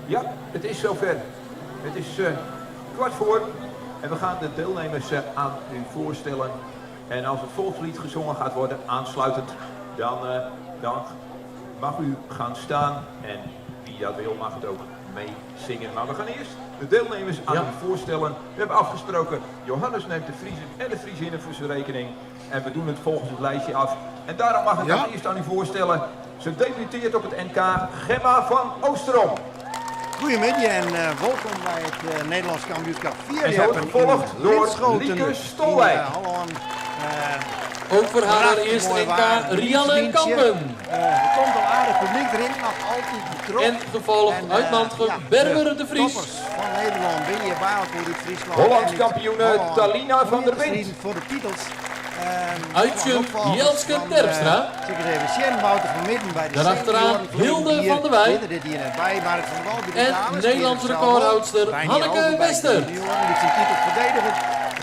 Ja, het is zover. Het is eh, kwart voor en we gaan de deelnemers eh, aan u voorstellen. En als het volkslied gezongen gaat worden, aansluitend, dan, eh, dan mag u gaan staan. En wie dat wil, mag het ook mee zingen. Maar we gaan eerst de deelnemers aan u voorstellen. We hebben afgesproken, Johannes neemt de Friezen en de Friezinnen voor zijn rekening. En we doen het volgens het lijstje af. En daarom mag ik ja. eerst aan u voorstellen. Ze debuteert op het NK Gemma van Oosterom. Goedemiddag en uh, welkom bij het uh, Nederlands kampioenschap 4 En zo gevolgd door Lieke Stolwijk. Uh, Ook voor haar eerste NK Rianne Kampen. er komt al aardig publiek erin, nog altijd druk. En gevolgd en, uit Mantgum ja, Berber de Vries. Toppers van Nederland, ben je bij elkaar uit Friesland. Hollands kampioene Talina van der Wind. Voor de titels. Uitje Jelske Terpstra. Zie eens even Sjen Wouter van Midden bij de Daarachteraan Hilde van der Wij. Dit hier net bij, maar het van Wal bij de En dames. Nederlands recordhoudster Hanneke Wester. Die zijn titel verdedigen.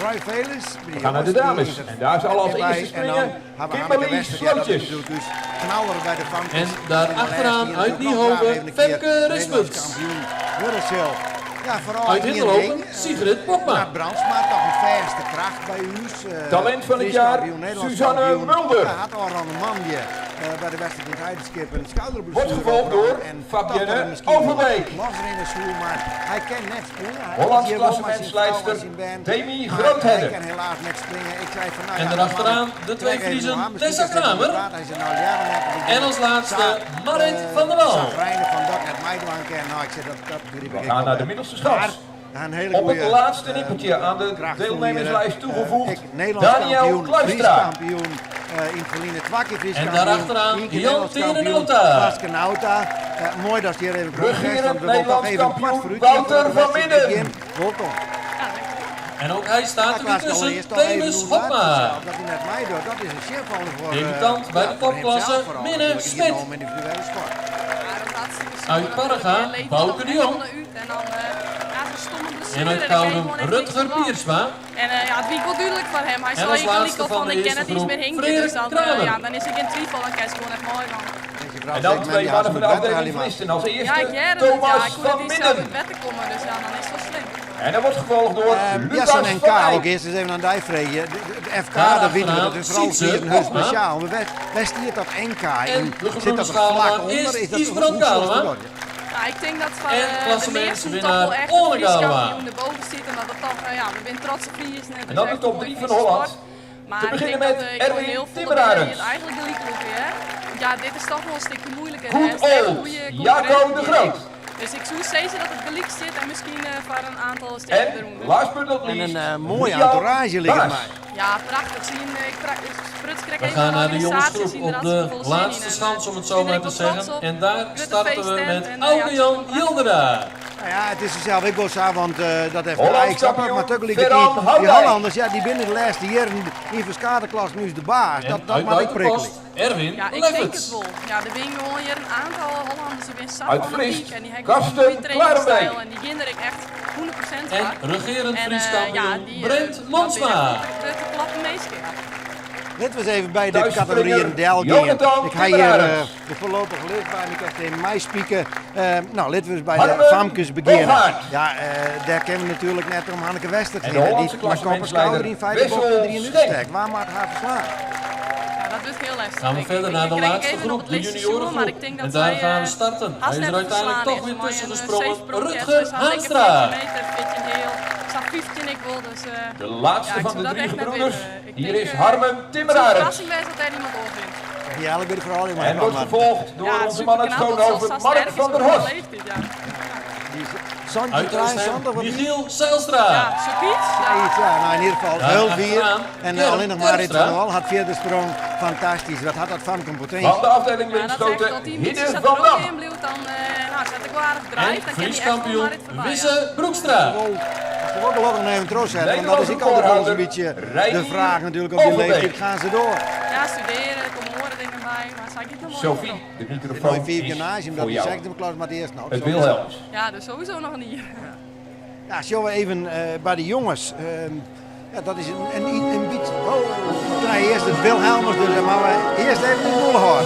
Roy Velis. We gaan naar de dames. En daar zal als eerste springen Kimberly Slootjes. Dus knaller bij de famkes. En daarachteraan uit Niehove Femke Rispens. Kampioen worden Ja, vooral Uit één Hindeloopen ding, eh, Sigrid Bokma. Naar Brandsma, toch een verste kracht bij ons. eh, Talent van het Fries jaar, kampioen, Nederlands Suzanne kampioen. Mulder. Ja, had al een man die, eh, bij de wedstrijd in het Heidenskip een schouderblessure. Wordt gevolgd door En Fabienne dat er misschien Overbeek. Los er in de schoen, maar hij kan net springen. Hij Hollands is hier wel met zijn vrouw en klassementsleidster zijn band. Demi Maar Groothedde. Hij kan helaas net springen. Ik zei van, nou En ja, daarachteraan man, de twee trek even Friezen aan. Misschien Tessa is dat Kramer. inderdaad. Hij zei, nou, ja, dan heb ik En als laatste Sa- Marit eh, van der Wal. Zagrijnig van dat net mij dwank en nou, ik zei, dat, dat begreep We ik gaan wel. naar de middelste schans. Maar, een hele Op het goeie, laatste eh, nippertje aan de kracht deelnemerslijst hier, toegevoegd. eh, ik, Nederlands Daniel kampioen, Kluistra. Fries kampioen, eh, in het verleden twee keer Fries En kampioen, daarachteraan één keer Jan Nederlands kampioen, Terenauta. Klaske Nauta. Eh, mooi dat ze hier even komen. Regerend want we willen toch Nederlands even een kwart kampioen vooruit Wouter voor de van wedstrijd Midden. begint. Welkom. En ook hij staat er weer Klaas, tussen. allereerst al even Themis hoe laat Hopma. het zelf, Dat hij net mij doet, dat is een shitval voor... eh, Debutant bij ja, de voor topklasse, hemzelf vooral Minne natuurlijk, hier Smit. nou om individuele sport. Ja, dat hartstikke zonde Uit natuurlijk. Parga, Je leeft Bouke toch de echt Jong. onderuit En dan, eh, ja, zo'n stomme blessure, En uit daar kan je Koudum gewoon echt niks Rutger van. Piersma. En eh, ja, het wie wel duidelijk van hem. Hij En zei als gelijk laatste al van van, de ik ken eerste het iets groep, meer hinken. Frederik Dus dan, eh, Kramer. ja, dan is ik in twijfel, dan kan ze gewoon echt mooi man. Deze vrouw En dan zegt, twee man, mannen van de ja, ze moet afdeling maar. Vlisten. Als Ja, ik eerste jij het, ja. Thomas Ik kon van het niet zelf Midden. in het bed te komen, dus ja, dan is het wel slim. En dat wordt gevolgd door Ehm, Lucas Jassen en van K, Eyck. ook eerst eens even aan die vragen. De, de- de FK, Daar dat weten we, dat achteraan is vooral Sietse hier een heel Bokma. speciaal. Maar wij, wij stiert dat NK En en de zit dat gebroeders er vlak Galema onder? is Is dat Isbrand hoe zocht Galema. dat? Ja, ik denk dat van En eh, de klassementswinnaar meesten toch wel echt de Orne Fries Galema. kampioen erboven zit. En dat het toch, eh, ja, we zijn trotse Fries. net, En dus dan de echt top een 3 mooie van Friese Holland. sport. Maar Te ik beginnen denk met dat, eh, ik wil Erwin heel veel Timmerarends. het eigenlijk de league hè. Want Ja, dit is toch wel een stukje moeilijker. Goed hè. Het is echt old, goede Jaco concurrenten de hier. Groot. Dus ik zou zeggen dat het gelijk zit en misschien eh, voor een aantal stikken En eronder. last but not En least, een eh, mooie Rian entourage ligt Baas. mij. Ja, prachtig. Zien, eh, ik pra- ik spruts krijg We even gaan de naar de organisatie, jongensgroep zien op er de hartstikke veel zin in. laatste En, eh, schans, om het zo ben er maar ook te wel trots zeggen. op. En daar Grote starten we feesttent met en, eh, ja, het is Auke-Jan prachtig. Jildera. Nou ja, het is zelf ik wel want eh, dat heeft Hollands ik snap het, kampioen maar tegelijk Ferran die, die Houdijk. Hollanders, ja, die binnen de laatste jaren in verschillende klas nu is de baas. En Dat, dat uit maak ik prikkelen. Buitenpost Erwin Ja, ik denk het Lefferts. wel. Ja, er zijn gewoon hier een aantal Hollanders die zijn zat Uit van de Vlist, piek en die hebben Karsten een goede trainingsstijl Klarenbeek. en die gaan er echt 100% En voor. regerend En, Fries eh, kampioen ja, die, eh, Brent dat is Monsma. echt De, de klappen meestal. Dit was even bij de Thuisspringer categorieën Delgingen. Jonathan Ik ga hier eh, Timmerarends. de voorlopige list bij me, ik tegen mij spieken. Eh, nou, laten we eens bij de Harmen famkes beginnen. Bogaert. Ja, eh, daar kennen we natuurlijk net om Hanneke Wester En de heen. Die Hollandse maar kop en schouder in klassementsleider feite boven Wessel de 3 Schenk. sterk. Waar maakt haar verslaan? Ja, dat wordt heel lastig. Gaan we denk ik. verder Ik naar de krijg laatste even nog groep, het de lijstje zoeken, Maar juniorengroep. ik denk dat En daar zij, gaan we eh, starten. Hij haast is er net uiteindelijk verslaan toch is, weer maar tussen een, eh, gesprongen. safe sprongje, Rutger dus hij had lekker Haanstra. 14 meter, 14 heel. Ik zag 15 ik wil, dus... eh, De laatste ja, ik van zou de dat drie echt net gebroeders. weten. Ik Hier denk, is eh, Harmen Het zou een Timmerarends. verrassing zijn dat daar iemand over vindt. Ja, eigenlijk bij de verhaal maar En wordt gevolgd door Ja, onze man uit superknap dat Schoonhoven, ze zo Mark sterk is van op der haar Horst. leeftijd, ja. Sandje Uit Trein, Oostheim, Sander, wat Michiel Zijlstra. Ja, zoiets. Ja. Iets, ja, nou in ieder geval Daar heel vier. achteraan, En Gerrit alleen nog maar Rit Terpstra. van der Wal had verder sprong. Fantastisch. Wat had dat famke een potentie. Van de afdeling Ja, dat zegt Linschoten, dat die beetje Hidde zat van er ook Dam. in blijft, dan eh, nou, zet ik wel aardig En drijft. Dan kan Fries die echt wel kampioen maar dit voorbij. ja. Wisse Broekstra. Als we ook gelukkig nog even trots zijn, want dat is ik altijd wel eens een beetje de Reinier vraag natuurlijk op die Overbeek. leeftijd. Gaan ze door? Ja, studeren, er komen horen dingen bij, maar zou ik niet nog mooi Sophie, de Nog microfoon vier is gymnasium, dat voor is jou. zesde klas, maar het eerst nou. Het zo. Wilhelms. Ja, dus sowieso nog een hier. Ja, zullen we even eh, bij de jongens. Ehm, ja, dat is een, een, een beetje. Oh, we krijgen eerst het Wilhelmus, dus, maar we eerst even de boel horen.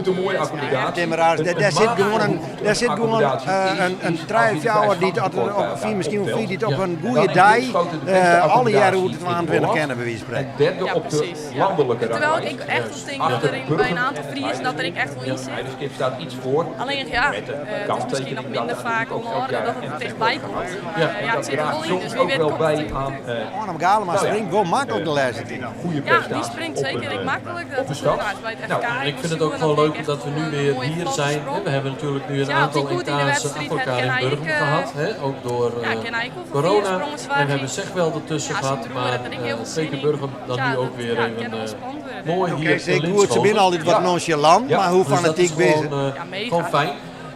noem het een mooie accommodatie. Timmeraars, Een- daar een daar zit matige gewoon een, daar zit gewoon, accommodatie eh, is een, een iets trui als je of de fjouwer die het vijf altijd op, daar vier, misschien wel optelt. vier die het op Ja. een Dan goede is dag Linschoten de beste eh, alle jaren accommodatie hoe het in 22 Holland. kennen bij wijze van En spreken. derde Ja, op de precies. Ja. landelijke Terwijl ik ranglijst. echt wel denk dat Achter er in, bij Burgum een aantal en het Friesen dat er ik echt wel in zit. Heidenskip staat iets voor. Alleen ja, Met de eh, het is misschien nog kanttekening minder dat vaak natuurlijk ook onder elk orde jaar dat het en er dichtbij komt. Maar Ja. eh, ja, het Dat zit er wel draagt in, dus soms wie ook weet wel komt het bij er aan goed uit. eh, Arnhem Galema Nou ja, springt wel makkelijk de laatste tijd. goede Ja, prestatie. die springt op zeker een, ik eh, makkelijk. op Dat de is stad. nou, bij het Nou, FK En ik vind het en ook dat gewoon vind leuk ik echt dat we wel nu een weer mooie hier vlotte zijn. sprong. Hè, We hebben natuurlijk nu een Ja, als aantal die goed in de NK's wedstrijd achter elkaar het in ken Burgum ik, eh, gehad. Hè, ook door Ja, eh, ken ik wel van vier corona. sprongen zwaar En we hebben ging. Zegwel ertussen Ja, gehad. ze doen Maar dat en ik heel eh veel zin Zeker in. Burgum dan Ja, nu ook dat- weer ja, even kan wel eh, spannend worden. mooi Oké, hier in zeker goed. Ze Linschoten. binnen altijd wat Ja. nonchalant, Ja. maar hoe Dus dat is fanatiek bezig. gewoon, eh, Ja, mega. gewoon fijn.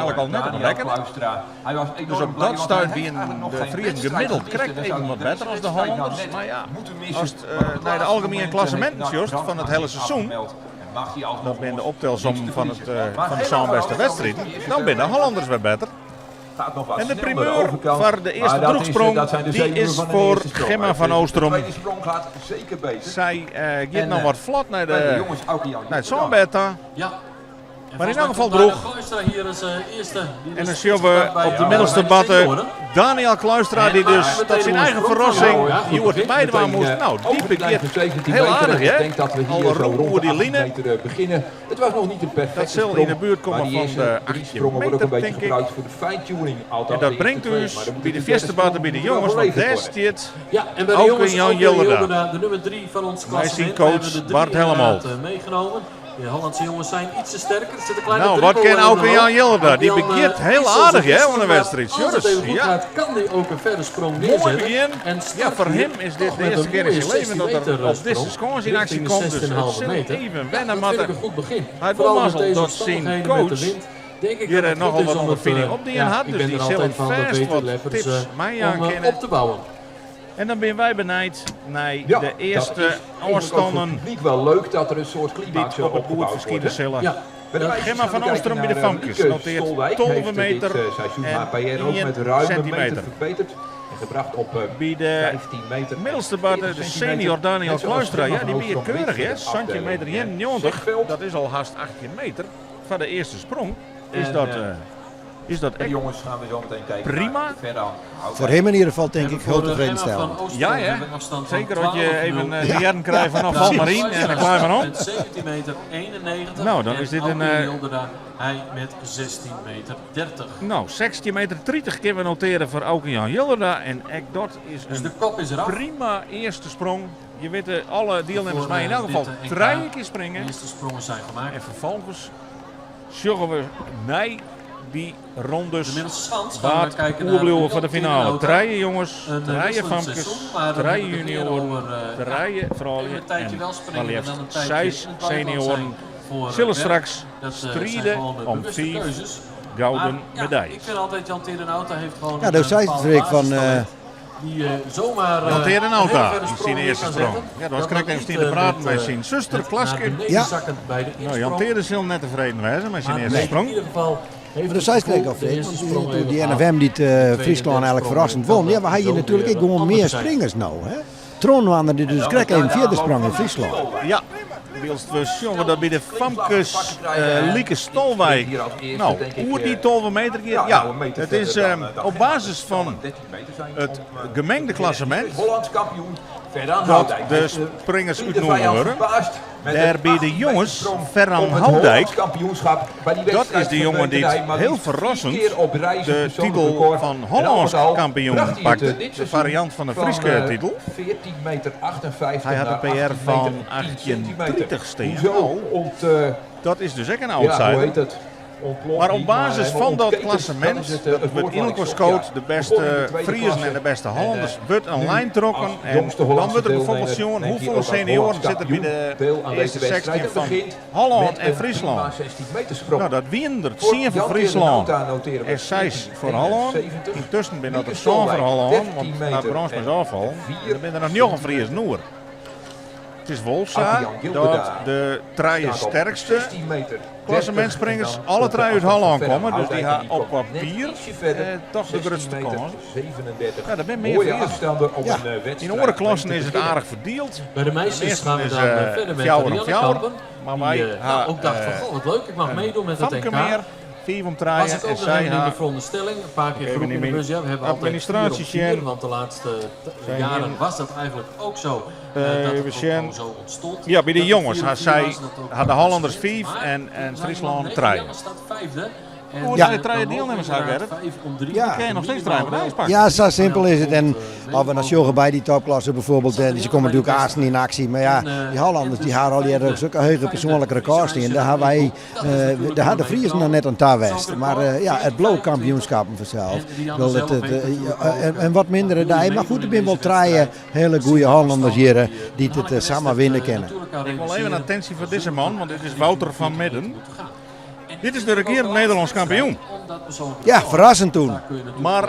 eigentlik al net op rekkene. Dus op dat stuit wienen de Friezen gemiddeld krekt even wat better as de Hollanners. Mar ja, ast nei de algemiene klasseminten sjochst fan it hiele seizoen. Dat binne de optelsommen fan, it, fan de sân bêste wedstriden. Dan binne de Hollanders wer better. En de primeur foar de earste drûchsprong dy is foar Gemma van Oosterom. Sy giet noch wat flot nei, de, nei it sânbêd ta. Mar yn elk gefal drûch. En dan sjogge we op de middelste batte Daniel Kluistra, dy't dus tot syn eigen ferrassing hjoed meidwaan moast. Nou, dy begjint hiel aardich, hè? Al rûn oer dy line. Dat sil yn de buert komme fan de 18 meter, tink ik. En dat bringt ús by de fierste batte by de jonges, want dêr stiet Auke Jan Jilderda. Mei syn coach Bart Helmholt. De Hollandse jongens zijn iets te sterker. Er zit een kleine Nou, wat dribbel kin in Auke de Jan loop. Jilderda? Die Jan, begjint heel is al aardich, zo hè, rustig, oan de maar wedstrijd. Als het Joris, even goed ja. gaat, kan hij ook een verre sprong Mooi neerzetten. begin. En Ja, start voor hier hem is dit toch de met eerste een keer in mooie zijn leven 16 dat er meter op deze sprong. schans in actie Richting de komt. Dus het 16,5 zal meter. even Ja, wennen, dat maar vind ik een goed begin. Hij heeft Vooral wel met mazzel deze dat zijn omstandigheden met de coach wind. Denk ik hier dat het nogal goed is wat om het, ondervinding eh, op die ja, had. ik Dus ben die er zullen altijd van, dat vast weten wat de leppers, tips eh, mij om aan kennen. op te bouwen. En dan ben wij benijd naar Ja, de dat eerste is eigenlijk ook voor het afstanden publiek wel leuk dat er een soort climax die op het boerd opgebouwd verschijnen wordt. hè? zullen. Ja, Bij de meisjes Gemma gaan we van kijken Oosterom bij de naar, Famkes Lieke noteert Stolwijk. 12 Heeft, meter dit seizoen en haar PR ook 1 met ruim een meter centimeter. verbeterd. En gebracht op Bij de 15 meter. en middelste batte, 40 de centimeter. senior Daniel Net zoals Kluistra, Gemma ja, die van ben je Oosterom keurig, wint hè? voor de Centimeter afdeling, 91, Zegveld. dat is al haast 18 meter. Van de eerste sprong is En, dat, is dat Bij de echt jongens gaan we zo meteen kijken Prima. naar Ferran Houtwijk. Voor hem in ieder geval denk En ik heel voor, tevreden Emma van stellen. Oosterom Ja, hè? hebben we een afstand van Zeker dat je 12,0. even de jaren krijgt vanaf Valmarien en dan klaar van om. Met 17 meter 91. Nou, dan En is dit een, Auke eh, Jilderda, hij met 16 meter 30. Nou, 16 meter 30 kunnen we noteren voor Auke Jan Jilderda. En ook dat is Dus een de kop is eraf. prima eerste sprong. Je weet, alle deelnemers Voor, mij in elk geval dit, NK. drie keer De springen. eerste sprongen zijn gemaakt. En vervolgens zorgen we naar die rondes De middelste schans gaan we Waard kijken naar oerbluwen voor de Jan finale. Tierenauta. Draaien jongens, Een, draaien wisselend famkes, seizoen, maar dan draaien heb ik het meer junioren, over, draaien vrouwen even een tijdje en wel springen maar en dan liefst een tijdje zes in het buitenland senioren zijn voor, zullen werk. straks Dat, zijn strijden gewoon, om bewuste 5 keuzes. gouden Maar, ja, medailles. Ik vind altijd Jan Tierenauta heeft gewoon Ja, een, dat zei bepaalde Freek van, basistalent die zomaar Jan een Tierenauta, hele verre die sprong zijn neer eerste kan sprong. zetten. Ja, dat was Dat correct nog even niet, te praten met, met zijn zuster met Klaske. naar beneden Ja. zakkend bij de Nou, Jan insprong. Teren zal net tevreden wezen met zijn Maar eerste nee, sprong. In ieder geval heeft Maar dat het zei Freek gevoel al, de Freek, eerste want sprong die, even die gehaald. NFM die het, tweede en Friesland derde eigenlijk sprong verrassend kan won. Ja, dat we hadden zo hier natuurlijk weer ook gewoon anders meer zijn. springers nou. Hè? Tron waren er dus krek even vierde sprong in Friesland. Ja, wilst we jongen dat bij de Famkes Lieke Stolwijk. Hier als eerste, Nou, denk ik, hoe die eh, 12 meter keer. ja, Ja, nou, een meter het verder is dan, dan op Gemma. basis Het zal van een 13 meter zijn het om, gemengde klassement Hollands kampioen Ferran dat Houtdijk. de Heeft, springers de uitnoemen vijand worden. verbaasd met Daar een bij de 18 jongens, meter sprong Ferran om het Houtdijk. Hollands kampioenschap. Bij die Dat wedstrijd is de jongen die verbeterde het hij maar heel liefst vier verrassend keer op rij zijn de persoonlijk titel record. van En al Hollands met al kampioen bracht hij het, pakte. dit De seizoen variant van de van, Frieske titel. 14 meter 58 Hij had een naar PR 18 van meter en 10 centimeter. 1830 steen. Hoezo Nou, ont, dat is dus ook een ja, hoe outsider. heet het? Ontploft Maar op niet, basis helemaal van dat ontketend. klassement, Dat is het, dat het wordt woord in wat ik elkaar zocht, scoot, ja. de Begon in de beste tweede Friesen klasse. en de beste En, Hollanders, wordt een nu lijn trokken. als En jongste dan Hollandse wordt er bijvoorbeeld deelnemer jongen, neemt hij hoeveel ook als senioren Hollands zitten bij de kampioen deel aan eerste deze wedstrijd. 16 En van begint Holland met en een Friesland. prima 16 meter sprong. Nou, dat wien er Voor 10 voor Jan Friesland Tierenauta noteren we en 6 voor Holland. 14,71. Intussen ben dat er Lieke 7 voor Stolwijk, Holland, 13 want naar meter brons en is afval. 4 Dan ben er nog nog een Fries Noer. Het is Wolfsa Adriaan Jilderda dat de trije Staat op sterkste 16 meter klassementspringers 30 en dan alle komt de drie uit afstand Holland van Ferran komen. Dus die Houtdijk en gaan op komt net papier ietsje verder, toch de 16 grootste meter kans. 37. Ja, daar ben meer Mooie Friesen. afstanden op Ja. een wedstrijd. In andere klassen om te is het beginnen. aardig verdeeld. Bij de meisjes Meestal gaan we is, dan verder met fjouwer om Rianne fjouwer. Kampen. Maar Die wij nou, ook dacht van, goh, wat leuk, ik mag een meedoen met het Famke NK. meer, vier om Was draaien het en ook nog zij even in de haar veronderstelling. Een paar keer Even groep in in de mijn bus. Ja, we hebben altijd 4 op administratie, 4, Sjen. want de laatste Zijn jaren in- was dat eigenlijk ook zo. Dat het Even ook Sjen. gewoon zo ontstond. Ja, bij de Dat het jongens 4 op had 4 zij was en dat ook had de Hollanders geblesseerd. 5 Maar en, toen en zei Friesland iemand, nee, 3. Rianne staat vijfde. En, Oh, Ja. de drie dan deelnemers mogen we had, inderdaad 5 om 3. Ja. Kun je nog steeds drie medailles pakken? Ja, zo simpel is het. En als we naar sjoggen bij die topklasse bijvoorbeeld, die ze komen natuurlijk Aarsen in actie. Maar ja, die Hollanders die hadden al eerder zulke hoge persoonlijke records in. Daar hadden wij, daar hadden de Friesen nog net aan daar west. Maar ja, het blauw kampioenschappen vanzelf. Ik bedoel, en wat mindere daar. Maar goed, er zijn wel drie hele goede Hollanders hier die het samen winnen kennen. Ik wil even attentie voor deze man, want dit is Wouter van Midden. Dit is de regerend Nederlands kampioen. Ja, verrassend toen. Maar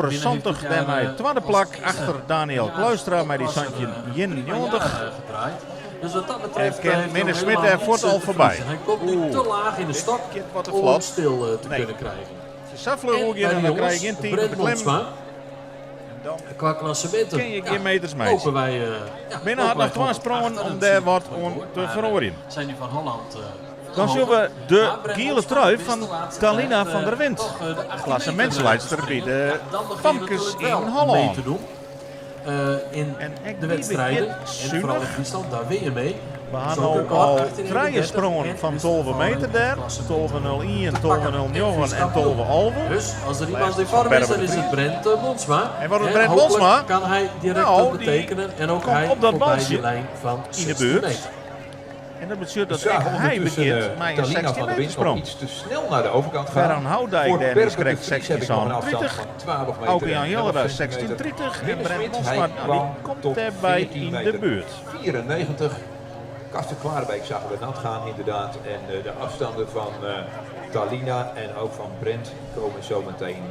74 dêrmei it twadde plak achter Daniël Kluistra mei dy 17,91. En kin Minne Smit dêr fuort al foarby. Oeh, dit giet wat te flot. Nee. sa fluch En oergean by en de dan krij je jongens gjin tiid om Brent te klimmen. Monsma. En dan Qua klasseminten kin je ja, gjin meters meitsje. lopen wij, ja, Binne lopen hat wij noch twa gewoon sprongen achter om en dêr zien wat mooi oan door, te maar, feroarjen. zijn die van Holland veel Dan zullen hoger. we de Maar Brent gele Monsma trui wist van de laatste Talina tijd, van der Wind. toch, de 18 meter, Klassementsleidster bij springen. de Ja, dan begin je Famkes natuurlijk in wel mee Holland. te doen. In En ek de die wedstrijden. begint En vooral in zuinig. Friesland, daar win je mee. We hadden Zo'n al, record, al 18,31 drie sprongen en van is 12 het meter daar. klassement. 12.01, Te pakken. 12.09 en 12.11. Dus als er iemand Laatste in vorm van is, dan Berber is de het Brent Monsma. En wat doet Brent hopelijk Monsma? kan hij direct Nou, dat die betekenen. En ook komt hij op dat voorbij balsje die lijn van in de 16 buurt. meter. En dat betekent dat We zagen ook hij ondertussen, begint met een Talina 16 van der meter Wind nog sprong. iets te snel naar de overkant gaan. Ferran Houdijk Voor daar is Berber de correct Vries heb ik nog een afstand 16,30. van 12 meter Auke Jan en Jellera 11 centimeter. 16,30 en Minne Brent Smit, Monsma hij nou, die kwam komt tot daarbij 14 in de meter buurt. 94. Karsten Klaarbeek zagen we nat gaan inderdaad. En de afstanden van Talina en ook van Brent komen zo meteen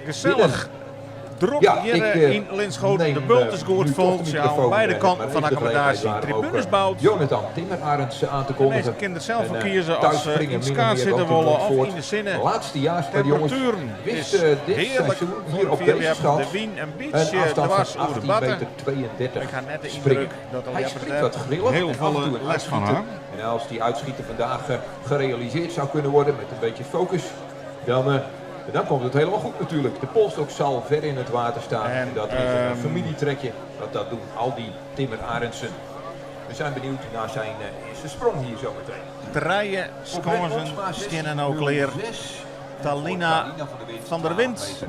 Gezellig. Drok Ja, hier ik, in Linschoten. neem, De bult is goed nu vol. toch de Ja, aan microfoon, beide kanten maar van even de accommodatie gelegenheid waar ook, tribunes bouwt. Jonathan Timmerarends aan te De kondigen. mensen kunnen er zelf En, voor kiezen als thuis ze springen in het min skaat of meer zitten ook in wollen of Montfoort. in de zinnen. Laatstejaars bij de jongens Temperaturen wist is dit heerlijk. seizoen hier op Vier deze jaar schans De wien een een beetje afstand dwars van over de 18 batten. meter 32 Ik had net de springen. indruk dat de Hij Jappers springt daar wat grillig heel en af en toe veel een les van uitschieter. hebben. En als die uitschieter vandaag gerealiseerd zou kunnen worden met een beetje focus, dan komt het helemaal goed natuurlijk. De polstok zal ver in het water staan. En, En, dat is een familietrekje. Dat doen al die Timmer Arendsen. We zijn benieuwd naar zijn eerste sprong hier zometeen. Draaien, Voor Brent sconsen, Monsma schinnen ook leer. 16,06. En Talina voor Talina van der Wind van der Wind. 12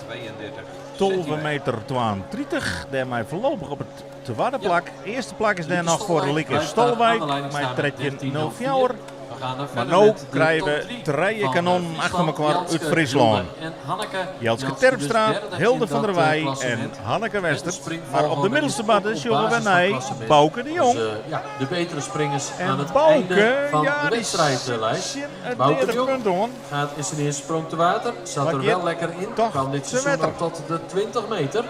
meter en 32 12 centimeter. meter 32. Daarmee voorlopig op het tweede Ja. plak. Eerste plak is daar Lieke nog voor Stolwijk Lieke blijft daar aan Stolwijk. de leiding Met staan met tredje 13.04. 04. We gaan daar Maar verder nu met de krijgen top we drie drie van, kanonnen Friesland. achter elkaar uit Jelske, Friesland. Hilde en Hanneke. Jelske Jelske dus Terpstra, derde Hilde in van der dat, Wij en klassement. Hanneke En de Wester. springvogel Maar op de die middelste is batten ook op zullen we basis van naar klassement. Bouke de Jong. Dus, ja, de betere springers En aan het Bouke, einde van ja, de die wedstrijdlijst. zit het Bouke de derde Jong punt aan. gaat in zijn eerste sprong te water. Zat Maar er Geert wel lekker in. toch Kwam dit te seizoen wetter. al tot de 20 meter.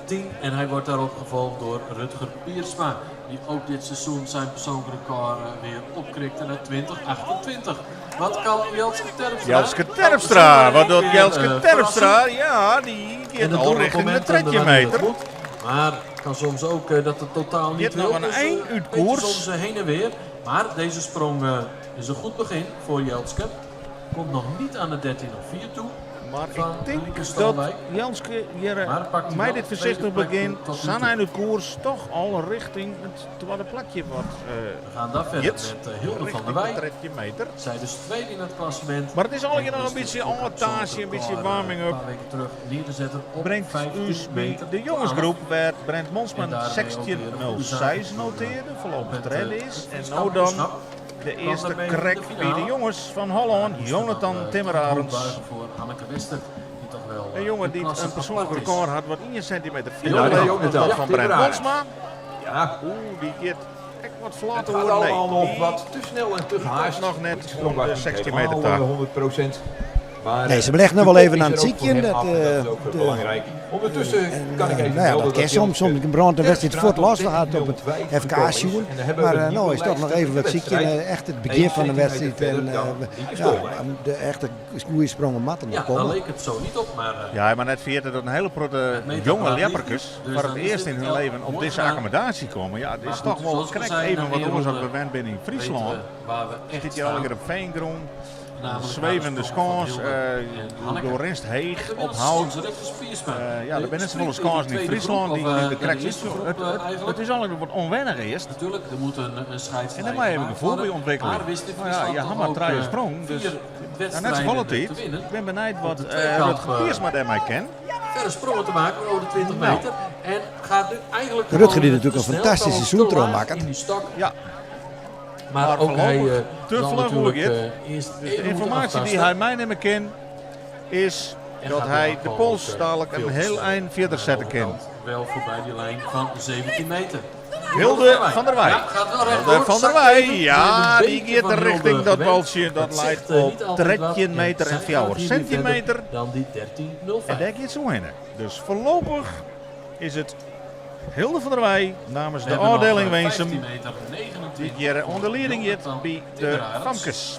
10 en hij wordt daarop gevolgd door Rutger Piersma. Die ook dit seizoen zijn persoonlijk record weer opkrikte naar 20.28. Wat kan Jelske Terpstra? Jelske Terpstra, wat doet Weer, Jelske Terpstra? verrassen. Ja, die En gaat dat al doen op richting de momenten 13 wanneer het meter. moet. Maar het kan soms ook dat het totaal niet Dit wil. nog een Dus, eind een uit beetje koers. soms heen en weer. Maar deze sprong is een goed begin voor Jelske. Komt nog niet aan de 13.04 toe. Maar van ik denk Lieke dat Stolwijk. Jelske hier Maar pakt hij mij wel dit de voorzichtig tweede plek begin. tot nu Zijn toe. hij de koers toch al richting het tweede plakje wat We gaan daar verder Jits. met Hilde van Richting der Wij. de 13 meter. Zij dus tweede in het klassement. Maar het is al En nog een wist beetje dus ook attasie, een beetje record, warming up. Een paar weken terug neer te zetten op Brengt 15 us bij meter de jongensgroep waar Brent Monsman En daarmee ook weer een goede zaak 16.06 voor, noteerde, voorlopig het, derde is. En Fries nou dan kampioenschap. de Kwam eerste daarmee in de krek bij finale. de jongens van Holland, Moest er dan, Jonathan toch Timmerarends. buigen voor Hanneke Wester, die toch wel, Een jongen een die klasse een persoonlijk apart is. record had wat 1 centimeter Ja, verder ja, dan dat Jonathan van Brent Timmerarends. Monsma. Ja. Oeh, die gaat echt wat Het flater gaat worden. Nee, allemaal nog die wat te snel en te gehaast. nog net Die sprong was de niet 16 meter helemaal, daar. 100%. Maar, Nee, ze beleggen nog de wel kop even is aan het er ook voor ziekje, hem dat, af en dat is ook de- belangrijk. Ondertussen En, kan ik even nou ja, melden dat dat kan soms. Jelske Soms brandt de wedstrijd Terpstra voort los tot gaat op het 13.05 FK gekomen is. sjoen. En dan hebben we Maar een nieuwe nou is toch nog lijst even wat de ziekje. wedstrijd. Echt het begin van de Eén wedstrijd. centimeter En verder dan Lieke ja, Stolwijk. de echte goede sprongen matten nog Ja, daar komen. leek het zo niet op, maar Ja, maar net vergeten dat een hele protte Het meetapparaat jonge ligt lepperkes niet, dus voor het dan is eerst dit in hun wel leven op mooi deze gedaan. accommodatie komen. Ja, het Maar is goed, toch wel zoals we correct zeiden, even na wat één oorzaak ronde bewend binnen in Friesland. weten we waar we echt Zit hier al staan. lekker op veengrond, Namelijk zwevende naar de sprong van schans, Hilde en Hanneke. door rinst heeg De op Wils hout. soms Rutgers Piersma. Ja, De er zijn net zoveel springt schans in in de tweede Friesland. groep, Die, of, die, de ja, de krijgt eerste het, groep, het, het, eigenlijk. het is al wat onwennig eerst. Natuurlijk, er moet een scheidslijn En daar moet je even gemaakt gevoel bij worden. ontwikkelen. Maar wist in Nou ja, Friesland je toch had maar ook, drie sprong, dus vier ja, net wedstrijden zo volle te tijd. winnen. Ik ben benieuwd Op wat de tweekamp, Rutger Piersma daarmee kent. Verre sprongen te maken over de 20 Nou. meter. En gaat nu eigenlijk Rutger die gewoon natuurlijk te een snel, fantastisch kwam ook seizoen te laag erop maakt. in die stok. Ja. Maar, Maar ook hij, voorlopig te zal vlug natuurlijk, hoe het. eerst Dus even de moeten informatie die aftasten. hij mij nemen kan, is En dat gaat hij dan de gewoon pols ook, dadelijk veel een te heel snel eind verder naar de zetten kan. overkant. Wel voorbij die lijn van 17 meter. Hilde van der Wij. Ja, gaat wel rechtdoor. Hilde van der Zakt Wij, even. ja, Een die beetje gaat van Hilde richting dat gewend. baltje. Dat Dat leidt zegt, op niet altijd wat. 13 meter En en zij 4 gaat hier weer centimeter. verder Dan die 13,05. En daar gaat zo heen. Dus voorlopig is het Hilde van der Wij namens We de hebben nog, afdeling 15 Weensum meter die 29 hier onder leiding zit Jonathan bij de Timmerarends. Famkes.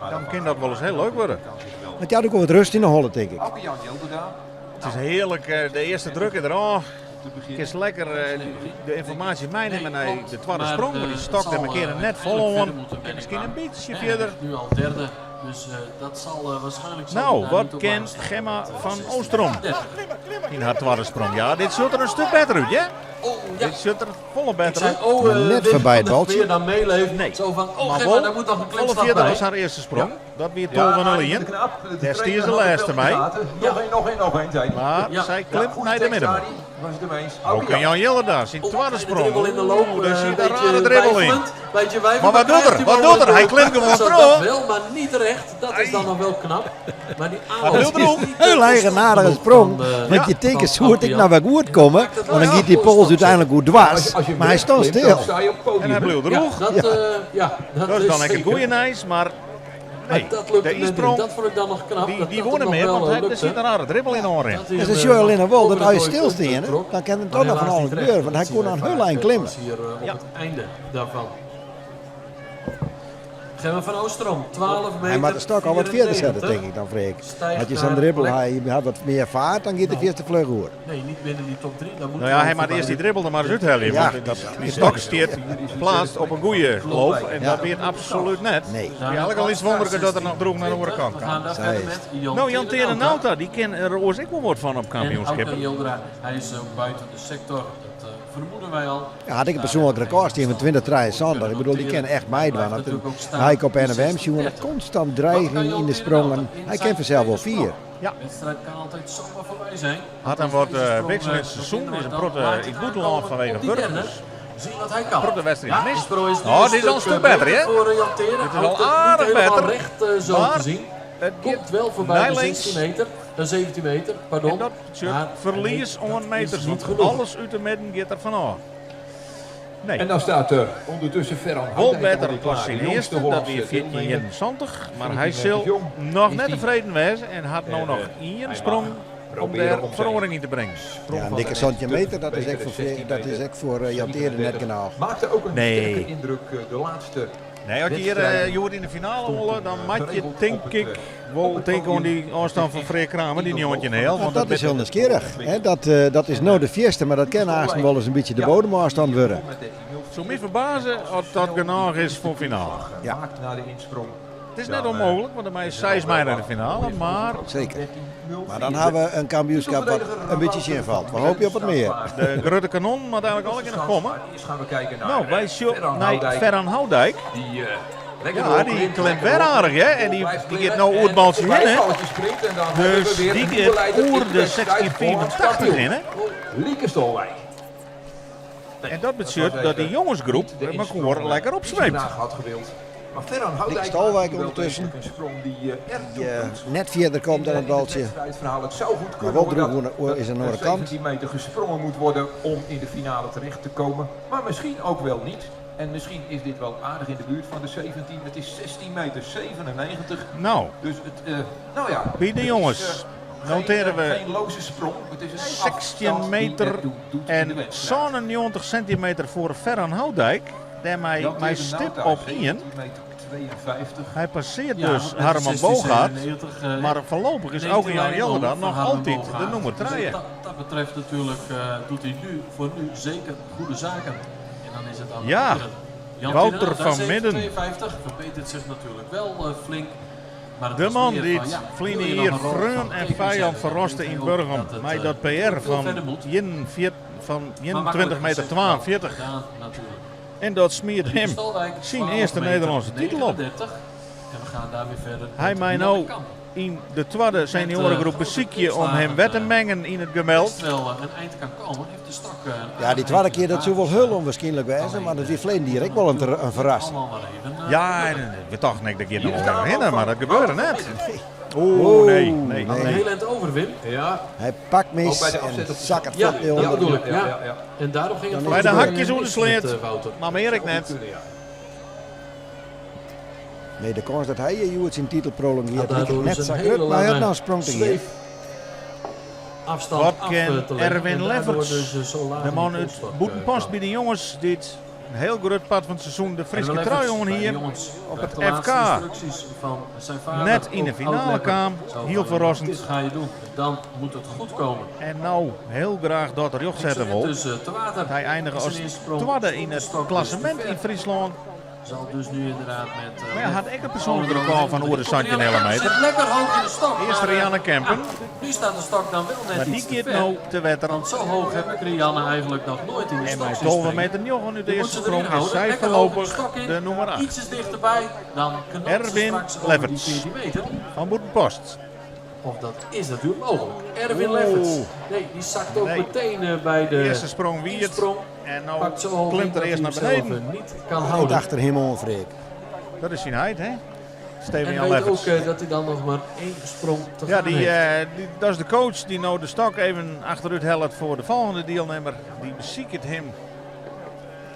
Dan kin dat wolris hiel leuk wurde. Want dy hat ek wol wat rust yn de holle, tink ik. It is hearlik, de earste druk is derôf. Kinst lekker de ynformaasje meinimme nei de twadde sprong, want dy stok dêr markearre net folle oan. Kin miskien in bytsje fierder. No, wat kin Gemma van Oostrom yn har twadde sprong? Ja, dit sjocht der in stik better út, hear. Dit sjocht der folle better út. Mar net foarby it baltsje. Nee, mar wol folle fierder as har earste sprong. Dat wie 12,01. Dêr stie se lêste mei. Mar sy klimt nei de middenmoat. Ook Jan Jillerda, syn twadde sprong. Oeh, dêr siet in rare dribbel yn. Mar wat docht er? Wat docht er? Hy klimt gewoan troch. Hy bliuwt droech. Hiel eigenaardige sprong. Want je tinke, soe it ek noch wer goed komme? Want dan giet dy pols úteinlik oer dwars. Mar hy stond stil. En hy bliuwt droech. Dat is dan ek it goede nijs, mar nee, de ynsprong, dy woe net mear, want hy, der siet in rare dribbel yn oanrin. En se sjogge allinne wol dat as je stilsteane, dan kin der toch noch fan alles gebeure, want hy koe noch in hiel ein klimme. Ja. Gemma van Oostrom, 12 meter. Hy moat de stok al wat fierder sette, tink ik dan, Freek. As je sa'n dribbel ha, je ha wat mear faart, dan giet de fierste fluch oer. Nee, niet binnen die top 3. Dan moet Nou ja, hy moat earst dy dribbel der mar ris úthelje. Ja. Want dy stok stiet pleatst op in goede loof en dat wie it absolút net. Nee. It wie eigentlik al iets wûnderliker dat er noch droech nei de oare kant kaam. Sa is it. No, Jan Teade Nauta, dy kin er oars ek wol wat fan op En kampioenskippen. Jildra, hij is ook buiten de sector. Dat vermoeden wij al. Ja, had ik in persoanlik rekôr stean fan 2073. Ik bedoel, dy kin echt meidwaan. As hy ik op NFM sjoen, konstant dreiging yn de sprongen. Hy kin fansels wol fier. Ja. Wedstrijd kan altijd zomaar voorbij zijn. Hat in wat wikseljend seizoen, is in protte yn it bûtenlân fanwege wurk. Dus Zien wat hij kan. protte wedstriden Ja, die mist. sprong is nu Oh, een dit is al een stuk, stuk better, beter hè? voor Jan Teerde. Dit is al Houdt het niet aardig helemaal better. recht zo Maar te zien. het Komt giet wel voorbij naar de links. 16 meter. 17 meter, pardon. En dat betsjut Maar ferlies nee, oan dat meters, is niet want genoeg. alles út de midden giet der fanôf. Nee. En dan staat er ondertussen Ferran Wol Houdijk better alweer klaar. as syn De jongste earste, dat Hollandse wie deelnemer. 14,71. Mar hy 14 sil meter jong noch is net die. tefreden wêze en hat no En, noch eh, ien hij sprong mag om proberen dêr om zijn feroaring yn te bringen. sprong Ja, een van dikke de zantje net te meter, dat is ek verbeteren, voor, 16 dat is meter. ek foar Jan Teerde net genôch. Maakte ook een Nee. sterke indruk de laatste Nee, as je hjir wedstrijd. hjoed yn de finale Stond wolle, toen, dan moat je geregeld op tink het, ik op wol het tinke oan podium. dy ôfstân fan Freark Kramer, dy 19 heal. Want Want dat is hiel nijsgjirrich. Hè? Dat is no de fierste, mar dat kin aansten wolris in bytsje de bodemôfstân wurde. Soe my ferbaze as dat genôch is foar finale. Ja. Maakt na de insprong. It is net ûnmooglik, want der meie seis mei nei de finale, mar Seker. Mar dan ha we in kampioenskip wat in bytsje tsjinfalt. We hoopje op wat mear. de grutte kanon moat eigentlik allegear noch komme. Earst gaan we kijken naar No, wy sjogge Ferran nei Houdijk. Ferran Houdijk. Die lekker Ja, doorklimt, dy lekker klimt wer aardich, hè? En dy Blijft dy giet klimmen no oer it en baltsje blijft hinne. balletje springt en dan hebben Dus we weer dy een nieuwe giet leider in oer de de wedstrijd 16,85 Hollands hinne. Lieke Stolwijk. En dat betsjut dat dy jongesgroep De mekoar insprong, lekker die ze opsweept. vandaag had gewild. Maar Ferran Houdijk Stolwijk maakt wel ondertussen. degelijk een sprong die erg Die toe doet. net fierder komt dan In it de baltsje. wedstrijdverhaal. Het zou goed Maar kunnen wol hoor, droech dat- oer- is aan de dat oare kant. 17 meter gesprongen moet worden om in de finale terecht te komen. Maar misschien ook wel niet. En misschien is dit wel aardig in de buurt van de 17. Het is 16 meter 97. Nou, Dus het, nou ja. Bij de het is, jongens noteren geen, we geen loze sprong. Het is een 16 afstand die meter ertoe doet in de en wedstrijd. 97 centimeter foar Ferran Houdijk. Dêrmei Jan mei Teerde stip Nauta, op ien. 17 meter 52. Hy passearret Ja, dus want met de Harmen Bogaert. 16,97, Mar foarlopich is neemt ook hij Jan leiding Jilderda over van noch Harmen altyd de Bogaert. nûmer Dus trije. wat dat betreft natuurlijk doet hij nu voor nu zeker goede zaken. En dan is het aan de Ja, anderen. Jan Wouter Teerde van Midden. 52 verbetert zich natuurlijk wel flink. Maar het De was man meer die van, ja, wil ferline je nog jier een rol freon van en teken vijand zetten, dan ferraste weet yn hij ook Burgum. dat het, Mei dat PR veel fan verder moet. van Maar 21 makkelijk meter gezegd dan 42. gedaan, natuurlijk. En dat smiet Lieke him Stolwijk, syn 12 earste meter Nederlânske titel op. 39. En we gaan daar weer verder Hy met mei Rianne no Kamp. yn de twadde senioaregroep grote besykje om him klimslagen, wer te mengen yn it gemeld. Best wel een eind kan komen, heeft de stok, een Ja, aardig dy twadde eind kear dat soe wol gestaan. hiel ûnwierskynlik wêze, mar dat wie ferleden jier ek wol in ferrassing. Allemaal maar even, Ja, en we tochten ek dat giet noch Hier wol staan even we hinne, ook mar van dat gebeurde Wouter net. van Midden. Oeh, nee, Oeh, nee, nee. nee. Heel eind over, Wim. Ja, Hy pakt Ook bij mis de en afzet op de zakket Ja, fuort dat ûnder. bedoel ik. Ja, Ja. ja, ja. En daarom ging het Dan Bij de is het hakjes mis oer de sleat. met, Wouter. Maar mear ek net. Kunnen, ja. Nee, de kâns dat hy hjoed syn titel prolongearret, Had daardoor liket net dus sa een grut, hele mar hy hat lange no in sprong te gean. zweef afstand Wat af, kin te leggen. Erwin En daardoor Lefferts, dus, zo laag de in man de út polsstok, Bûtenpost kwam. by de jonges, dy't In hiel grut part fan it seizoen de Fryske trui oan hie op it FK. Net yn de finale kaam, hiel ferrassend. En no hiel graach dat rjocht sette wol. Hy einige as twadde yn it klassemint yn Fryslân. Zal dus nu inderdaad met, Maar ja, hat ek in persoanlik rekôr fan oer de 17 hele meter. Lekker hoog in de stok. Earst Rianne Kempen. Nu staat de stok dan wel net Maar die iets te giet ver. no te wetter. Want zo hoog heb ik Rianne eigenlijk nog nooit in de En stok mei zien 12 springen. meter 9 út de Die moet earste ze erin sprong is houden. sy Lekker hoog in de foarlopich stok in. de nûmer 8. Ietsjes dichterbij. Dan knalt ze Erwin straks over die Lefferts. 14 meter. Van Bûtenpost. Of dat is natuurlijk mogelijk. Erwin Oeh. Lefferts. Nee, die zakt ook Nee. meteen bij de Earste sprong wie it. insprong. En no Pakt zo hoog in klimt er dat earst hij nei hem zelf, beneden. niet kan Niet houden. achter hem oan, Freek. Dat is syn heit, hè? Steven En Jan weet ook Lefferts. dat hij dan nog maar één sprong te Ja, gaan die, heeft. dat is de coach dy't no de stok even achterút hellet foar de folgjende dielnimmer. Dy besiket him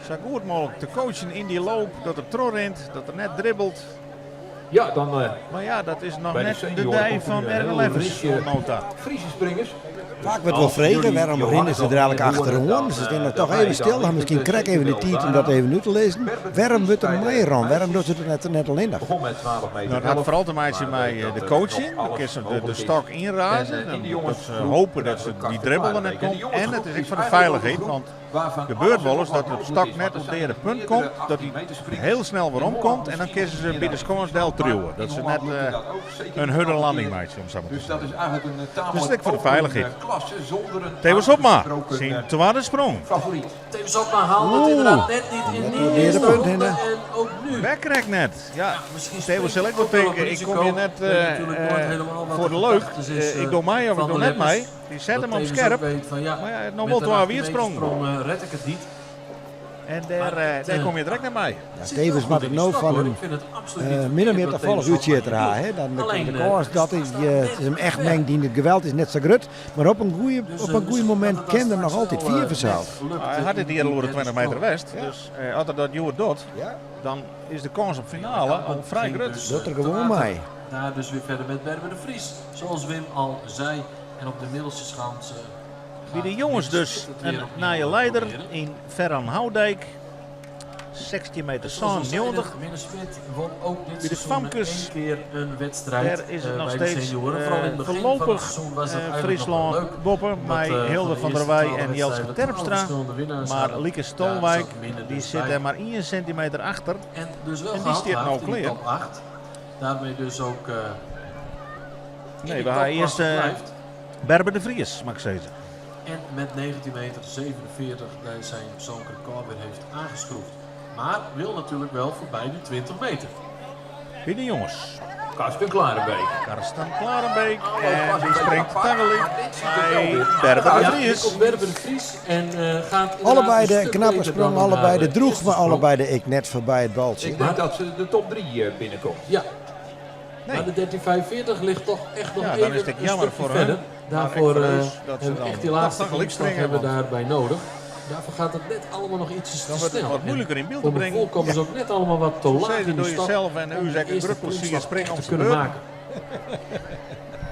sa goed mooglik te coachen yn dy loop. Dat er trochrint, dat er net dribbelt. Ja, dan Mar ja, dat is noch By de net de senioren dei komt fan nu een Erwin heel Lefferts ritje oant no ta. Friese springers. Faak wurdt wol frege, wêrom rinne se der eigenlik achteroan? Se steane toch even stil, ha miskien krekt even de tiid om dat even út te lizzen. Wêrom wurdt der meirûn? Wêrom dogge se it net allinnich? Begon met 12 meter. Nou, dat hat foaral te meitsjen mei de coaching. Dan kinst de stok ynraze. En, in de Dat jongens se hoopje dat se dy dribbel der net komt. En it is ek foar de feilichheid, want gebeurt wolris dat de stok net op de reade punt komt, dat hy hiel snel weromkomt en dan kinne se by de skâns deltriuwe. Dat se net in hurde landing meitsje, om sa mar te Dus dat sizzen. is eigenlijk een Dus tamelijk ek foar de open, feilichheid. klasse zonder een Thewis Hobma, uitgesproken, syn twadde sprong. favoriet. Thewis Hobma haalt het inderdaad net niet in Net die door de eerste punt ronde heen, hè? en ook nu. Wer krekt net. Ja, Ja, misschien Thewis springt sil ek wol ook wel op tinke, ik risico. kom hjir net Weet natuurlijk nooit helemaal wat foar de de leuk. gedachte is, Ik doch mei of van ik doch de net mei. Leffers. Dy set Dat him op Thewis ook skerp. weet van, ja, Mar ja, noch met wol een twa 18 wierdsprong. sprong, red ik het niet. En dêr, Maar het, dêr komme je direkt net mei. Ja, zit Thewis wel goed moat in it die no stok, fan hoor. in Ik vind het absoluut niet min of verkeerd mear wat tafallich Thewis Hobma útsjitter hier ha. doet. Hè? Dan de, Alleen, de kâns de dat stok is, staat het net is him echt ver. mengd yn it geweld is net sa grut. Mar op in goede, Dus, op in goed misschien momint dat het kin dan er noch straks altyd wel, fier net fansels. lukt, Hy hat in it hjir al die oer de derde 20 meter sprong. west. Dus as er dat hjoed docht, Ja. dan is de kâns op finale al frij Ging grut. dus, Docht er te gewoan water. mei. Daar dus weer verder met Berber de Vries. Zoals Wim al zei. En op de middelste schans By de gaat jonges Nick dus Smit het weer in opnieuw nije lieder proberen. yn Ferran Houdijk. 16 meter Zoals we zeiden, 96. Minne Smit won ook dit Bij de seizoen famkes, één keer een wedstrijd, Daar is het nog bij de steeds senioren. Vooral in het begin van het voorlopich seizoen was dat eigenlijk nog wel Fryslân leuk. boppe Omdat, mei Hilde van de van der eerste Weij 12 en Jelske wedstrijden 12 Terpstra. verschillende winnaars Maar hadden. Lieke Daar Stolwijk zat Minne die dus zit bij. er maar 1 centimeter achter. En dus wel En die stiet gehandhaafd nou in de klear. top 8. Daarmee dus ook in Nee, die we hebben topklasse eerst blijft. Berber de Vries, mag ik zeggen. En met 19 meter 47 daar zijn persoonlijk record weer heeft aangeschroefd. Maar wil natuurlijk wel voorbij die 20 meter. Bij de jongens. Karsten Klarenbeek. Karsten Klarenbeek. Oh, En die springt tagelyk Maar dit ziet er wel bij weer Berber de Ja, hier Vries. komt Berber de Vries en gaat inderdaad Allebei een de stuk knappe beter sprong, dan allebei haar de droeg, eerste maar sprong. allebei de ik net voorbij het baltsje. Ik denk dat ze de top 3 binnenkomt. Ja. Nee. Maar de 13.45 ligt toch echt nog Ja, dan even is het een jammer stukje voor verder. hun. Maar Daarvoor ik voor eh, ons dat ze hebben we dan echt die laatste toch gelijk klimstap springen, hebben want daarbij nodig. Daarvoor gaat het net allemaal nog ietsjes te Dan wordt het snel. wat moeilijker in beeld te Voor mijn brengen. gevoel komen ze ook net allemaal wat te laag Zij in door die stap jezelf en om u de zegt een eerste grut plezier klimstap springen echt om te te kunnen beurt. maken.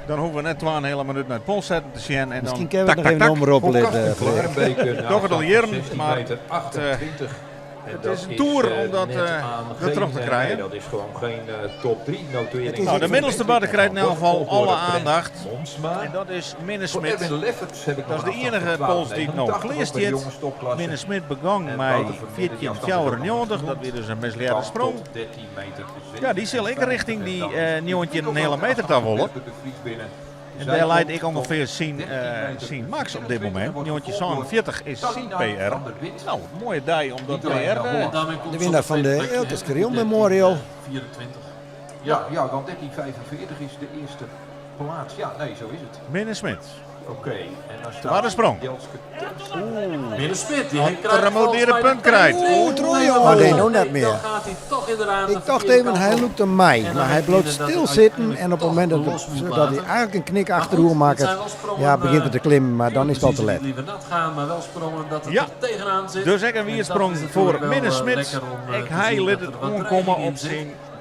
Dan hoeven we net 2,5 minuut naar het polszetten te zien. En Misschien dan kunnen we tak, het nog tak, even tak. omroppelen. Karsten Freek. Klarenbeek, nou, Doch het al jaren, 16 maar meter 28. En het dat is een toer om dat, net eh, aan dat geen, terug te krijgen. Nee, dat is gewoon geen top 3 notering. Het is Nou, de middelste barde krijgt in elk geval alle aandacht. Monsma. En dat is Minne Voor Smit. Erwin Lefferts heb ik Dat is nog de een afstand enige van pols die het nou 12,89 ook bij de klear stiet. jongens topklasse. Minne Smit begon En met Wouter Vermeer, die afstand is ook nog niet 14,94. Dat genoemd. weer dus een misleerde Kwam sprong. tot 13 meter Ja, die zal ik 57. richting die, En dan is nieuwtje nog een hele wel de meter afstand te wollen. van Berber de Vries binnen. En Zij daar leidt komt ik ongeveer tot 13 meter zien max op dit 24 moment. wordt Nieuwtje gevolgd door 40 is zien Talina PR. van der Wit. Nou, mooie dei om dat Niet alleen PR. naar Holland. En daarmee komt De ze winnaar op van tweede de plekje, Eelkes hè, Kriel met Memorial. 24. Ja, ja, want 13,45 is de eerste plaats. Ja, nee, zo is het. Minne Smit. Oké, en dan staat Waar de sprong. Jelske Terpstra. Minne Smit, die Want krijgt er moet volgens hier een mij punt de krijgt. tijd. Oeh, Troje, oh nee, nog net meer. Dan gaat hij toch inderdaad de Ik dacht verkeerde even, kant hij op. loopt aan mij. En dan Maar hij heb je blijft inderdaad stil dat zitten. uiteindelijk En op het toch moment dat, los moet dat hij laten. eigenlijk een knik Maar achterhoer goed, maakt, het zijn wel sprongen, ja, begint eh, het te klimmen, maar dan is het al te precies laat. Liever nat gaan, maar wel sprongen dat het Ja. er tegenaan zit. Dus ik een En dat wiersprong is natuurlijk voor wel, Minne Smit. lekker om, Ik te hij zien liet dat het er wat omkomen dreiging in op zit. zijn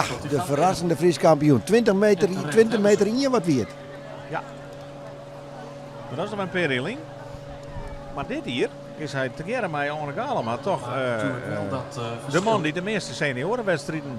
Ja, de ferrassende Frysk kampioen. 20 meter, 20 meter ien wat wie it. Ja. Maar dat is noch in pear jier lyn. Mar dit jier is hy tegearre mei Oane Galema toch de man dy't de measte senioarenwedstriden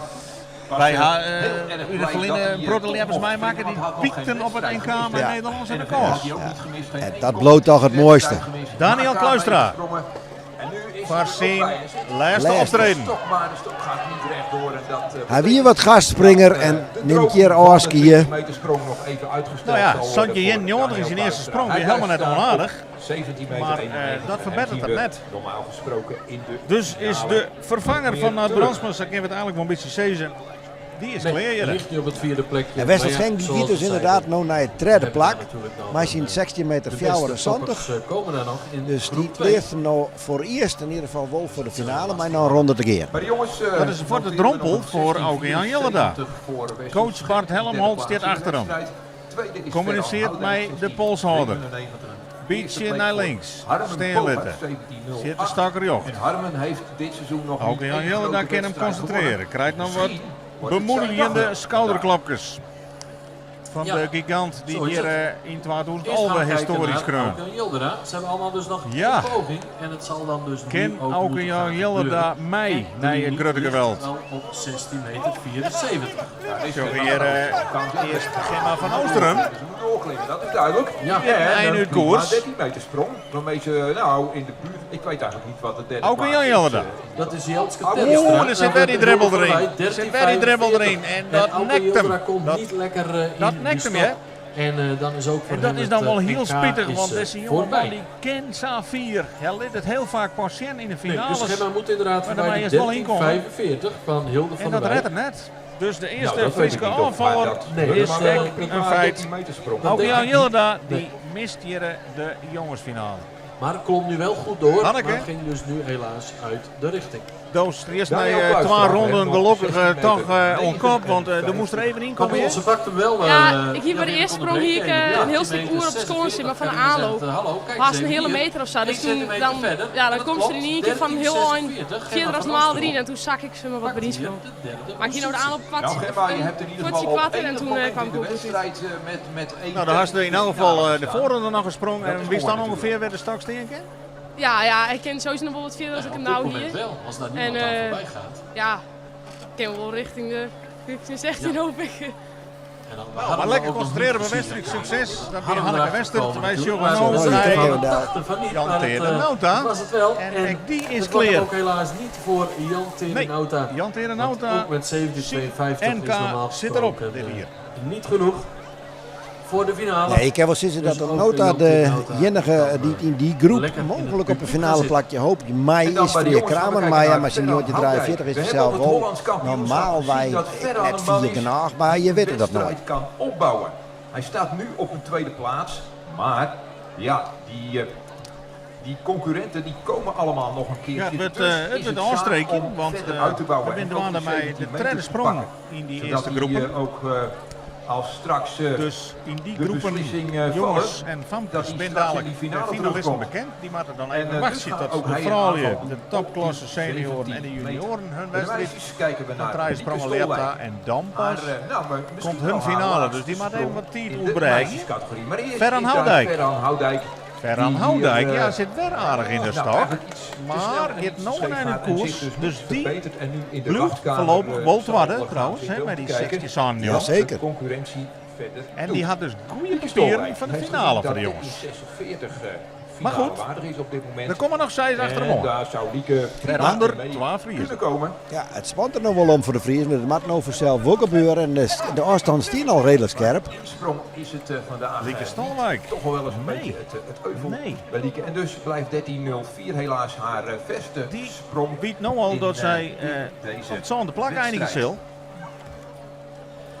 sprongen. Wy ha yn it ferline in protte ljeppers meimakke dy't pykten op it NK mei Nederlânske rekords. En dat bliuwt toch it moaiste. Daniël Kluistra foar syn lêste optreden. Hy wie wat gastspringer en nimt hjir ôfskie. No ja, 1791 is syn earste sprong wie helemaal net onaardich. Mar dat ferbetteret er net. Dus is de ferfanger fan Nard Brandsma, sa kinne we it eigenlik wol in bytsje sizze, dy is klear hjirre. En Wessel Schenk dy giet dus ynderdaad no nei it tredde plak mei syn 16 meter 74. Dus dy pleatst him no foarearst yn ieder gefal wol foar de finale mei noch in ronde te gean. Dat is fuort de drompel foar Auke Jan Jilleda. Coach Bart Helmholt stiet achter him. Kommunisearret mei de polshâlder. Bytsje nei links stean litte. Sit de stok rjocht. Auke Jan Jilleda kin him konsintrearje. Krijt noch wat bemoedigjende skouderklopkes fan de gigant dy't hjir yn 2011 histoarje skreaun. Ja, kin Auke Jan Jilleda mei nei it grutte geweld? Sjogge hjir earst Gemma van Oosterum. Dat is duidelijk. Ja, ein út koers. 13 meter sprong. Waarmee ze nou in de buurt. Ik weet eigenlijk niet wat de derde Auke Jan Jelleda. Dat is Jeltske Oeh, der sit wer dy dribbel deryn. Der sit wer dy dribbel deryn. En dat nekt him. Komt niet lekker in Dat nekt him, hè? En dan is ook voor En dat is dan wol hiel spitich, want dizze jongeman dy dy kin sa fier. Hy lit it hiel faak pas sjen yn de Nee, dus finales. Gemma moet inderdaad Maar dan voorbij mei de earst wol ynkomme. 13.45 van Hilde En van dat der redt Wij. er net. Dus de Nou, earste dat weet ik Fryske niet of, maar oanfaller dat Nee, is dus, ek in feit. 13 meter sprong. Dat Auke denk Jan ik Jilleda niet. dy mist hjir de jongensfinale. Maar klom nu wel goed door, Hanneke? maar ging dus nu helaas uit de richting. Do earst nei Daniel twa Kluistra ronden heeft nog gelokkich 16 toch meter oan kop, want der moast der even yn Maar komme. ze pakt hem wel. Ja, ik hie by de weer earste sprong hie ik onderbreken. in heel Ja, stik oer op skoan sitten, mar fan de 46. aanloop. Hallo, kijk Hast eens in even hiele hier. meter of sa. Dus Eén toen, centimeter dan, verder. ja, dan Dat komt ze er in ien kear fan hiel ein 13,46. fierder as Gemma van normaal Oosterom deryn en toen sakke ik se mar wat pakt by hier sprong. de derde Maar ik hie no de positie. aanloop kwart, Nou, Gemma, je hebt in ieder kwartsje geval op kwarter en enig toen moment kwam in ik de ook goed uit. wedstrijd met één Nou, dan hast in elk geval de voorronde noch sprongen. Dat En is wist dan mooi ûngefear wêr't de stok stean kin? Ja, ik kin sowieso noch wol wat fierder as Ja, ik him op dit no moment hie. wel, als daar En, niemand aan voorbij gaat. Ja, ik kin wol richting de 15, 16 Ja. hoop ik. En dan, we Nou, hadden maar hem lekker ook nog concentreren niet op gezien. wedstrijd. Succes. Dat Hadden wie we Hanneke erachter Westert. gekomen Wij natuurlijk. sjogge Maar no ze Mooi, nei kijk even daar. dachten van niet, Jan maar het, Teerde Nauta. dat was het wel. En En ek dy is het wordt klear. ook helaas niet voor Jan Teerde Nee, Nauta. Jan Teerde Want Nauta ook met 17,52 NK is normaal zit erop gesproken, dit jier. niet genoeg voor de finale. Nee, ik heb wel zitten dat Dus de ook Nota Jan de Teerde Nauta enige kan, die in die groep lekker in het mooglik op een publiek finale gaan plakje hoopt. Mei En dan is bij de Freer jongens, Kramer, we maar ja, kijken maar naar zijn Noortje Ferran 43 is Houdijk. het We hebben zelf op het wel. Hollands kampioenschap Normaal gezien wij dat Ferran net een man vier is kanaag, maar je weet het dat nooit. wedstrijd kan opbouwen. Hij staat nu op een tweede plaats, maar ja, die concurrenten die komen allemaal nog een keertje. Ja, het wordt, Dus het is wordt het zaak aanstreken, om want verder uit te bouwen we en zijn ook dwaande die mei de 17 tredde meter te sprong pakken. in die Zodat eerste hij, groepen. ook als straks Dus in die de groepen beslissing, jongens vallen, en dat famkes hij zijn straks in dadelijk die de finale finalisten terugkomt. bekend. Die moeten dan En, even dus wachten gaat tot ook de hij een froulju, aanval de doen topklasse op die senioren en de 17 meter. junioren hun Bij de wedstrijd. meisjes kijken we Dan naar draaien Lieke sprongen Stolwijk. Lepta en dan Maar, pas nou, maar misschien komt hun wel haar finale. laatste Dus die moet even sprong wat tijd in de oerbreiken. meisjescategorie. Maar eerst Ferran is daar Houdijk. Ferran Houdijk. Ferran Die hier, Houdijk, ja, zit weer aardich in de nou, stok. eigenlijk iets te Maar snel en gaat iets te nou scheef naar de gaat en koers. zich dus Dus niet die verbeterd en nu in de blijft wachtkamer, voorlopig wel zal twadde, gaan trouwens, zitten hè, om met te die kijken 16 staan Ja, nu. zeker. De concurrentie verder En doet. die had dus goede Lieke papieren Stolwijk van de heeft finale gezien voor de dat jongens. 1346, Maar finale goed, waardig is op dit moment. er komen nog 6 achter hem En aan. daar zou Lieke En ander mee 12 Friezen. kunnen komen. Ja, het spant er nog wel om voor de Friezen, maar het moet nou vanzelf ook gebeuren. En de afstand is al redelijk scherp. In sprong is het vandaag, Lieke Stolwijk. toch wel eens een Nee. beetje het euvel Nee. bij Lieke. En dus blijft 13.04 helaas haar beste Die sprong weet nou al in, dat zij, in deze op hetzelfde plak eindigen wedstrijd. zal.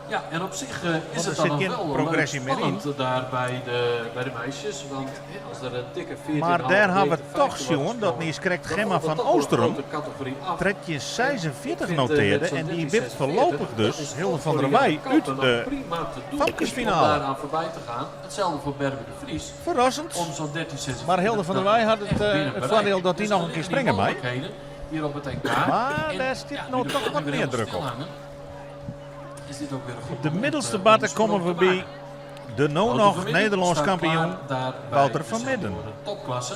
Ja, en op zich is Want het er dan zit nog geen wel leuk progressie meer in. spannend daar bij de meisjes. Want hè, als er een dikke veertien Maar half daar hebben we meter toch vijftig wordt jongen dat gesprongen, niet correct dan Gemma valt dat van toch wel een Oosterom grote categorie af. tredje 46 Ik vind, noteerde met zo'n en die 13,46, wipt voorlopig dat dus is Hilde ook van voor der Jan Wij Kampen uit nog de prima te doen famkesfinale. Om daaraan voorbij te gaan. Hetzelfde voor Berber de Vries. Verrassend. Om zo'n 13,46 Maar Hilde van der Wij had echt het binnen bereik. voordeel dat die Dus nog een er keer liggen die springen mag. mogelijkheden hier op het NK. Maar En daar zit ja, nou nu de toch klok wat weer meer helemaal druk op. stilhangen, is dit ook weer een goed Op de moment, middelste om batten de sprong komen we te bij maken. de nou Wouter nog van Midden Nederlands staat kampioen klaar daar bij Wouter de van Midden. senioren topklasse.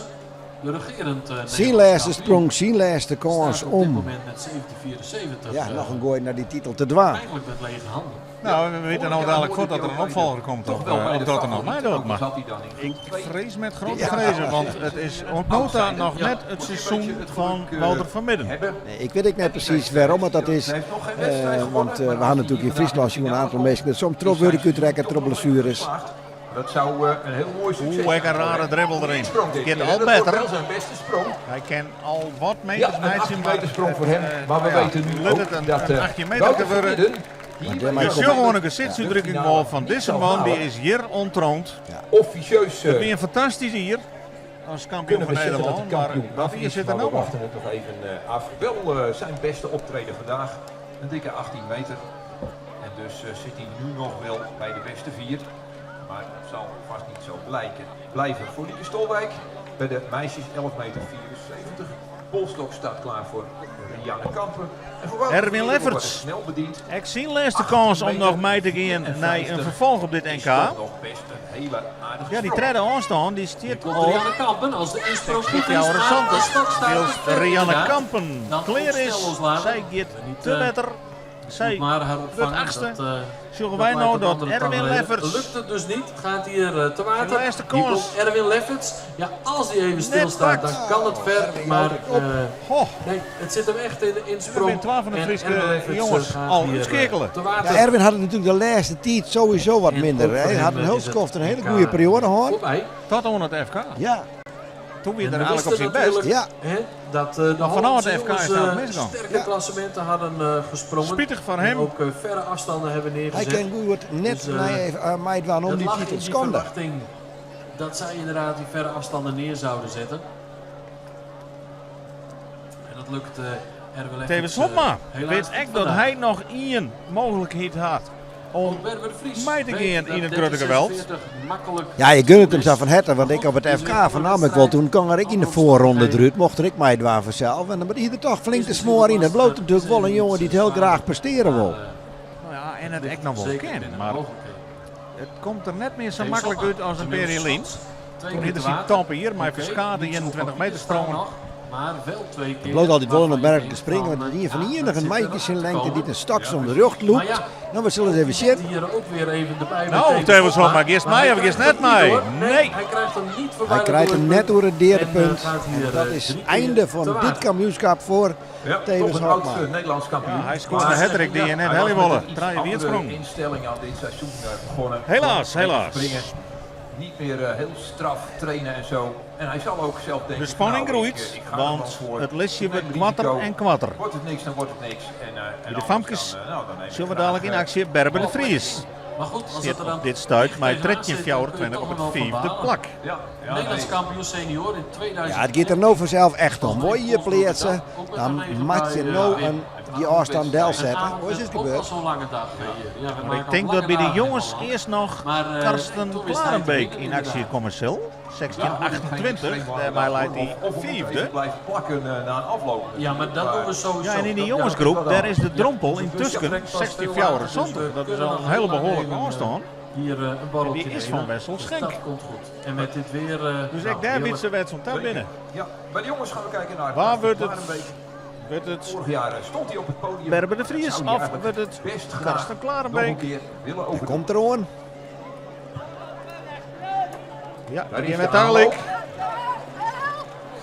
De regerend Syn Nederlands lêste kampioen sprong, syn lêste kâns staat op dit om momint met 17,74 ja, noch in goai nei dy titel te dwaan. eigenlijk met lege handen. Nou, we weten nou dadelijk goed dat er een opvolger komt Toch of, wel bij of de dat er nog favorieten, mij doet. ook al Maar zat hij dan in ik groep 2. vrees met grote Ja. vrezen, want het is op nota nog Ja. net het Moet je een seizoen beetje het van geluk, Wouter van Midden. hebben. Nee, ik weet ook net precies waarom het dat is. Hij heeft nog geen wedstrijd gewonnen, Want maar we als hadden hij natuurlijk in hier Friesland vandaag een in de aantal finale mensen met soms komt, is tropwurk hij trekken, toch nog tropblessures. geslaagd. Dat zou een heel mooi succes Oeh, ik een zijn. rare dribbel erin. Sprong dit Gaat keer, al hè. Dat wordt beter. wel zijn beste sprong. Hij kan al wat meters Ja, een meidje, 18 maar meter sprong voor hem. eh, Maar we nou ja, weten nu lukt ook het een, dat een 18 meter Wouter te van worden. Midden Maar hier daarmee bij Je komt- zult gewoon een gezichtsuitdrukking wel van niet deze zal man, die halen. is hier ontroond. Officieus Het is een fantastisch hier als kampioen kunnen van we zeggen dat Nederland. de Maar kampioen wat af hier is, zit er maar nou we op. wachten het nog even af. Wel zijn beste optreden vandaag. Een dikke 18 meter. En dus zit hij nu nog wel bij de beste vier. Maar het zal vast niet zo blijken. Blijven voor Lieke Stolwijk. Bij de meisjes 11 meter 74. Polstok staat klaar voor Rianne Kampen. En voor Wouter Erwin van Midden wordt Lefferts. het snel bediend. Ik zie laatste kans om nog mee te gaan naar een vervolg op dit Is NK. toch nog best een hele aardige Ja, die sprong. tweede afstand die stiert Komt op Rianne Kampen als de insprong goed is. jouw Maar de stok staat Wils te ver Rianne inderdaad. Kampen Dan kleer ook snel is, loslaten. zij gaat Niet, te beter. Zij Moet maar haar opvangen. achtste. Dat, Zullen dat wij lijkt nou op dat andere Erwin taferelen. Lefferts Lukt het dus niet. Gaat hier te water. De laatste Hier kans. komt Erwin Lefferts. Ja, als hij even stilstaat, pakt. dan kan het ver. Maar Goh, nee, het zit hem echt in de insprong. Er zijn 12 van de En Friese Erwin Lefferts, jongens gaat al hier, uitschakelen. te water. Ja, Erwin had het natuurlijk de laatste tijd sowieso wat En minder. ook hè. voor Hij hem, had een heel is het skoft, een hele NK goede periode gehad. Voorbij. tot aan het FK. Ja, Toen weer En er we eigenlijk op wisten zijn best. natuurlijk, Ja. Hè, dat de vanaf Hollandse het FK jongens, is daar misgegaan. sterke Ja. klassementen hadden gesprongen. Spietig van En hem. ook verre afstanden hebben hij neergezet. kan goed net Dus, mij dwaan om Dat die lag titel in die schande. verwachting dat zij inderdaad die verre afstanden neer zouden zetten. En dat lukt Erwin Lefferts, Tevens Hopma helaas weet niet echt dat vandaag. hij nog één mogelijkheid had om Ook Berber de Vries mij te weet gaan dat in het grote geweld. 1346 makkelijk Ja, je gunt het hem is. zo van harte, want ik op het FK voornamelijk wel toen kon er ik in de voorronde eruit, mocht er ik mij dwaan vanzelf. En dan moet ieder toch flink de smoor in. Dat bloot natuurlijk wel een jongen die het heel graag presteren wil. Nou ja, en het echt nog wel Zeker kennen, binnen maar mogelijkheden. het komt er net meer zo Deze makkelijk Hopma, uit als een inmiddels Perry Lien. zat. Twee Toen keer hield te hij water. tampen hier, maar Oké, verskade niet zo 21 op meter staan sprongen. nog, Maar wel twee keer. Het bloot altijd wel een waarvan je opmerkelijke denkt spring, want van, het hier van ah, hier dat nog een zit meisje eraan in te lengte die komen. een stok om de rug Maar loopt. ja, Nou, we zullen eens even zien. Hier ook weer even erbij met Nou, Tevens Tevens Hopma. Hopma, eerst Maar mij hij of eerst krijgt net hem niet, mij? hoor. Nee. Hij krijgt hem niet voorbij. Hij krijgt hem net door het derde En, punt. gaat hier, En dat is drie het keer einde te van dit water. kampioenschap voor Ja, Tevens toch een oud Hopma. Nederlands kampioen. Ja, hij scoort Maar een hattrick die je net hij was helemaal met een iets Draaien andere weersprong. instelling aan dit seizoen begonnen. Helaas, Gewoon helaas. Springen. Niet meer heel straf trainen en zo. En hij zal ook zelf denken... De spanning nou, groeit, ik ga er wel want voor. het lesje Ik neem wordt kwatter risico. en kwatter. Wordt het niks, dan wordt het niks. En, en De anders famkes dan, nou, dan neem ik zullen we graag, dadelijk in actie Berber de Vries. Maar goed, als Zit het er dan op dit stuit echt maar tegenaan zit, dan kun je 13,24 toch op het nog wel van vijfde balen. plak. Ja, ja, Nederlands nee. kampioen senior in 2000. Ja, het gaat er nou vanzelf echt om. Wil je je plaatsen, dan moet je nou een, die afstand del zetten. Hoe is het Ook al gebeurd? zo'n lange dag hier. Ja, we Maar maken ik al denk lange dat bij de dagen in jongens Holland. eerst nog Maar, Karsten toen wist hij te Klarenbeek winnen, in actie inderdaad. komen zal. 1628, daarbij leidt hij Of we moeten even vijfde. blijven plakken na een afloop. Ja, maar dat doen we sowieso. Ja, en in die Dat- jongensgroep, daar is de drompel Ja, intussen de trekt pas 16 veel later, dus 74. we Dat is kunnen al nog een hele heel lang behoorlijke even, afstand. Hier een borreltje En die is nemen. van Wessel Dus Schenk. dat komt goed. En met dit weer... Dus nou, ik daar heerlijk. wint ze wedstrijd daar binnen. Ja, bij de jongens gaan we kijken naar Waar Karsten wordt het? Klarenbeek. Wordt het Vorig jaar stond hij op het podium. Berber de Vries Zou hij of eigenlijk wordt het best graag Karsten nog een Klarenbeek? keer willen Hij overdoen. komt er aan. Ja, Daar die is met de dadelijk. aanloop.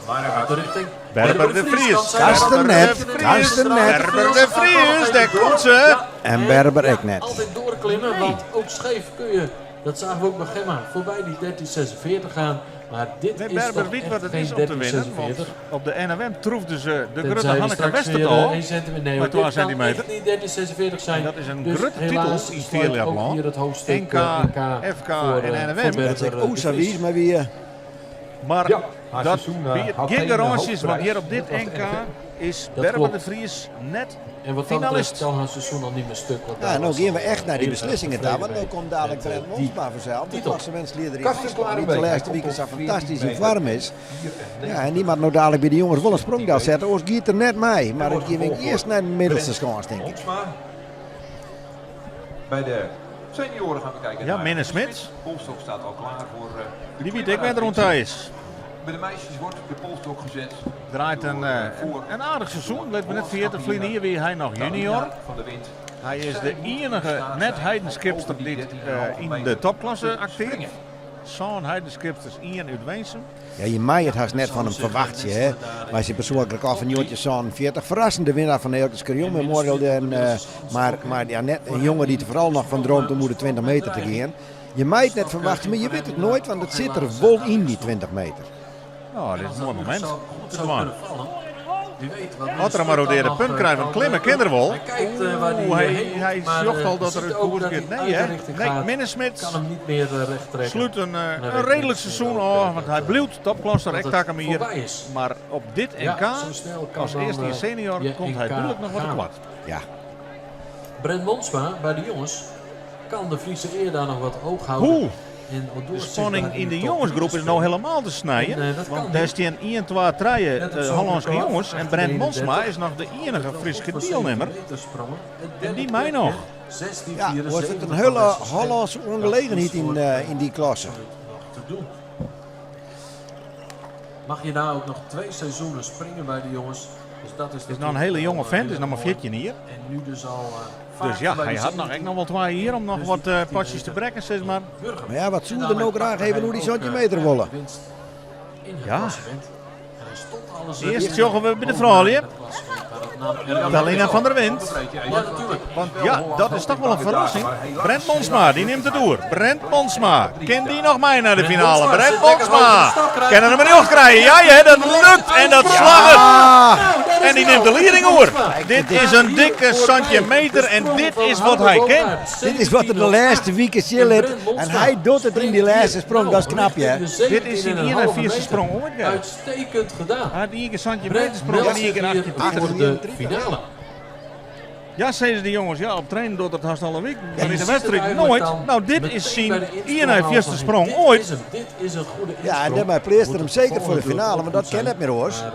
Maar hij gaat De richting. Berber de Vries. kan zijn. Karsten Berber de net, Vries. Karsten net. Berber de Vries, daar komt ze. En Berber ja, ook net. Altijd doorklimmen, want ook scheef kun je, dat zagen we ook bij Gemma, voorbij die 1346 gaan. Maar dit Nee, is Berber toch weet echt wat het geen is om te winnen. Want 1346. op de NOM troefden ze de Tenzij grote we Hanneke straks weer, Westerdaal. 1 centimeter. Nee, Maar hoor, dit 12 kan centimeter. echt niet 1346 zijn. En dat is een dus grote titel helaas in sluit ook Stierlabland. hier het hoofdstuk NK, NK, FK voor, en NWM. voor Dat Berber, is de ook zo Vries. wies, maar wie... Maar Ja, haar dat seizoen, biedt had geen geen, garanties, want hoofdprijs. hier op dit Dat was de NK NFM. is Dat Berber klopt. de Vries net En wat dat finalist. betreft kan haar seizoen al niet meer stuk. Want Ja, daar en nou was gaan we al, echt naar die heel erg beslissingen daar, want tevreden nu komt dadelijk met, Brent die Monsma vanzelf. De titel. klassementsleider in Karsten Friesland, die de Klarenbeek, laatste hij week komt zo op fantastisch 14 in vorm is. meter. Ja, en die moet nou dadelijk bij de jongens wel een sprong daar zetten. Oors giet er net mee, maar wordt ik ging gevolgd eerst door naar de middelste Brent schans, denk ik. Monsma. Bij de senioren gaan we kijken Ja, naar Minne Smit. Polstok staat al klaar voor de Die weet klimmer ik weer uit rond Witsen. hij is. Bij de meisjes wordt de polstok gezet. Draait een, een aardig seizoen. Let me net vergeten, verleden jaar wie hij nog junior. Van de wind. Hij is de enige net Heidenskipster die in de topklasse acteert. Zo'n Heidenskipsters Ian uit Winsum. Ja, je mij het haast net van hem verwacht je, hè. Maar zijn persoonlijk record van Jontje 40. Verrassende winnaar van de Eelkes Carillon Memorial. En, maar ja, net een jongen die er vooral nog van droomt om de 20 meter te gaan. Je mij het net verwachten, maar je weet het nooit, want het zit er vol in die 20 meter. Nou, dit is een mooi moment. Zou goed zou kunnen vallen. Wie weet wat Had er maar ook de nog, punt krijgen, kan, klimmen kinderwol. Hij kijkt waar Oeh, hij hij, heen hij moet, maar, zocht al dat er ziet een ook koers dat gaat. hij Nee, uit de hè? richting Nee, gaat. Minnesmits Kan hem niet meer recht trekken. sluit een, En dan een weet redelijk Minnesmit seizoen ook, af, want dat, hij blijft topklasser, dat ik het tak hem hier. voorbij is. Maar op dit Ja, NK, zo snel kan als dan, eerste in senior, je komt hij NK duidelijk nog wat gaan. tekort. Ja. Brent Monsma bij de jongens kan de Friese eer daar nog wat oog houden. Hoe? En De spanning in de jongensgroep is nou helemaal te snijden. En, dat kan Want niet. daar staan 1, 2, 3 Net op de zo'n Hollandse record, jongens. En Brent 18,31. Monsma is nog de enige Friese deelnemer. En die mij nog. Ja, wordt het een hele Hollandse ongelegenheid in die klasse. Te doen. Mag je daar ook nog 2 seizoenen springen bij de jongens? Dus dat is Het is nog een hele jonge vent, is nog maar 14 hier. En nu dus al, vaak Dus ja, bij hij de had nog 17. echt nog wel 2 hier om nog Dus wat die 18 pasjes te meter. brekken, zeg maar. Burger. Maar ja, wat En zou er daarmee nou graag pakte even hij hoe die ook, zo'n meter ja, willen. de winst in het Ja. klassement. En hij stond alles Eerst in joggen we bij de bovenaan vrouwen. in het klassement, maar dat nam Erwin Talina ook. van der Wind. Ja, natuurlijk. Want ja, dat is toch wel een verrassing. Brent Monsma, die neemt het door. Brent Monsma, kan die nog mee naar de finale? Brent Monsma, kan er hem nog krijgen? Ja, ja, dat lukt en dat slaagt. En die neemt de leading over. Dit is een dikke centimeter en dit is wat hij kent. Dit is wat er de laatste weken zin heeft. En hij doet het in die laatste sprong, dat is knap, hè? Dit is zijn 41ste sprong ooit, hè? Uitstekend gedaan. Hij had één keer centimeter Brent sprong en meldt één zich keer hier 18. voor de finale. Ja, zeiden de jongens, ja, op trainen doet dat haast alle week. Maar je in de ziet wedstrijd het eigenlijk nooit. dan Nou, dit meteen is zijn bij de insprong 41ste al van, sprong dit ooit. is hem, dit is een goede Ja, en insprong. daarmee pleest Moet er hem het zeker voor de volgende finale, ook want dat goed ken zijn. het meer hoor. Maar,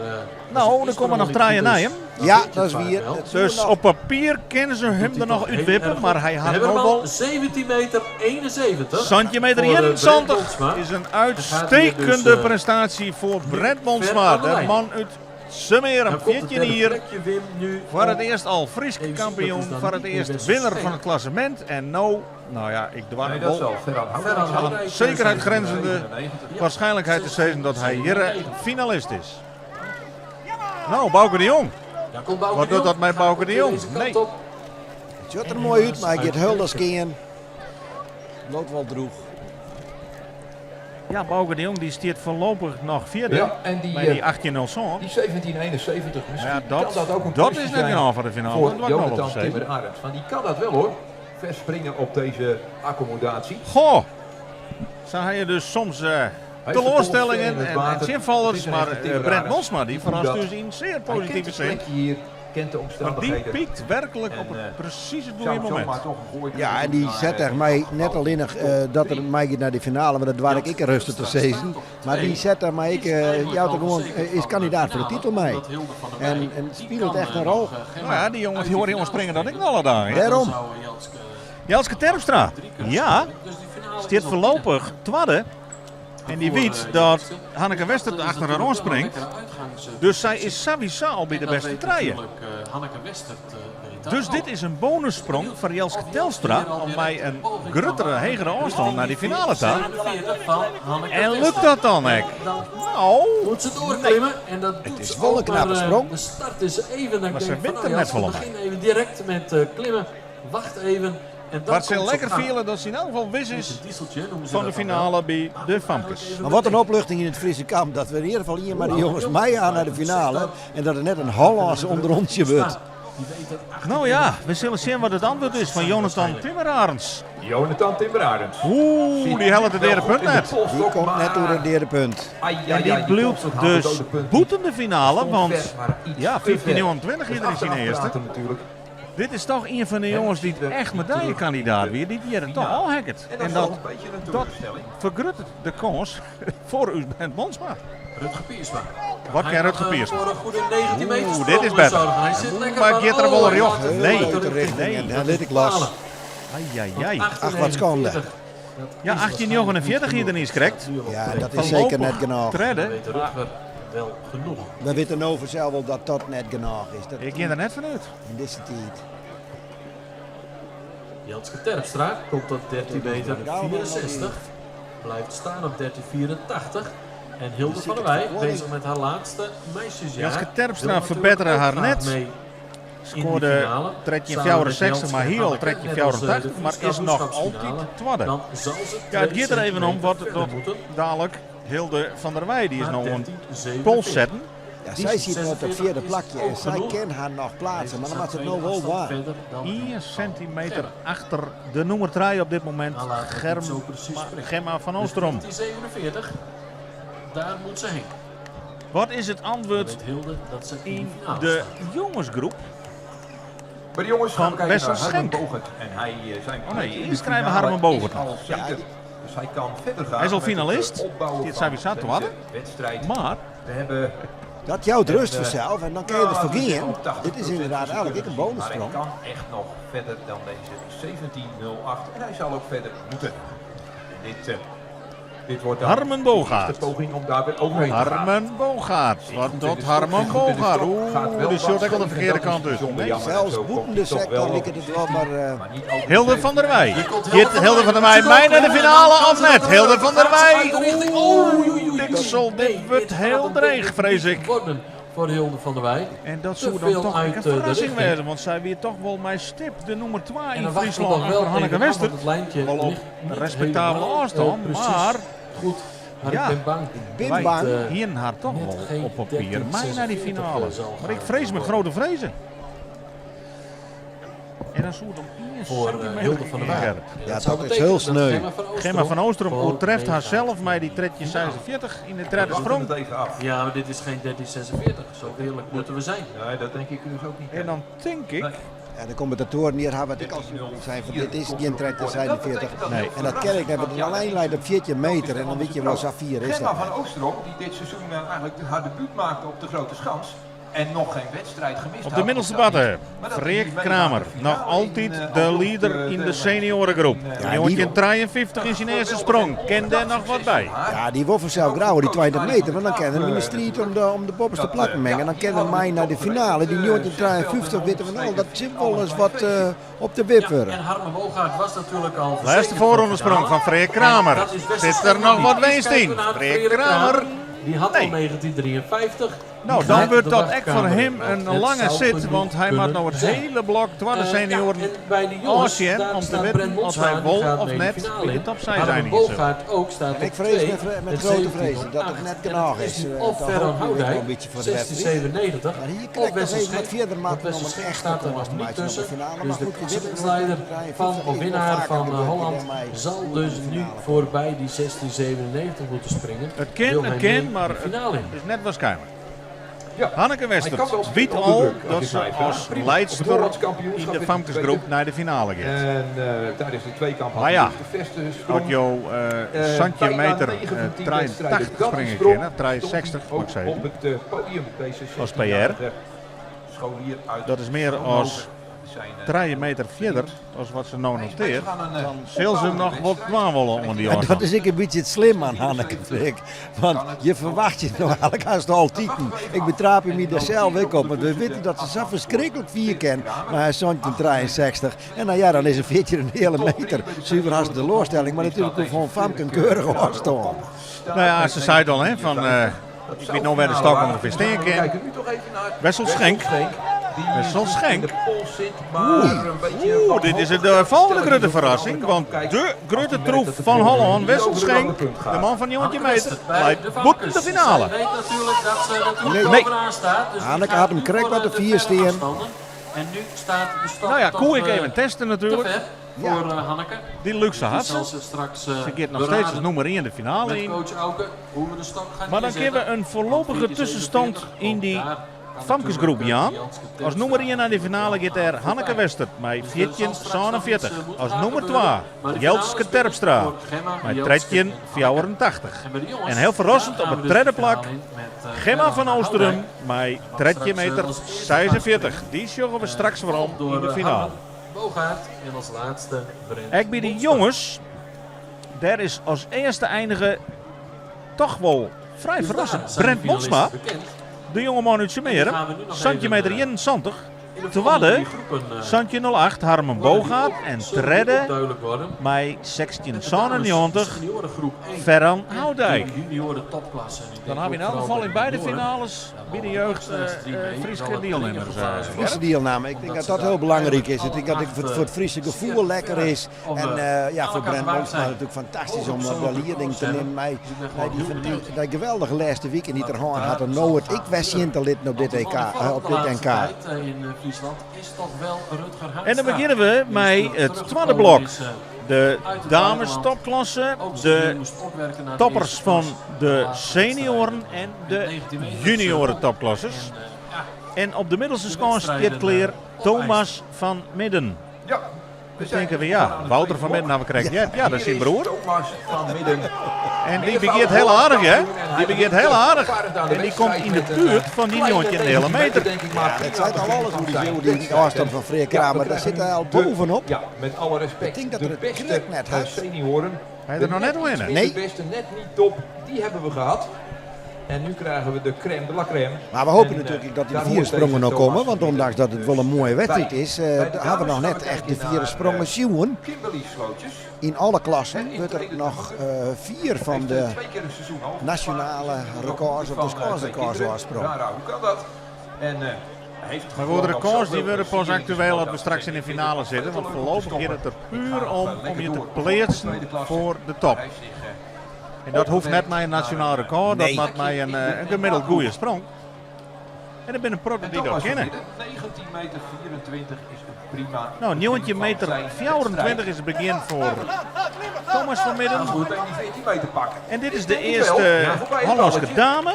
Nou, als de er komen nog insprong draaien niet naar goed hem. is, dan Ja, weet je dat is het vaak wie. wel. Dat Dus nog. op papier kennen ze hem Doet er hij nog toch heel uitwippen, erg maar goed. hij We had hebben nog hem al wel 17 meter 71. Centimeter voor, 71 Brent Monsma. is een gaat hier uitstekende dus, prestatie voor Brent ver Monsma. aan de De lijn. man uit Summerum, Dan komt het 14 derde hier. plekje, Wim, nu Voor het om eerst al Fries Even zien, dat kampioen, is dan voor het niet meer eerst best winnaar sterk. van het klassement. En nou, nou ja, ik dwar Nee, wel dat zal Ferran Ferran Houdijk zijn. Houdijk, zekerheid grenzende 97. waarschijnlijkheid te zeggen dat hij hier finalist is. Nou, Bouke de Jong. Daar komt Bouke Wat de doet Jong. dat met Gaat Bouke de ook Jong? deze kant Nee. op. Het ziet er mooi uit, maar hij gaat heel dat skiën. Loopt wel droeg. Ja, Bouke de Jong die stiert voorlopig nog vierde Ja, en die, bij die 18-0 zon. Die 1771, misschien Ja, dat, kan dat ook een dat plusje is net zijn een voor de finale. voor Dat wou ik nog wel Jonathan zeggen. Timmer Arends. Want die kan dat wel hoor. Verspringen op deze accommodatie. Goh, zijn hij dus soms Hij heeft teleurstellingen de en, polsster in en het water. zinvallers, Het is een maar echte Timmer Brent Arends. Monsma die Die verrast doet dat. dus in zeer Hij kent positieve het zin. plekje hier, kent de Want die omstandigheden. piekt werkelijk op En, het precies het goede Zou moment. zomaar toch een gooi Ja, en kunnen die doen zet naar, er mij net alleen nog dat er mij naar de finale, maar dat waar ik rustig te zezen. Maar die zet er mij ik, ja, toch gewoon, is kandidaat voor de titel mij. En speelt echt een rol. Nou ja, die jongens, die horen jongens springen dat ik alle dagen. Daarom. Jelske Terpstra, ja, stiert voorlopig tweede. En die weet dat Hanneke Wester achter haar aanspringt. Dus zij is sowieso al bij de beste treien. Hanneke Westert weet dat Dus ook. dit is een bonussprong voor Jelske Telstra om mij een gruttere, hegere afstand naar die finale te gaan. 47 van Hanneke En lukt Westert. dat dan, ek? Dan Nou, moet ze doorklimmen en dat doet is ze wel een ook, knappe maar, sprong. De start is even. Dan Maar ze denk ik wint van, er nou, net Jelske, wel om. Begin even direct met klimmen. Wacht even. En dan wat ze komt ze lekker op gang. vielen dat ze in elk geval wis is Een dieseltje noemen ze van de dat dan wel. finale bij de Famkes. Maar wat een opluchting in het Friese kamp. Dat we in ieder geval hier maar de jongens mij aan naar de finale. En dat er net een Hollandse onder onsje wordt. Die weet dat achter- Nou ja, we zullen zien wat het antwoord is van Jonathan Timmerarends. Jonathan Timmer Arends. Oeh, die helpt het derde punt net. Die komt net door het derde punt. En die bloedt dus boeten de finale, want ja, 15-21 iedereen is in de eerste. Natuurlijk. Dit is toch een van de jongens die het echt medaillekandidaat weer, die hier toch al hacket. En dat En is dat wel een beetje een teleurstelling. vergrut de kans voor u Brent Monsma. Rutger Piersma. Wat Hij kan mag, Rutger Piersma? Voor een goede 19 meter Oeh, sprong dit is beter. zorgen. Hij zit lekker Maar Geert er wel oh, hij joch. laat het Nee. heel Uit de richting Nee. en daar liet ik last. Ai, ai, ai. Ach, wat schande. Ja, 1849 hie er niis krekt. Ja, dat is seker net genôch. Tredde. Wel genoeg. We witte no fansels wol dat dat net genôch is. Dat Ik gean der net fan út. Yn dizze tiid. Jelske Terpstra komt tot 13 meter 64. Blijft staan op 13,84. En Hilde van der Wij, bezig met haar laatste meisjesjaar. Jelske Terpstra wil natuurlijk verbeterde ook haar graag net. mee in die Scoorde finale. 13,64, Samen met maar hier al Jelske en Hanneke, net als, 13,84, de maar Fries is nog kampioenschapsfinale. altijd twadde. Dan zal ze Ja, het gaat er even om wat verder dat moeten. dadelijk Hilde van der Wij, die is Maar nou een 13,47. pols zetten. Ja, Die zij zit op het 46 vierde is plakje ook en zij genoeg. kan haar nog plaatsen, maar dan Deze moet het nou wel staat waar. verder dan die 1 van centimeter Gemma. achter de nummer 3 op dit moment, Nou, laten we het Germ, niet zo precies spreken. Gemma van Dus Oosterom. 13,47, daar moet ze heen. Wat is het Dan antwoord weet Hilde dat ze in de in finale de staat. jongensgroep? Bij de jongens gaan we Van kijken naar Wessel Harmen Schenk. Bogert. En hij, zijn Oh nee, plekje in de eerst krijgen we finale Harmen Bogert is al nog. zeker. Dus hij kan verder gaan Hij is al met het, finalist. opbouwen Dit van zijn we zat, deze hoor. wedstrijd. Maar We hebben Dat jouwt rust En, vanzelf en dan kun je nou, ervoor laten we zeggen gaan. op 80% Dit is inderdaad van eigenlijk zijn een Maar bonussprong. hij kan echt nog verder dan deze 17.08. En hij zal ook verder moeten. En dit wordt dan Harmen de Bogaert. eerste poging om daar weer overheen te gaan. Harmen Bogaert. Zit Wat goed in doet de stok, Harmen zit goed in de Bogaert? stok. Gaat Oeh, wel die wat shot ook al de scheef en verkeerde dat is kant uit. bijzonder Nee. jammer. Zelfs Zo komt boeten hij de toch sector wel liep het wel, maar Maar niet over de Hilde van der Wij. Hier komt Gaat Hilde van der Wij mij naar de finale of net? Hilde van der Wij. Oeh, oei, oei, Dit zal dit wordt heel dreig, vrees ik. Worden voor Hilde van der Wij. En dat Te zou dan veel toch uit, een de verrassing richting. worden, want zij weer toch wel mijn stip, de nummer 2 En in dan wachten we Friesland nog wel achter Hanneke even af, Wester. want het lijntje Wel op ligt niet respectabele helemaal, afstand, precies maar goed. Maar Ja. ik ben bang. ben Wij- bang. hier haar toch net wel geen op papier mij naar die 13,46 finale. zal Maar ik gaan vrees met worden. grote vrezen. En dan soort om 1 Voor centimeter Hilde van der Wij. Gerrit. En Ja, dat zou dat is betekenen heel dat sneu. Gemma van Oosterom Gemma van Oosterom gewoon overtreft meegaat haarzelf met die in tredje de finale. 46 in de We derde wachten sprong. het even af. Ja, maar dit is geen 1346. Zo eerlijk moeten we zijn. Nee, dat denk ik dus ook niet. En dan denk ik, Nee. Ja, de commentatoren hier hebben wat ik al zijn van dit is geen 1347. Nee. En dat ken ik net, want de lijn leidt op 14 meter en dan weet je wel, Safir is Gemma dat. van Oosterom, die dit seizoen eigenlijk haar debuut maakte op de grote schans. En nog geen wedstrijd gemist Op had, de middelste dat niet. batten, Maar dat Freek hij meegaat Kramer. de finale Nog altijd in, de alsof leader in de de- seniorengroep. Ja, die- Jongetje 53 in zijn eerste sprong. Ken daar nog wat bij. Ja, die wordt vanzelf grauw, die 20 meter. Want dan kennen we in de street om de bovenste plak te mengen. En dan kennen mij naar de finale. Die 1953 weten we al. Dat zit wel eens wat op de wip Ja, worden. en Harmen Boogaard was natuurlijk al Laatste verzekerd van voorrondesprong finale. van Freek Kramer. En dat is Wessel Zit er Schenk nog niet. wat Eerst winst kijken in? we naar Freek Freek Kramer. Die had Nee. al 1953. Nou, Die dan gaat wordt de dat echt voor wachtkamer hem in, een want het lange zou zit. genoeg Want hij maakt nou het kunnen zijn. hele blok tweede senioren Ja, en bij de jongens, Ocean daar om te staat weten Brent of Monsma, hij die wol gaat of mee de net finale bij de in. top zijn Harmen zijn hier zo. Boogaard ook staat En op ik vrees 2 met grote 17,08. vrezen dat het net En genoeg het is. nu Eh, Of dan Ferran hoop ik wel Houdijk, een beetje voor de wedstrijd. 16,97. Maar hier Of krijg ik nog Wessel even wat Schenk, verder want maken om Wessel een Schenk echte staat er kans nog te niet maken op de tussen. finale. Dus Maar de goed, je weet het nooit. klassementsleider van, 53 of is wel winnaar vaker van gebeurd Holland bij mij. zal dus nu voorbij die 16,97 moeten springen. Het kan, Wil het hij kan, mee maar de finale in. het is net waarschijnlijk. Ja. Hanneke Hij Wester kan wel weet springen al onder druk, als dat je ze mij vraagt. als Prima. Op het leidster Hollands in kampioenschap de in de famkesgroep tweede. naar de finale gaat. En tijdens de tweekamp had Maar hij ja, dus de verste sprong. Had jou Santje bijna meter 19 83 wedstrijden. Dat springen sprong kennen, 63 stond moet ik ook zeggen. Op het podium deze Als PR. 16-jarige scholier uit Dat is meer Schoonhoven. als Zijn, 3 meter verder als wat ze nou Nee, noteert. we gaan een, Zal ze nog wat opbouwende dwaan onder die En dat afstand. is ik een beetje het slim aan Hanneke Freek. Want je verwacht je nou eigenlijk haast altijd. Ik betrap hem hier daar zelf ook op. Want we weten dat ze zo verschrikkelijk vier kent. Maar hij stond in 63. En nou ja, dan is een veertje een hele meter. Zuiver haast de teleurstelling. Maar natuurlijk ook van Famke een keurige afstand. Nou ja, ze zei het al hè, van ik weet nou waar de stok ongeveer steen We kan. kijken nu toch even naar Wessel Schenk. Die Wessel goed Schenk. in de pols zit, maar een beetje Oeh, dit is de volgende grote verrassing. Want Kijk, de als grote hij merkt troef dat de van tribune Holland, niet Wessel over de Schenk, rode punt gaat. de man van Jongetje Hanneke Meter, Wester bij leidt de boeten de Famkes. finale. Zij weet natuurlijk dat ze natuurlijk Nee. bovenaan staat. Dus die Hanneke gaat had hem nu krek voor wat de de vier verre steen. afstanden. En nu staat de stad Nou ja, toch, koe ik even testen te natuurlijk. ver voor Hanneke. Die luxe Die had zal ze. ze straks Ze gaat nog steeds als nummer 1 in de finale met in. coach Auke hoe we de stok gaan Maar dan inzetten. kunnen we een voorlopige Want tussenstand 4,47, in die ook daar kan Famkesgroep, natuurlijk, Jan. Janske Als Terpstra nummer 1 naar de finale gaat er Hanneke voorbij. Wester met Dus er zal straks nog iets, 14,47. moeten Als gaan nummer gebeuren. 2 Maar de Jelske finale is binnen Terpstra voor Gemma, met Jelske en Hanneke. 13,84. En bij de jongens, En heel verrassend daar op gaan het we dus derde de finale plak in met, Gemma Bernard van Oosterum Houdijk. met Wat 13 straks, meter als eerste gaat 46. springen. Die zorgen we straks vooral Door, in de finale. Harmen Boogaard en als laatste Brent Ik bij de Monster. jongens Dêr is as earste einige toch wol frij Dus daar ferrassend zijn de Brent Monsma, finalisten bekend. de jongeman út En dan Tsjummearum, gaan we nu nog 17 even, meter 71. in de volgende Twadde, drie groepen, 17,08 Harmen worden die Bogaert ook- en zullen die ook tredde duidelijk worden. mei En de dames, 1697 seniorengroep 1 Ferran en Houdijk. De junioren topklasse. En ik Dan denk hebben we in ook elk vooral geval in bij de beide junioren, finales daar bij de mogen jeugd slechts drie mee. Frieske Zal het deelnemers. dringen gevaar zijn. Friese deelname. Ik denk Omdat dat ze dat daar heel belangrijk is. Ik eigenlijk denk dat alle ik voor, acht, voor het Friese zeer gevoel lekker ver is. of, En ja, aan voor elkaar Brent gewaagd Monsma zijn. natuurlijk fantastisch Hoge om de persoonlijke leiding records te hebben. nemen. Mij, Dus ik ben mij gewoon die, heel benieuwd. dat geweldige laatste weekend die Wat er gewoon had daar er zal nooit gaan ik was gebeuren. zien te litten op Want dit de EK, man in vorm op de dit laatste NK. tijd, in Friesland is toch wel Rutger Haanstra. En dan beginnen we Die met is het teruggekomen tweede blok. is, De uit het dames buitenland. topklasse, Ook ze de moest opwerken naar de toppers eerste van klas. de laatste senioren wedstrijd. en de 19 meters, junioren eh, topklasses. En, ja, En op de middelste de schans wedstrijden, dit kleer op Thomas van Midden. Ja, we Dan zijn denken we begonnen ja, aan het Wouter tweede van Midden blok. hebben we gekregen. Ja, dat is Hier zijn broer. Thomas van Midden. En die begint heel aardig, hè? Die begint heel aardig. En die komt in de buurt van die 19 hele meter. Denk ik, maar Het zijn al alles hoe die, hoe die afstand van Freer Kramer, daar zit hij al bovenop. Ja, met alle respect. Ik denk dat de er het beste kruk net had. senioren. Hij De er nog net iets winnen. minder Nee. beste, net niet top. Die hebben we gehad. En nu krijgen we de crème de la crème. Maar we hopen En, natuurlijk dat die daar vier hoort sprongen deze nog Thomas komen. Want van ondanks dat het wel een mooie wedstrijd Bij- is, bij de hebben we dames nog gaan net we echt de kijken vier naar, sprongen zien. Kimberly Slootjes. In alle klassen En in wordt er tweede nog te vier van Heeft, de twee keer een seizoen al. nationale Maar records of de van, twee scoresrecords kinderen. aansprong. Rara, hoe kan dat? En, hij heeft Maar gewoon voor de nog records zoveel die worden pas versieringen actueel als we dat straks in de ik vind finale het zitten. veel Want te leuk om te voorlopig gaat het er stoppen. Ik puur ga nog, om lekker om je te door voor de plaatsen tweede klasse. voor de top. Hij heeft zich, En dat hoeft net opgewerkt mijn nationaal naar een, record, dat Nee. maakt mij een gemiddeld goede sprong. En er ben een protte En die dat Thomas van kennen. Midden, 19 meter 24 is een prima. Nou, begin nieuwtje van meter zijn 24 wedstrijd. is het begin voor Thomas van Midden. Gaan we meteen die 14 meter pakken. En dit is Ik de denk het eerste wel. Ja, voorbij het Hollandse balletje. dame.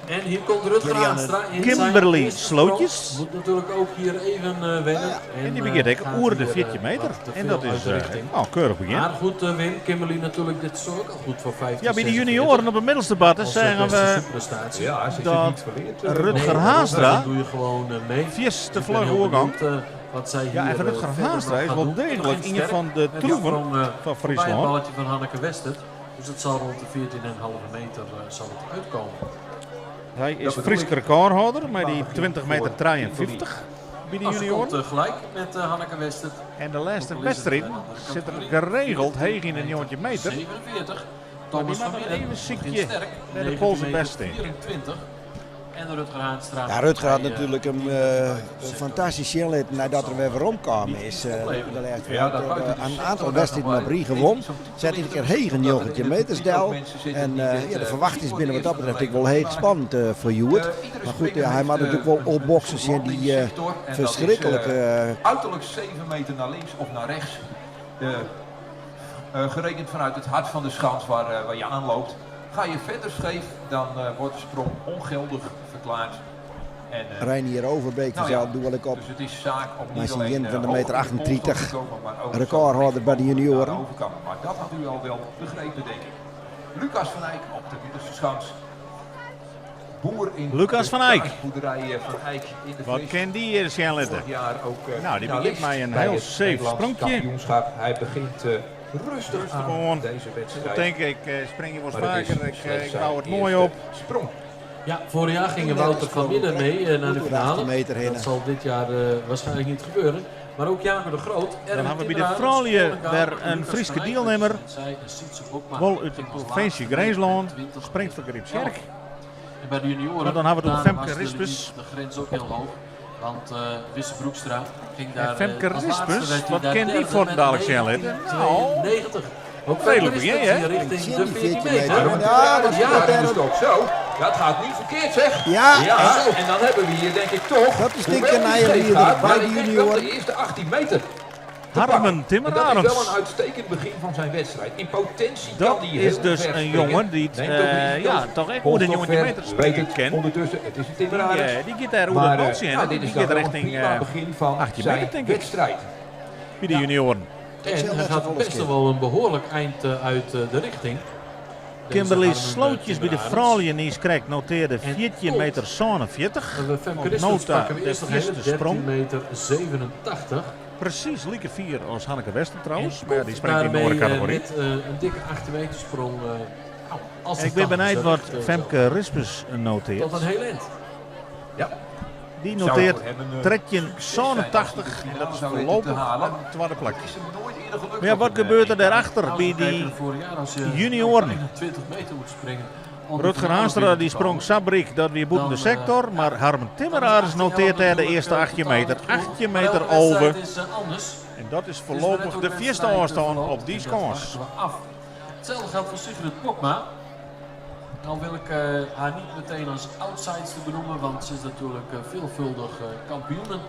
En hier komt Rutger Julianne Haanstra in zijn Kimberly eerste sprong. Slootjes. Moet natuurlijk ook hier even wennen. En die begint ik gaat oer de hier, 14 meter. wat te En veel dat uit is de richting. nou, keurig begin. Maar goed, Wim, Kimberly natuurlijk dit seizoen ook al goed voor 15. Ja, bij de junioren op de middelste batten zeggen we prestatie. Ja, ze is dat het niet verleerd. Rutger Nee, Haanstra Dat doe je gewoon mee. vies te Ik ben vlug heel oorgang. benieuwd, wat zij Ja, hier, en Rutger verder Haanstra nog is gaat wel doen. degelijk Begint een sterk van de met die troeven sprong, van voorbij het Friesland. balletje van Hanneke Westert. Dus het zal rond de 14,5 meter zal het uitkomen. Hij is Dat bedoel Fries ik. recordhouder met die Begin 20 meter voor 53 bij de Nou, ze junioren. komt gelijk met Hanneke Westert. En de laatste Ook al is het wedstrijd een andere zit er categorie. geregeld heeg in een jongetje meter. 47. Maar Thomas die van mag nog Midden even begint ziekje sterk. bij de 19 Poolse meter beste. 24. En Rutger Haanstra. Ja, Rutger had Hij, natuurlijk een 10 uit de een fantastisch shit nadat er weer weer kwam is. De laatste Ja, dat buiten de een sector aantal daar nog wedstrijden wel op rij even gewonnen. iets om toe te Zet iedere keer lichten. heeg een Omdat er 19 in het meters publiek ook del. mensen zitten En die dit, ja, de verwachting is binnen wat dat betreft natuurlijk natuurlijk wel heel spannend voor Joert. Iedere Maar goed, springer ja, hij heeft, maakt natuurlijk wel een opboxen zien die landingssector. En dat is, verschrikkelijk. uiterlijk 7 meter naar links of naar rechts. Gerekend vanuit het hart van de schans waar je aanloopt. Ga je verder scheef, dan wordt de sprong ongeldig verklaard. En, Reinier Overbeek nou vanzelf ja, doe wel ik op. Dus het is zaak om Maar niet zijn alleen, Jin van de hoog meter in de polstok 38, te komen, maar ook recordhouder bij de naar de junioren. overkant. Maar dat had u al wel begrepen, denk ik. Lucas van Eyck op de middelste schans. Boer in Lucas de van Eyck. kaasboerderij van Eyck in de Wat Vries. kan die hier zien Vorig letten? jaar ook, Nou, die begint finalist mij een bij heel het safe Nederlands spronkje. kampioenschap. Hij begint rustig Rustig aan aan. deze wedstrijd. Ik denk, ik spring hier wel eens Maar het is vaker. slechts Ik zijn bouw het mooi eerste op. Sprong. Ja, vorig jaar gingen Net Wouter als van Midden Kroon, mee naar de Goed door de finale. 18 meter heen. Dat zal dit jaar waarschijnlijk niet gebeuren. Maar ook Jacob de Groot, Dan Erwin hebben we bij de Timmermans, vrouwen Olenga, weer een Lucas Frieske van Eyck, deelnemer. en zij en Sietse Bokma Wel uit de ging als provincie laatste mee Grijsland. met 20 Springt voor Grijpskerk. En bij de junioren, Maar dan hebben we het daar over Femke was de Rispus. limiet, de grens ook heel hoog. Want Wisse Broekstra ging En daar, Femke als laatste Rispus, werd hij wat daar kan die derde voor met dadelijk zijn litten? Nou, 1992. Ook redelijk Femke begin, Rispus hè? hier richting Tjen, de die 14 14 meter. meter. Ja, dat is Ja, dat dat is ook zo. Dat gaat niet verkeerd, zeg. Ja, ja, en dan hebben we hier denk ik toch... Dat is denk ik hoewel een die eigen scheef leader gaat, bij maar de ik denk wel junioren. de eerste 18 meter te Harmen pakken. En dat is Timmerarends. wel een uitstekend begin van zijn wedstrijd. In potentie Dat kan hij is heel dus ver een springen. jongen die het, Neemt ook risico's. ja, toch echt hoe de Polstok jongen ver, meter weet springen het kent. Ondertussen, het is een Die, Timmerarends. die gaat daar hoe de Maar bal zien. nou, dit Die is dan gaat wel een richting prima begin van 18 zijn meter, denk ik. wedstrijd. Bij de junioren. En zal hij net gaat zo best keer. wel een behoorlijk eind uit de richting. Kimberly Slootjes by de froulju niis krekt notearde 14 meter 47. Oant no ta de fierste sprong. Presys like fier as Hanneke Wester trouwens, mar ja dy springt yn in oare kategory. En ik bin benijd wat Femke Rispens noteart. Dy noteart 13,87 en dat is foarlopich in twadde plak. Mar ja, wat gebeurt der dêrachter by dy junioaren? Rutger Haanstra dy sprong sa bryk dat wie bûten de sektor, mar Harmen Timmeraars noteart dêr de earste 18 meter, 18 meter 11. En dat is foarlopich de fierste ôfstân op dy skâns. Hetzelfde geldt voor Sigrid Bokma. Nou wil ik haar niet meteen als outsidester benoemen, want ze is natuurlijk veelvuldig kampioenen,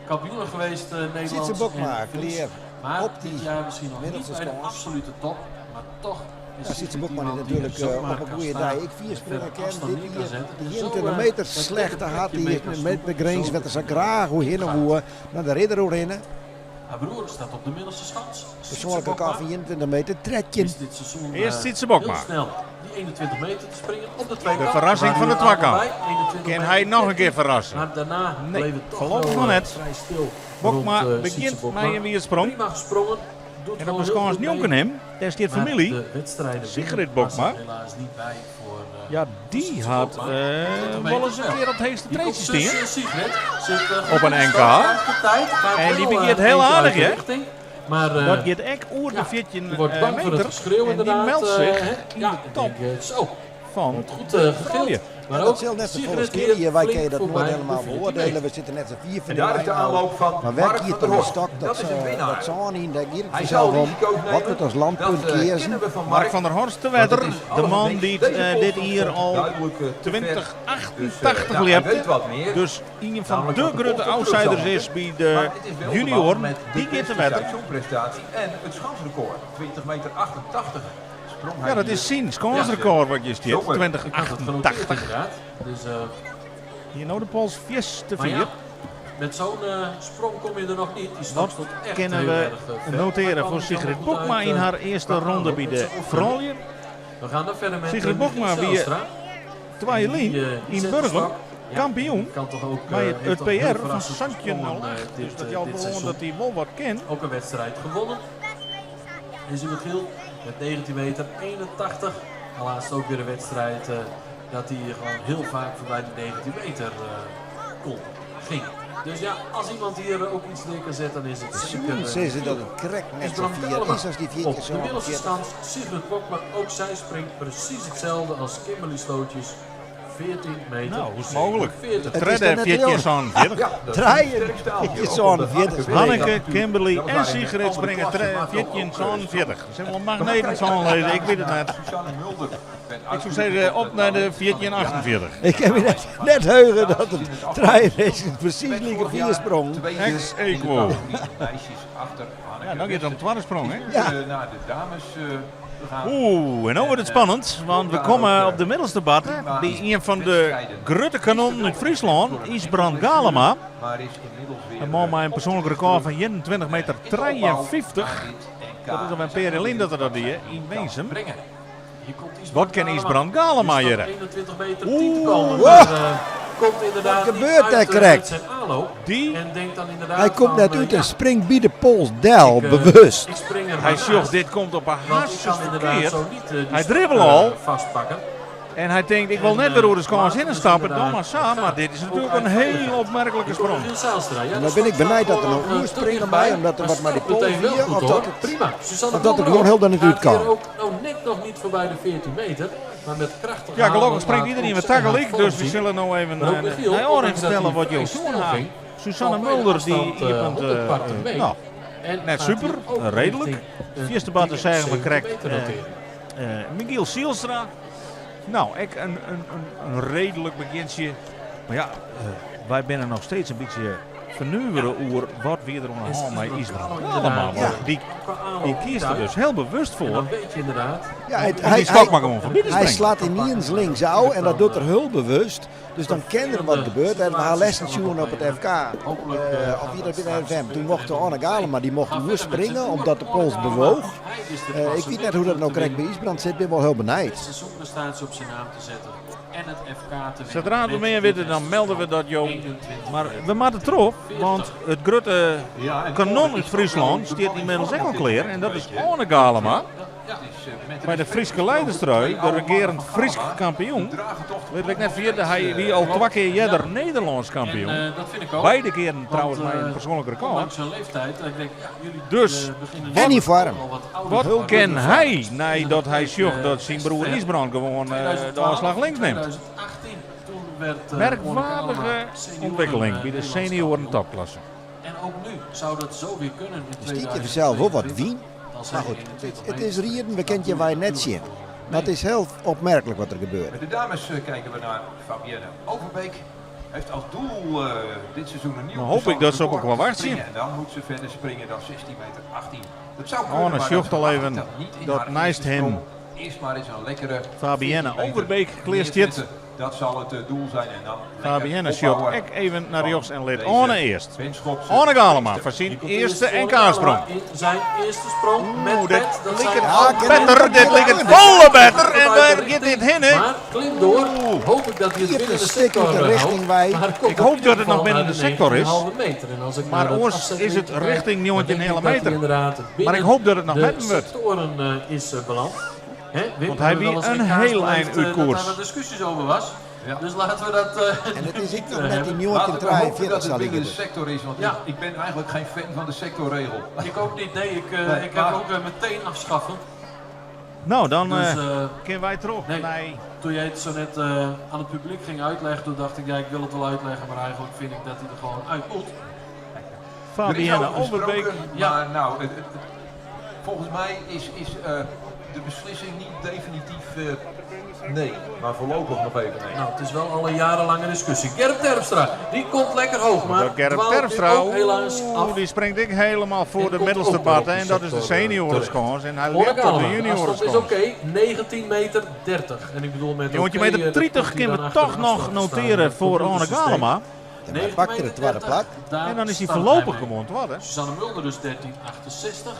kampioenen geweest Nederlands Sietse Bokma, en Fries. klear Maar op dit dy jaar misschien nog niet middelste bij de skâns. absolute top, maar toch is Ja, Sietse Sigrid Bokma die iemand die er natuurlijk zomaar op een kan goede staan dei ek fier en springe verder kin. afstand Dit neer kan jier zetten. de En zo 21 meter dat dikke slechte hat plekje die mee kan met de snoepen, grins zo wêr't er sa graach oerhinne gaat. woe, nei de ridder oerhinne. Haar broer staat op de middelste schans. Sietse Persoanlik Bokma rekôr fan 21 meter 13. is dit seizoen Earst Sietse Bokma. heel snel die 21 meter te springen op de tweekamp. De ferrassing Waar fan de nu allebei twakamp. 21 Kin meter hy noch in 13. kear ferrasse? Maar daarna Nee, bleef het toch foarlopich wel noch net. vrij stil Bokma rond begjint Sietse Bokma. mei in wierdsprong. Prima gesprongen. Doet En op gewoon de heel skâns goed mee. njonken him, dêr stiet Maar famylje. de wedstrijden Sigrid winnen was Bokma. er helaas niet bij voor, Ja, die Sietse hat Bokma. 20 wol meter ris in wel. kear op het heechste Die komt treedsje zus, stean. Sigrid zit, Op goed een in de NK. start, krijgt de tijd, gaat En die wel, begint heel eentje uit aardig, de hè? richting. Maar, Dat giet ek oer de ja, 14 die wordt bang voor het meter. geschreeuw En die inderdaad. meldt zich hè? in Ja, de ik top denk, zo, van wordt goed gegild. froulju. Maar Ja, ook dat zal net zo Sigrid volgens hier keer. Wij flink kunnen dat nooit voorbij de helemaal 14 beoordelen. meter. We zitten net z'n vier van En die daar is de lijn nou. aanloop van Maar waar Mark kiest van der dan de Horst. stok? Dat Dat, is een winnaar. dat zaan in, daar giet het Hij vanzelf zal om. risico's Wat nemen. wordt als landpunt Dat kiezen? kennen we van Mark Mark. van der Horst te Want het wetter, is de alles of man niks. die Deze dit polsstop jier stond al duidelijk te ver. Dus 2088 nou, hij liept. weet wat meer. Dus een van Namelijk de dat de grote polsstop terug zal outsiders moeten. is bij Maar de het is wel de man junioren, met de die gaat te beste wetter. seizoenprestatie en het schansrecord. 20 meter 88 sprong hij Ja, dat hier. is zien. Skânsrekord wat je stiet. Zomer. Ik had het genoteerd 2088. inderdaad. Dus, Hier nou de pols vies te maar ja, vier. met zo'n sprong kom je er nog niet. Die stap Wat stond echt kunnen heel we erg, ver. Maar noteren kwam voor niet helemaal Sigrid goed Bokma uit, in haar eerste qua ronde aanloop bij met de zijn oefening. froulju? We gaan dan verder met Sigrid Michiel Bokma, wie, Zijlstra. Twee Die, lyn die in zet de Burgum, stok. Ja, kampioen. kan toch ook, Maar heeft het toch heel PR van verrassend Santje gesprongen, 08. Dus dat jou dit wel seizoen. dat hij wel wat kent. Ook een wedstrijd gewonnen. Is hij Michiel met 19 meter 81. Helaas ook weer een wedstrijd dat hij gewoon heel vaak voorbij de 19 meter kon, ging. Dus ja, als iemand hier ook iets neer kan zetten, dan is het zeker, Soms zeggen ze dat het krekt net is zo Bram vier Galema is als die op viertjes de zo middelste 40. stand. Sigrid Bokma, ook zij springt precies hetzelfde als Kimberly Slootjes. 14 meter. Nou, hoe is het mogelijk? 40. Het is Tredde toch net viertje heel- zo'n 40. Ja, dat is een Draaien. sterk staaltje. Viertje Ook zo'n omdat 40. Hanneke weet Hanneke, dat natuurlijk Kimberly weliswaar en in een Sigrid andere springen klasse, maar toch viertje ook, zo'n eh, 40. Ze zijn wel We gaan magneten kijken zo'n naar leden, ik weet het net. Suzanne Mulder werd Ik zou uitgeroepen zeggen tot op het naar de talent van viertje het jaar. 48. Ik heb me net heugen dat het draaien is. Precies lieke Vorig jaar viersprong. tweede Ex in de aequo. categorie meisjes achter Hanneke Ja, dan gaat het om tweede sprong, hè? Het is Ja. nu, naar de dames gegaan. Oeh, en nu wordt het spannend, want we komen op de middelste bad bij een van de grote kanonnen uit Friesland, Isbrand Galema. Maar is inmiddels weer, Een man met een persoonlijk record van 21 meter in de opbouw 53. naar dit NK. Dat is al een Perelin dat er dat die in Weesum. Brengen. Hier komt Isbrand Wat kan Galema. Isbrand Galema Die staat hier? 21 meter 10 te Oeh. komen. Wow. Maar, komt inderdaad Wat niet gebeurt uit, daar, met Krek? zijn aanloop. Die, En denkt dan inderdaad Hij komt van, net uit ja, en springt bij de pols del, ik, bewust. Ik spring er hij maar zocht, naast, dit komt op een Want ik hartstikke kan inderdaad verkeerd. zo niet die Hij stok, dribbelt al. vastpakken. En hij denkt, ik wil En, net weer door de schans laat in dus stappen, dan inderdaad maar samen. gaan. Maar dit is Ook natuurlijk een uit heel veiligheid. opmerkelijke Hier komt sprong. Michiel Zijlstra. Ja, En de dan ben ik stap staat benijd dat er gewoon nog nog, oer te springen dichtbij, bij, omdat er maar wat maar die stapt pol meteen wel vier, goed, of hoor. dat het- Prima. Suzanne of dat er Blom gewoon heel dan niet gaat uit kan. hier ook nou net nog niet voorbij de 14 meter, maar met krachtige Ja, gelukkig aanloop springt laat iedereen ook weer zij haar tegelijk, vorm dus we zien. zullen nou even Maar ook Michiel, naar Oren ondanks dat vertellen hij wat vrij jouw snel zoon ging, Suzanne kwam bij de Mulder, die afstand, je bent, 100 parten mee. nou, En net gaat super, hier ook redelijk. richting een Vierste bad dikke zeggen we 70 correct, meter noteren. Michiel Sielstra. Nou, ik een redelijk beginsje. Maar ja, wij zijn nog steeds een beetje vernuweren oer wat weer er om de Is hand mee is. Isbrand Allemaal. inderdaad, Die, Qua aanloop die kiest er uit. dus heel bewust En voor. dan weet je inderdaad. Ja, hij, Om hij, die stok hij, maar gewoon voorbij te hij springen. slaat ineens links af en dat doet er heel bewust. Dus dan ken er wat gebeurt. En we hadden lessen zien op het FK. Hopelijk, Of gaat hier dat dat binnen straks FM. Toen mocht de beter. Anne Galema, die mocht Ga nu verder met springen zijn omdat de broer pols Arne bewoog. Galema. Ik wit net hoe't dat no krekt by Ysbrand sit, bin wol hiel benijd. Sadree't we mear witte dan melde we dat jo. Mar we moatte troch, want it grutte kanon út Fryslân stiet ynmiddels ek al klear en dat is Oane Galema. Mei de Fryske leiderstrui, de regearend Frysk kampioen. Lit ik net ferjitte, hy wie al twa kear earder Nederlânsk kampioen. Beide kearen trouwens mei in persoanlik rekôr. Dus En yn foarm. Wat kin hy neidat hy sjocht dat syn broer Ysbrand gewoan de ôfslach links nimt? Merkwaardige ûntwikkeling by de senioaren topklasse. Der stiet hjir fansels wol wat wyn. Mar goed, it is rieden, we kinne it hjirwei net sjen. Mar it is hiel opmerklik wat der gebeurt. Met de dames kijken we naar Fabienne Overbeek. Heeft als doel dit seizoen een nieuw No hoop ik dat se op elkoar wachtsje. En dan moet ze verder springen dan 16 meter 18. Dat zou kunnen, Oane maar sjocht dat al verwacht even ik dat niet in dat haar neist eerste him sprong. Eerst maar eens een lekkere Fabienne 14 meter Overbeek klear stiet. neerzetten. Dat zal het doel zijn en dan lekker Fabienne sjocht opbouwen ek even nei van rjochts en lit deze Oane earst. Benschopse Oane Galema meester. foar syn Hier komt earste eerst NK-sprong. In zijn eerste sprong met Oeh, dit pet. Dat liket zijn Ja, ook better, dit liket folle better. En wêr giet dit hinne? Maar klim door. Hoop ik dat hij het Hier binnen een de stik uit sector de houdt. richting wij. Maar komt Ik hoop in dat ieder het nog geval binnen naar de sector is. 19,5 meter. En als ik Maar naar dat oars afzet is het kijk, richting dan denk ik 19,5 dat hij meter. inderdaad Maar binnen ik hoop dat het nog de met hem wordt. sectoren is beland. Hè, Wim, Want hij hebben we wie wel eens een in kaas heel beleefd, eind uit Dat koers. daar wat discussies over was. Ja. Dus laten we dat En het is niet, ook nog eh, net die hebben. Laten we hopen 1943 dat het zal ik binnen de het. sector is, want Ja. ik ben eigenlijk geen fan van de sectorregel. Ik ook niet. Nee, ik, Nee, ik heb maar- ook meteen afschaffen. Nou, dan Dus, kunnen wij terug nee. naar Toen jij het zo net aan het publiek ging uitleggen, toen dacht ik, ja, ik wil het wel uitleggen, maar eigenlijk vind ik dat hij er gewoon uit moet. Er is Fabienne over Overbeek. gesproken, Ja. Maar nou, volgens mij is de beslissing niet definitief nee. Maar voorlopig nog even nee. Nou, het is wel al een jarenlange discussie. Gerrit Terpstra, die komt lekker hoog, maar Dat Gerrit dwaalt nu Terpstra, ook helaas af. oeh, die springt ik helemaal voor En de komt middelste ook weer op bad. de En dat is de sector, seniorenschans. En hij Hoor ligt ik op de allemaal. De afstand is juniorenschans. oké, 19 meter 30. En ik bedoel met Jongetje oké, meter dat 30 komt hij kunnen dan we achter toch de nog afstand te staan noteren met het voor Oane computersysteem. Galema. Ja, maar hij pakte de tweede 19,30, plak. daar En dan is hij start voorlopig mee. gewoon tweede. Suzanne Mulder dus 13,68.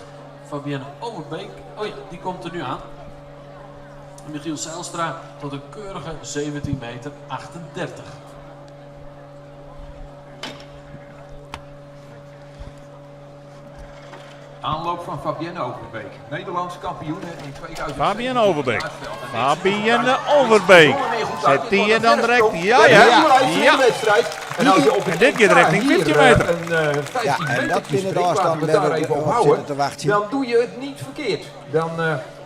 Fabienne Overbeek, oh ja, die komt er nu aan. Michiel Zijlstra tot een keurige 17 meter 38. Aanloop van Fabienne Overbeek. Nederlands kampioen in 2017. Fabienne Overbeek. Fabienne Overbeek. Zet die je dan direct? Ja, ja. Ja. En, als je op het En dit keer NK richting hier, 15 meter. een 15 Ja, en dat metertje binnen de springt, afstand laten we het waar daar we even op op houden. zitten te wachten. Dan doe je het niet verkeerd. Dan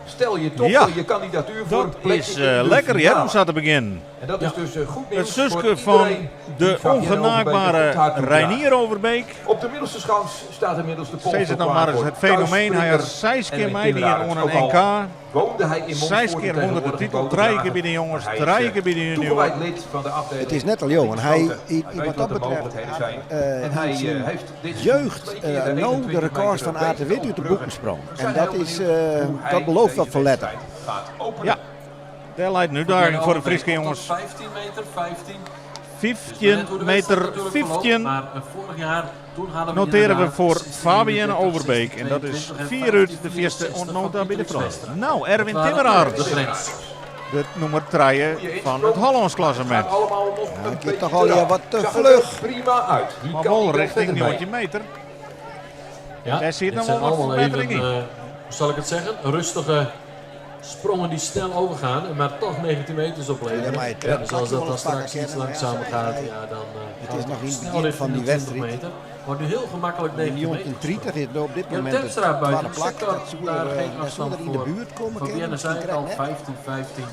stel je toch Ja. je kandidatuur voor Dat een plekje is in de lekker, hè, finale. om zo te beginnen. En dat is dus goed nieuws Het zuske voor van iedereen die de Fabienne Overbeek ongenaakbare op haar toedraagt. Reinier Overbeek. Op de middelste schans staat inmiddels de Pool. Steeds het nog maar eens het fenomeen. Hij had zes keer mee die in een NK. Woonde hij in Zes keer won de titel. Drie keer bij de jongens, Hij is, drie keer bij de junioren. Toegewijd lid van de afdeling. Het is net al jong. En hij, Schoten. i- Hij wat weet dat wat de betreft, mogelijkheden zijn. eh, En hij, zijn heeft dit seizoen jeugd twee keer de nou de 21 records meter van Aad de Wit uit de overbruggen. boeken sprong. We En zijn dat heel is, benieuwd hoe hij dat belooft wat deze voor letter. wedstrijd gaat openen. Ja, daar leidt nu daar voor de Friese jongens. 15 meter 15. 15 meter 15 Maar vorig jaar, toen hadden we noteren we inderdaad voor 16, Fabienne 30, Overbeek. En dat is 22 en 4 uit de 15, eerste 64 ontnota van bij de Pieter vrouw. Westra. Nou, Erwin Dat waren Timmeraar, De grens. de nummer 3 van het Hollands klassement. Gaat allemaal nog een het beetje toch al eraf. wat te Zag er vlug. Prima uit. Hier Maar kan wel hij wel richting verder mee. 19 meter. Ja, Daar zit dit nog zijn wel wat allemaal verbetering even, in. hoe zal ik het zeggen? Rustige sprongen die snel overgaan, en maar toch 19 meters opleveren. Ja, maar het Ja, dus als plakje dat wel dan eens pakken straks iets kennen, maar ja, langzamer gaat, hij- ja, dan Het gaat is nog in het snel begin van die richting de 20 wedstrijd. meter. Wordt nu heel gemakkelijk 19 meter. 1930 is op dit Ja, moment het Terpstra tweede buiten de plak. sector, Dat zou daar er, geen dat zou afstand er in de voor. buurt komen. Fabienne kennen, zei het al, misschien net. 15, 15.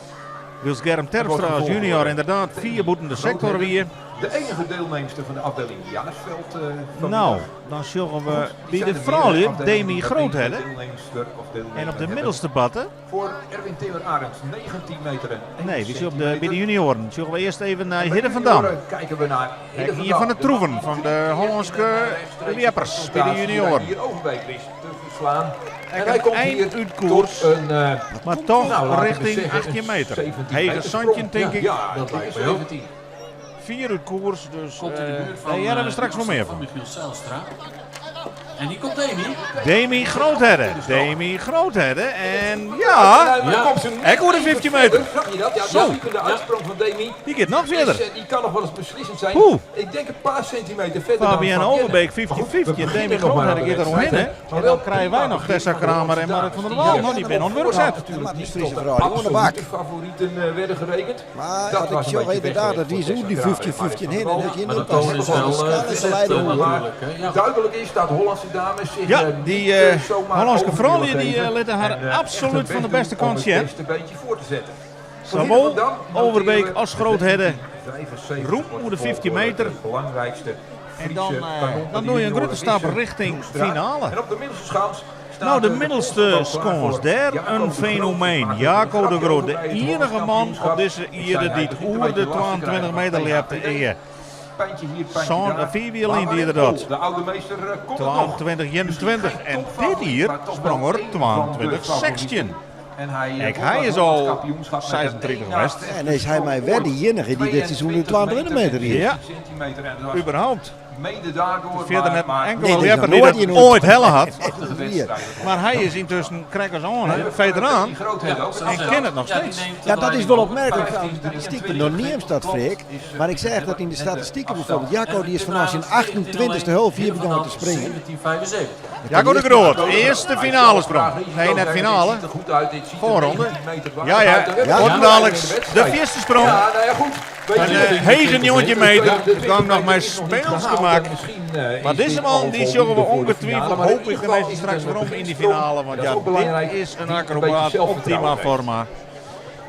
Wils Germ Terpstra als junior inderdaad 4 boeten de sector weer. De enige deelnemster van de afdeling Jaarsveld. Vanmiddag. Nou, dan zullen we Goed, bij die de zijn er vrouwen meerdere afdelingen Demi die Groothelle. deelnemster of deelnemer En op de hebben. middelste batten. Voor Erwin Timmer Arends 19 meter en 1 Nee, wie is op de, bij de centimeter. junioren. Zullen we eerst even naar En bij Hidde de van Dam. junioren kijken we naar Hidde van Hier Dam. van de Troeven man van die de hier Hollandse in een rechtstreekse Wieppers bij de confrontatie junioren. Hier Overbeek wist te verslaan. En Een hij komt hier einduitkoers, tot een, maar toch nou, laten we richting zeggen, 18 een meter. 17 Hege meter Santje, sprong. denk ik. Ja, Dat dat lijkt lijkt me ook. 17. 4 uit koers, dus Komt in de buurt van, daar hebben we straks de nog meer van van. Michiel Zijlstra. En hier komt Demi. Demi Groothedde. Demi Groothedde. En ja, ek oer de 15 meter. Zag je dat? Ja, Zo. de uitsprong van Demi. Die gaat nog verder. Is, die kan nog wel eens beslissend zijn. Oeh. Ik denk een paar centimeter verder Fabienne dan Overbeek 50-50. Maar goed, we En Demi beginnen nog maar Groothedde aan de gaat er omheen. wedstrijd, hè. Maar En wel dan krijgen wij prima nog Tessa begin van de Kramer en Marit van der Wal. dames. Nou, die ben Die on werk zet. natuurlijk Maar die niet Friese tot de vrouw, die onder bak. absolute favorieten werden gerekend. Maar Dat als ik was een zo beetje inderdaad, dat weggelegd die voor zo die Tessa Kramer 15-15 en heen. En Marit dat je Maar de niet pas toon is wel gezet natuurlijk. Hè. Ja, Duidelijk is dat Hollandse dames zich Ja, niet, die zomaar Hollandse over vrouwen willen die geven. lieten haar En, echt absoluut hun van de best beste doen om kant het zien. beste beentje voor te zetten. Zowel Van Dam Overbeek noteren als Groothedde. 75 Roem wordt oer de 15 volgorde meter. de belangrijkste En dan, Friese kanon dan bij doe de je een grote junioren stap is, richting Hoekstra. finale. En op de middelste schans staat, Nou, de middelste middelste schans, daar een fenomeen. Jaco de Groot, de enige man op deze ierde die het oer de 22 meter liep te eer. Pijntje hier, pijntje Zo'n daar. vierwielin Maar die er Marit dat. Pol, De oude meester komt het nog. 22, 21. Misschien geen En dit topfavoriet, hier maar toch sprong wel er één van de 22, 16. En hij, Kijk, won hij dat is Hollands al kampioenschap met een 36 één na geweest. beste En is hij mij weer die enige die dit seizoen de 22 meter hier. Ja. Centimeter en dat was Überhaupt. mede daardoor. Verder net maar enkele Nee, dit is lepper nog die nooit dat iemand. ooit helle had. prachtige Hier. wedstrijd. Maar hij is intussen crackers on, hè, veteraan. Die grootheid ook. zo En zet. ken het nog Ja, die steeds. neemt de Ja, dat is leiding wel over. opmerkelijk. De statistieken nog niet eens dat, Freek. Maar ik zeg dat in de statistieken bijvoorbeeld. Jacco die is vanaf zijn 28e half hier begonnen te springen. 1775. Jaco de Groot, eerste finale sprong. Nee, net finale. Ziet er goed uit. Dit ziet er Voorronde. 19 meter Ja, ja. uit. Ja. Wordt dadelijk de eerste sprong. Ja, nou ja, goed. Weet Een je, hegen jongetje meter. de Het kwam nog maar is nog niet speels gehaald gemaakt. en misschien, Maar is deze dit man al die voldoende zullen we voor de ongetwijfeld finale. Maar in hoop ik ieder de geval meeste is het straks een waarom in die beginsprong. finale. Want Dat is ja, ook belangrijk. dit is een Die een beetje acrobaat zelfvertrouwen optima heeft. forma.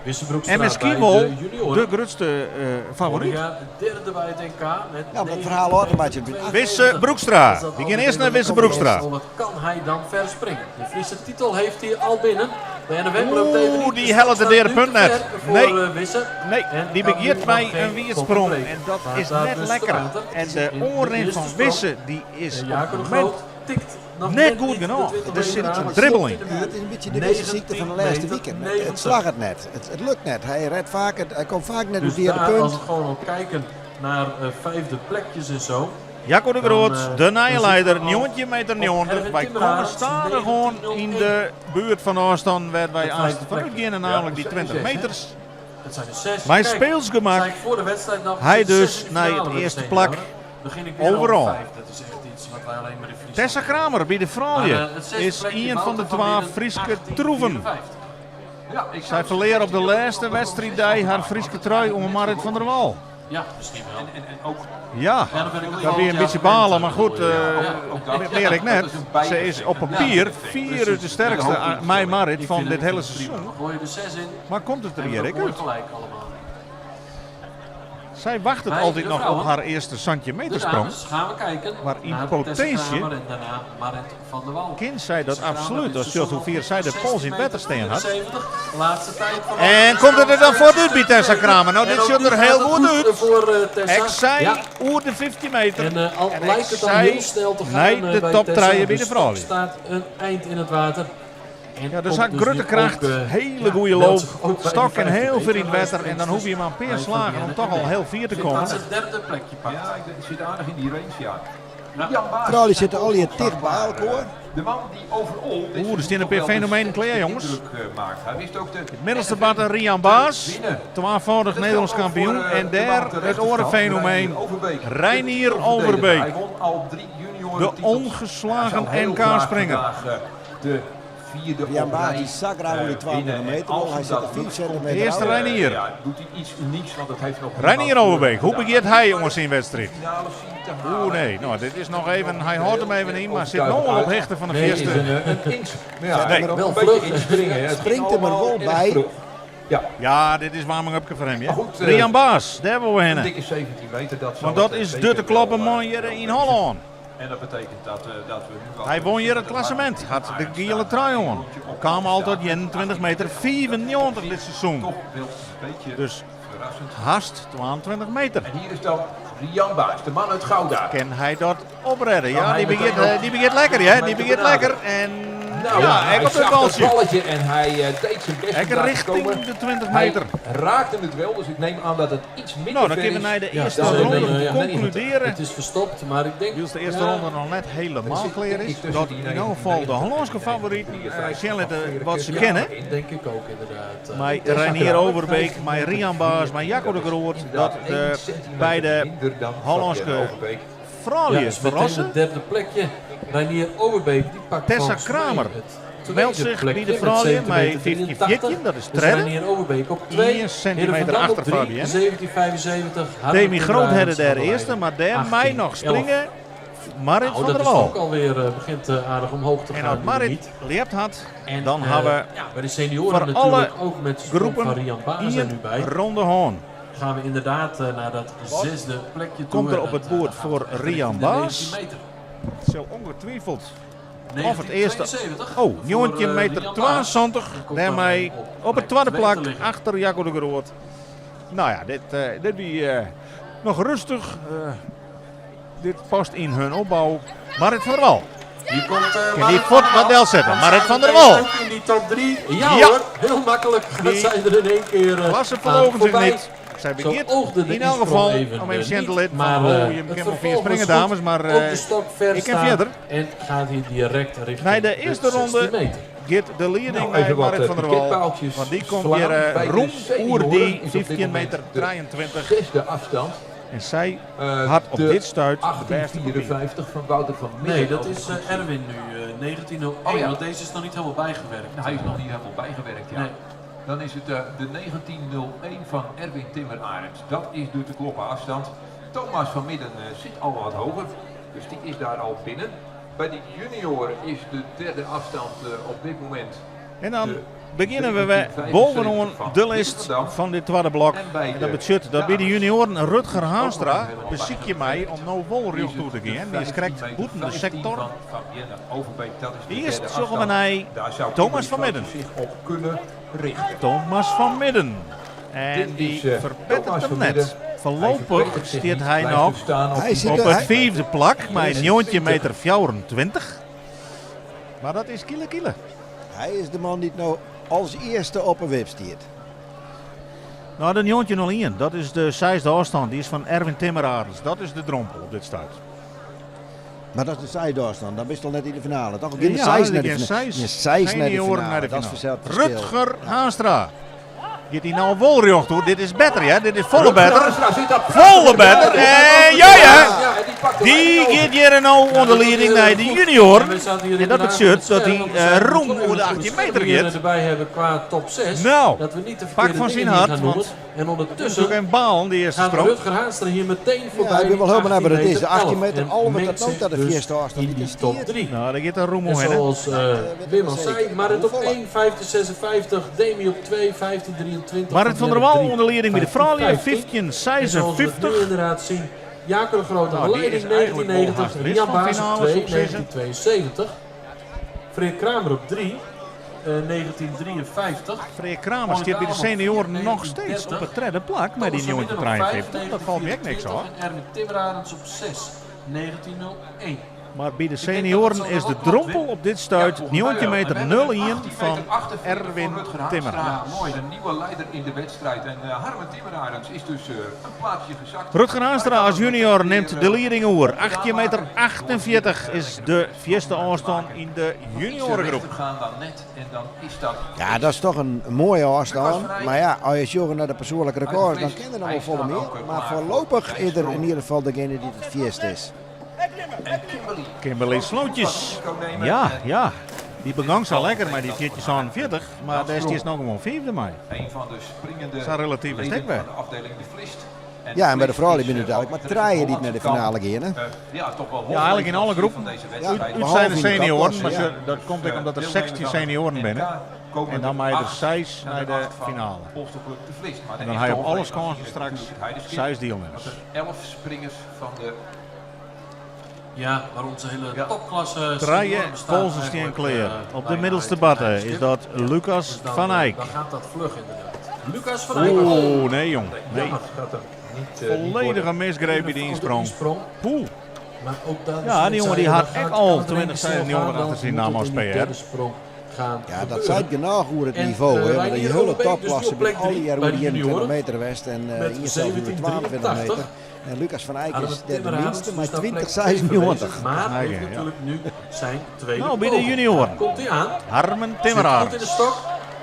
Wissenbroek En staat misschien bij wel de junioren. de grootste favoriet. Vorig jaar derde bij het NK. Met Ja, maar het verhaal hoort een beetje. Wisse Broekstra. Die gaan eerst naar Wisse Broekstra. Wat kan hij dan ver springen? De Friese titel heeft hij al binnen. De NWM loopt even Oeh, niet. die De helle de staat derde nu punt te net. ver voor, Nee. Wisse. Nee, En die kan begeert nu mij nog geen een wiersprong. kopje En dat breken. is Maar daar net dus te lekker. water. En de In de oorrin eerste van sprong. Wisse, die is En op Jaco de het moment Groot tikt nog net net goed niet de genoeg. 20 Er zit meter aan. een dribbel in. de Ja, buurt. het is een beetje de beste ziekte van de laatste 19 weekend. meter Het, het slaagt het net. Het lukt net. Hij redt vaak, hij komt vaak net Dus op de derde daar, als punt. we gewoon al kijken naar vijfde plekjes en zo. Jacco de Groot, Dan, de dan nijenleider, zitten we al 19 meter op 90. Erwin Wij komen Timmerhaas, stadig gewoon in 1901. de buurt van afstand waar wij Het aan vijfde vanuit plekje. gaan, namelijk die Ja, 20 zes, hè? meters. Het zijn er zes. Mijn Kijk, speelsgemak. zei ik voor de wedstrijd nog, Hij zitten dus zes in de naar finale het met eerste de plak. senioren. Begin ik weer Overal. over vijf. Dat is echt iets wat wij alleen maar in Friesland Tessa hebben. Kramer bij de vrouwen Maar, het zesde is plekje, een van de Wouter 12 Winnen, Frieske troeven. 1854. Ja, ik Zij zou verleer op de zeggen, laatste dat wedstrijd haar Frieske trui om Marit van der Wal. Ja, misschien wel. En ook Ja, Ja, dan ben ik dat volgend weer een jaar beetje balen, gewend, maar goed, bedoel je. Ja, ook dat. meer ik net. Dat is een bijeffect. Ze is op papier Ja, vier uit de sterkste, Hele hoop mij Marit, Ik van vind dit het hele prima. seizoen. We gooien er zes in. Maar komt het er En hier we ik mooi uit? gelijk allemaal. Zij wacht het Bij altijd de nog op vrouwen. haar eerste De centimetersprong. dames gaan we kijken Maar in naar potentie- Tessa Kramer en daarna Marit van der Wal. Kind zei dat Tessa Kramer absoluut. dit Als je seizoen hoe vier zij de al pols in het water steen had. 70, laatste tijd van En komt het er dan voor uit bij Tessa Kramer? Nou, En dit ook ziet nu er gaat heel het goed uit. Voor, Tessa. Ik zei Ja. oer de 15 meter. En al En ik lijkt het dan zei, heel snel te gaan nee, eh, de bij top Tessa. draaien bij de Dus vrouwen. staat een eind in het water. En Ja, dus komt haar dus grote nu kracht, ook, hele ja, goede meldt loop, zich ook bij die stok en 50 heel veel in het meter water. En dan hoef je maar een paar bij slagen om Fabienne toch al en heel vier te Ik vind komen. Dat ze het derde plekje pakt. Ja, ik zit aardig in die range, ja. Ja. Jan Baas. Vrouwen zitten al hier dicht bij elkaar. De man die overal... dit Oeh, er staan een toch paar wel de fenomenen klaar, sterkste jongens. indruk, maakt. Hij wist ook de Middelste bad en Rian Baas, Winnen. twaalfvoudig Dat Nederlands geldt ook voor, kampioen. En de man daar ter het rechterkant, orenfenomeen Reinier Overbeek. Reinier De Overbeek. Hij won al 3 junioren De titels. ongeslagen Hij zal heel graag NK-springer. vandaag, de vierde Jan op Baas rij, die zakraar die 12 winnen. En meter. als Hij hem zit dat er 4 lukt, centimeter De eerste uit. Reinier. Ja, doet hij iets unieks, want dat heeft nog Reinier niemand Overbeek, hoe gedaan. begint hij jongens in wedstrijd? Finale zien te halen. Oeh nee, nou dit is nog even, hij houdt hem even in, maar zit nog wel op hechten van de Nee, Het is eerste. een ins. Maar ja, Nee. een Wel beetje vlug. inspringen. hè. Het Springt ging er maar wel allemaal erg bij. vlug. Ja, Ja, dit is warming-up voor hem, ja. Maar goed, Rian Baas, daar willen we een heen. dikke 17 meter. Dat zal Want dat het, is zeker de te kloppen wel, man hier wel in wezen. Holland. En dat betekent dat we nu wel Hij won hier het klassement, had de gele trui aan. Kwam altijd 21 meter 94 dit seizoen. Toch wel een beetje Dus verrassend. haast 22 meter. En hier is dan Rian Baas, de man uit Gouda. Kan hij dat opredden? Ja, hij die begint, meteen ook die begint lekker, hè? Die begint benaderen. lekker. En Nou, Ja, hij ek op zag het dat baltsje. balletje en hij deed zijn best Ek om daar te richting komen. de 20 Hij meter. raakte het wel, dus ik neem aan dat het iets minder Nou, dan ver kunnen we is. naar de Ja, eerste dat is ronde een, ja. concluderen. Het is verstopt, maar ik denk... Wiels de eerste ja, ronde nog net helemaal Het zit, klaar denk is. ik, tussen Dat die in elk geval de 1990 Hollandse favoriet zien laten wat ze ja, kennen. denk ik ook inderdaad. Maar Tessa Reinier Kramer, Overbeek, maar Rian Baas, maar Jacco de Groot. Inderdaad, Dat één de centimeter beide minder dan Hollandse Fabienne Overbeek. Ja, vrouwen dus meteen verrassen. het derde plekje. Reinier Overbeek die pakt Tessa volgens mij Kramer het tweede meldt zich plekje bij de met vrouwen met 7,83. 15-14, dat is Dus treden. Reinier Overbeek op 2. 1 centimeter achter Fabienne. 17,75. Demi Groothedde der eerste, maar daar mij nog springen. Marit Nou, van dat der is Wal. ook alweer, begint aardig omhoog te En gaan. als nu Marit niet. liept had, En, dan hebben we ja, bij de senioren voor natuurlijk alle ook met de sprong groepen van Rian Baas er nu bij. één ronde hoorn. Gaan we inderdaad naar dat zesde plekje toe. Komt er En op dat, het boord dat gaat voor echt Rian richting de Baas. 19 meter. Het zal ongetwijfeld Of het eerste. 1972 Oh, voor, 19 meter Rian Baas. 72. Die komt dan Daarmee op op het plek tweede twee te plak liggen. achter Jacco de Groot. Nou ja, dit wie nog rustig. Dit past in hun opbouw. Marit van der Wal. Hier komt, Kan die Marit fort van der wat Wal. del zetten. Want Marit zij van der meteen Wal. ook in die top 3. Ja, Ja. hoor, heel makkelijk gaat Die zij er in één keer Klasse aan verlogen zich voorbij. niet. Zij Zo begint oogde de in elk insprong geval even, om even niet, te lid maar, van oh, je het kan wel vervolg vier was springen goed. dames, maar Ook de stok ver ik ken staan verder. En gaat hier direct richting Bij de eerste 16 ronde meter. Git de leiding Nou, bij even wat, Marit van der Wal. piketpaaltjes Want die komt slaan. weer Bij de roem senioren oer die is op dit 15 moment meter de 23. Zesde afstand. En zij had op de dit stuit de beste papier. 1854 van Wouter van Midden. Nee, dat is Erwin nu, 1901, Oh ja. want deze is nog niet helemaal bijgewerkt. Nou, hij is nog niet helemaal bijgewerkt, ja. Nee. Dan is het de 1901 van Erwin Timmer-Arends. Dat is de te kloppen afstand. Thomas van Midden zit al wat hoger, dus die is daar al binnen. Bij de junioren is de derde afstand op dit moment. En dan de beginnen we weer 1775 bovenaan van de list Rotterdam. van dit tweede blok. En bij En dat de betekent dat bij de dames junioren Rutger ook nog Haanstra helemaal beziek je bijgewerkt. mij om nou wel Is recht het toe te de gaan. Die is 15 correct meter boeten de 15 sector. van Fabienne Overbeek, dat is de Eerst derde zoeken we afstand. naar Daar zou Thomas Kimberly van Midden. Groot zich op kunnen richten. Thomas van Midden. En Dit die is, verbetert Thomas hem van net. Midden. Hij Voorlopig verbetert zich staat niet, hij blijft nog dus staan op Hij die zit op er- het hij- vijfde plak. Maar is 19 20. meter 24. Maar dat is kiele kiele. Hij is de man die het nou als eerste op een wip stiert. Nou, de 1901, dat is de zesde afstand. Die is van Erwin Timmerarends. Dat is de drompel op dit stuit. Maar dat is de zijdoorstand. Dan ben je al net in de finale. Toch? Ook in de Ja, zijs naar die de gaan finale. zeis In de zijs naar de senioren finale. naar de Dat is finale. het verschil. Rutger Haanstra. Gaat hij nou woljocht hoor. Dit is beter, hè? Dit is volle beter. Haanstra zit daar Volle beter. En ja, ja. Ja, en die pakt de Die leiding over. gaat hier nou onder leiding naar de junior. En we zaten hier En dat inderdaad betekent met dat scherm, hij want we zijn roem nog over de even 18 het meter scherm hier gaat. erbij hebben qua top 6. Nou, dat we niet de pak verkeerde van dingen zijn hier hart, gaan noemen. want En Dat is ondertussen ook een baal, die eerste gaat sprong. Rutger Haanstra hier meteen voorbij. Ja, ik ben wel helemaal naar wat het is. De 18 11 meter, en al wat mengt dat zich ook dat de dus vierste afstand in niet die top is. 3. Nou, daar gaat een roem En omheen. hè. zoals weet Wim ik al wel zei, zeker. Marit op Hoe volle? 1, 15,56, Demi op 2, 15,23. Marit van der Wal onder leiding bij de vrouwen, 15,15. En zoals we het nu 15,56. inderdaad zien, Jacob de Groot aan Nou, de die is leiding, eigenlijk wel 1990, haast wist Rian van Baas op finale, 2, zou ik zeggen. 1972. Freek Kramer op 3, 1953. Freek Kramer staat bij de senioren nog steeds op het derde plak, maar die Thomas van Midden op 5, 1953, dat valt me echt niks hoor. 1924 En Erwin Timmerarends op 6, 1901. Maar bij de Ik denk dat senioren het zo is de wel klopt, drompel Wim. op dit stuit Ja, volgens mij 19 wel. meter En we hebben 01 18 van meter 48 Erwin voor Rutger Haanstra. Timmer. Ja, mooi. De nieuwe leider in de wedstrijd. En Harmen Timmerarends is dus een plaatsje gezakt. Rutger Haanstra als junior neemt de leiding over. 18 meter Door 48 is de vierste afstand in de Iets juniorengroep. rechter gaan dan net en dan is dat Ja, dat is toch een mooie afstand. Maar ja, als je zoekt naar de persoonlijke records, dan kennen er nog wel volle meer. Maar voorlopig is er in ieder geval degene die het vierst is. En Kimberly. Kimberly Slootjes. Risico nemen. Ja, En ja. Die begang zo lekker, maar die 1440. Maar daar is die nog gewoon vijfde mee. Een van de springende Zijn relatieve leden stek weg. van de afdeling de Vlist. En Ja, en bij de Vlist vrouwen is, binnen duidelijk. wat Maar betreft draaien die naar de Hollandse finale gaan. hè? kamp, ja, toch wel Ja, eigenlijk in alle groepen. van deze Ja, wedstrijd. Uit Behalve zijn de in de senioren, topklasse, maar ja. dat komt ook omdat er Deelnemers 16 aan senioren het binnen. NK komen En dan er maar er acht 6 naar naar de acht van finale. Polsterclub de Vlist. Maar de En dan echte hij op alle hoofdleverancier kansen is straks natuurlijk het Heideschip. 6 deelnemers. Dat er 11 springers van de Ja, maar onze hele Ja. topklasse Draaien senioren bestaat Polsen eigenlijk, Kleer. Op de bijna middelste uit batten het is dat Lucas Dus dan, van Eyck. Dan gaat dat vlug inderdaad. Lucas van Eyck. Oeh, nee jong. Nee. Dat gaat hem niet Volledige worden. misgreep bij de Een insprong. insprong. Poeh. Maar ook daar Ja, is die net jongen die zei, had dan gaat- echt al kan het 20 snel gaan, 96 dan achter zijn moet naam het als in die PR. derde sprong gaan Ja, dat gebeuren. zei genoeg over het En, niveau. hè, want Reinier die hele Overbeek dus nu topklasse op plek met al die drie jaren bij de 21 junioren. meter west en Met hier zelfs 22 meter. 17,83. En Lucas van Eyck Harmen is derde Timmerarends minste, dus maar naar plek 20,96. twee verwezen, Maar Eiken, heeft ja. natuurlijk nu zijn tweede Nou, bij de poging. junioren. Daar Komt hij aan. Harmen Zit goed Timmerarends. in de stok.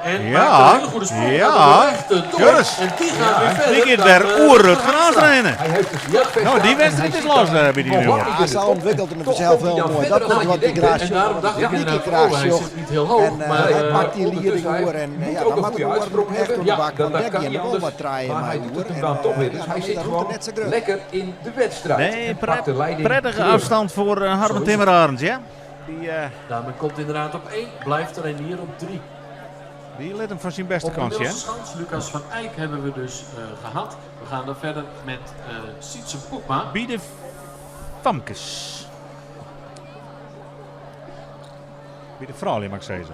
En Ja. maakt een hele goede sprong. Ja. Gaat er recht door. Joris. En die gaat weer verder. Die gaat dan, daar oer Rutger Haanstra. aantrainen. Hij heeft de stokvest Nou, die aan en wedstrijd hij is zit los daar bij die nog junioren. lang niet Ja, in de ze top. ontwikkelt hem Toch zelf komt hij heel dan mooi. verder Dat dan is wat je ik denkt, graag En zag. daarom dacht ik Wat ik inderdaad, graag oh, hij zag. zit niet heel hoog. En maar hij eh, pakt die ondertussen, liering hij oer en moet ja, ook dan een moet goede de uitsprong oor echt hebben. op de Ja, bak. dat- Want dat daar kan kan niet wel anders. wat draaien Maar maar hij doet oer. het hem En, dan toch weer. Dus ja, hij dan zit is dat gewoon net zo druk. lekker in de wedstrijd. Nee, En pakt de leiding prettige terug. afstand voor Zo Harmen is het. Timmerarends, ja? Die, Daarmee komt inderdaad op 1. Blijft Reinier op 3. die let hem van zijn beste Op de kant, ja? middelste schans, Lucas van Eyck hebben we dus gehad. We gaan dan verder met Sietse Bokma. Bij de Famkes. Bij de vrouwen, mag ik zeggen.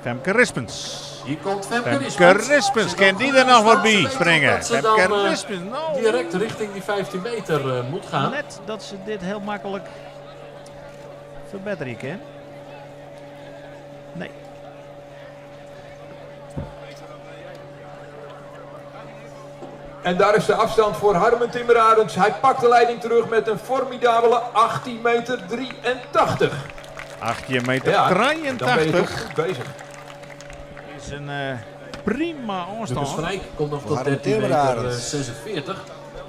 Femke Rispens. Hier komt Femke Femke Rispens. Rispens, Zit kan ook die goed er in de nog wat start. Ze bij weet springen? dat ze Femke dan, Rispens, nou. Direct richting die 15 meter moet gaan. Net dat ze dit heel makkelijk verbeteren kan. Nee. En daar is de afstand voor Harmen Timmerarends. Hij pakt de leiding terug met een formidabele 18 meter 83. 18 meter Ja, dan ben je 83 toch goed bezig. is een prima Lucas van afstand. Eyck komt nog tot Harm 13 meter Timmerarends. 46.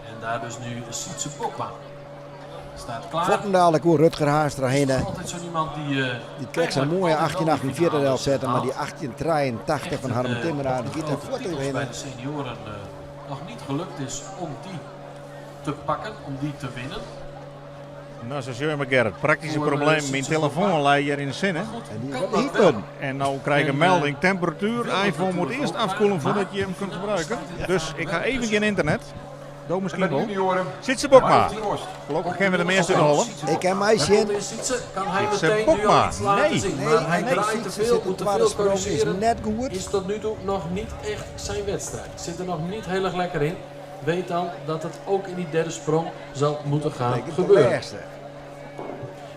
En daar dus nu Sietse Bokma. Staat klaar. Votten dadelijk hoe Rutger Haanstra heen. hè. Altijd zo iemand die... Die kreeg zo'n eigenlijk mooie altijd wel die 1848 finales zetten, maar die haalt. 1883 Echt van een, Harm Timmerarends op de giet daar grote voort titels overheen. bij de senioren nog niet gelukt is om die te pakken, om die te winnen. Nou, zo zie je maar Gerrit. Praktische Voor, probleem. Sietse Mijn Bokma. telefoon lei hier in de zin, hè. Goed, En die kan wordt dat niet wel. doen. En nou krijg ik een En, melding. Temperatuur. wil dat iPhone moet natuurlijk eerst ook, afkoelen maar voordat je hem die kunt finale gebruiken. staat Dus inderdaad ik ga wel even tussen. geen internet. Doe En misschien bij de wel. junioren. Sietse Bokma. Mark Horst. Gelukkig kennen we de meeste in Holland. Ik heb mij Daar zin. komt in Sietse, kan hij Sietse meteen nu al Bokma. iets laten Nee. zien. Nee, Maar hij nee, draait te Sietse veel, zit moet de te tweede veel sprong is corrigeren. net goed. Is tot nu toe nog niet echt zijn wedstrijd. Zit er nog niet heel erg lekker in. Weet dan dat het ook in die derde sprong zal moeten gaan Betekent de gebeuren. laatste.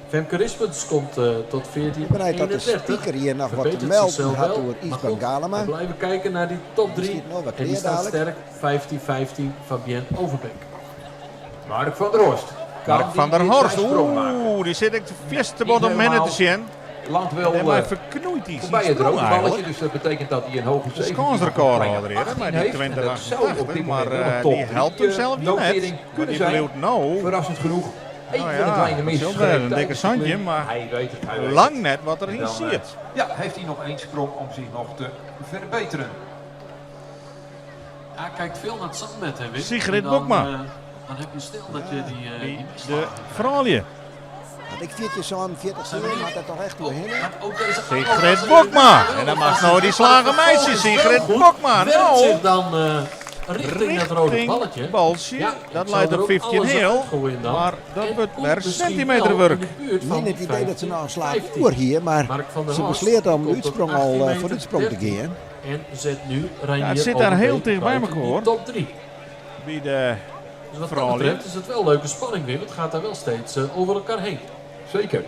Femke Rispens komt tot 14. Ik ben blij dat de speaker hier nog wat te Verbetert melden zichzelf had wel. door Maar Isbran goed, Galema. We blijven kijken naar die top 3. Misschien nog wat En die meer staat dadelijk. sterk. 15-15 Fabienne Overbeek. Mark van der Horst. Kan Mark van die der dit Horst. zijn sprong maken? Oeh, die zit ik vast te bot om Niet hem te helemaal. zien. Landt wel En maar verknoeit die voorbij zijn het rode sprong balletje. eigenlijk. Dus dat betekent dat hij een hoge Dat is 17 kansrecord of een al kleine eerder, maar 18 die heeft. En dat zou op 2088, dit maar moment wel een top die helpt hem 3, zelf niet net. notering Maar kunnen die zijn. blijft nou Verrassend genoeg. Even Nou een ja, kleine dat mis. is ook wel een dikke zandje, maar Hij weet het, hij weet lang het. net wat En erin dan, zit. ja, heeft hij nog één sprong om zich nog te verbeteren. Ja, kijkt veel naar het zandbed, hè, Wim? Sigrid En dan, Bokma. Dan heb je snel dat je die Die misslagen de krijgt. vrouwen. Want ik vind je zo'n 40 zeven, maar dat toch echt doorheen. hè? Maar ook deze Sigrid aanloop Bokma. was En dan mag nou die slagen meisje Sigrid Bokma. Werkt Nou, zich dan richting dat rode richting balletje. balsje. Ja, dat ik zou leidt er op ook 15 alles heel. uitgooien dan. Maar dat En wordt komt weer misschien centimeterwerk. wel in de buurt van Niet het idee dat ze nou een slaap 15. oer hier, maar Mark van der ze Horst besleert om komt de tot uitsprong al 18 voor de uitsprong te 13. gaan. En zet nu Reinier Ja, het zit daar heel Overbeek dicht bij buiten elkaar, die hoor. Top 3. Bij de Dus wat dat Vrouwen. betreft is het wel leuke spanning weer. Het gaat daar wel steeds over elkaar heen. Zeker.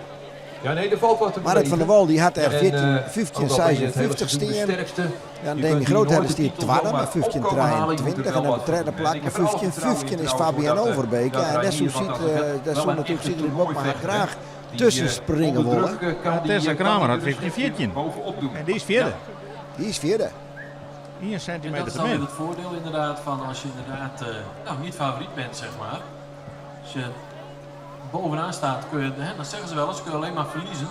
Ja, nee, er valt wat te Mark van der beleven. Wal die had er En, 14, ook al ben je het hele 1556 seizoen de staan. sterkste. Dan Je Demi kunt hier Grootherder nooit de stiet titel tweede zomaar met 15 opkomen halen. Je moet er 23 wel en op wat de voor derde doen. plak En ik met heb er alle 15 vertrouwen 15 in is trouwens, Fabian dat, Overbeek. dat Ja, en dat zo Reinier, want ziet, dat is dat wel zo een natuurlijk echte Sigrid Bokma toernooivechter, graag Die, tussen springen onder willen. druk, kan die, Tessa kan Kramer die had er dus 15-14. bovenop doen. En die is vierde. Die is vierde. 1 En centimeter dat is te dan weer min. het voordeel inderdaad van als je inderdaad nou, niet favoriet bent, zeg maar. Als je bovenaan staat, kun je, hè, dan zeggen ze wel eens, kun je alleen maar verliezen.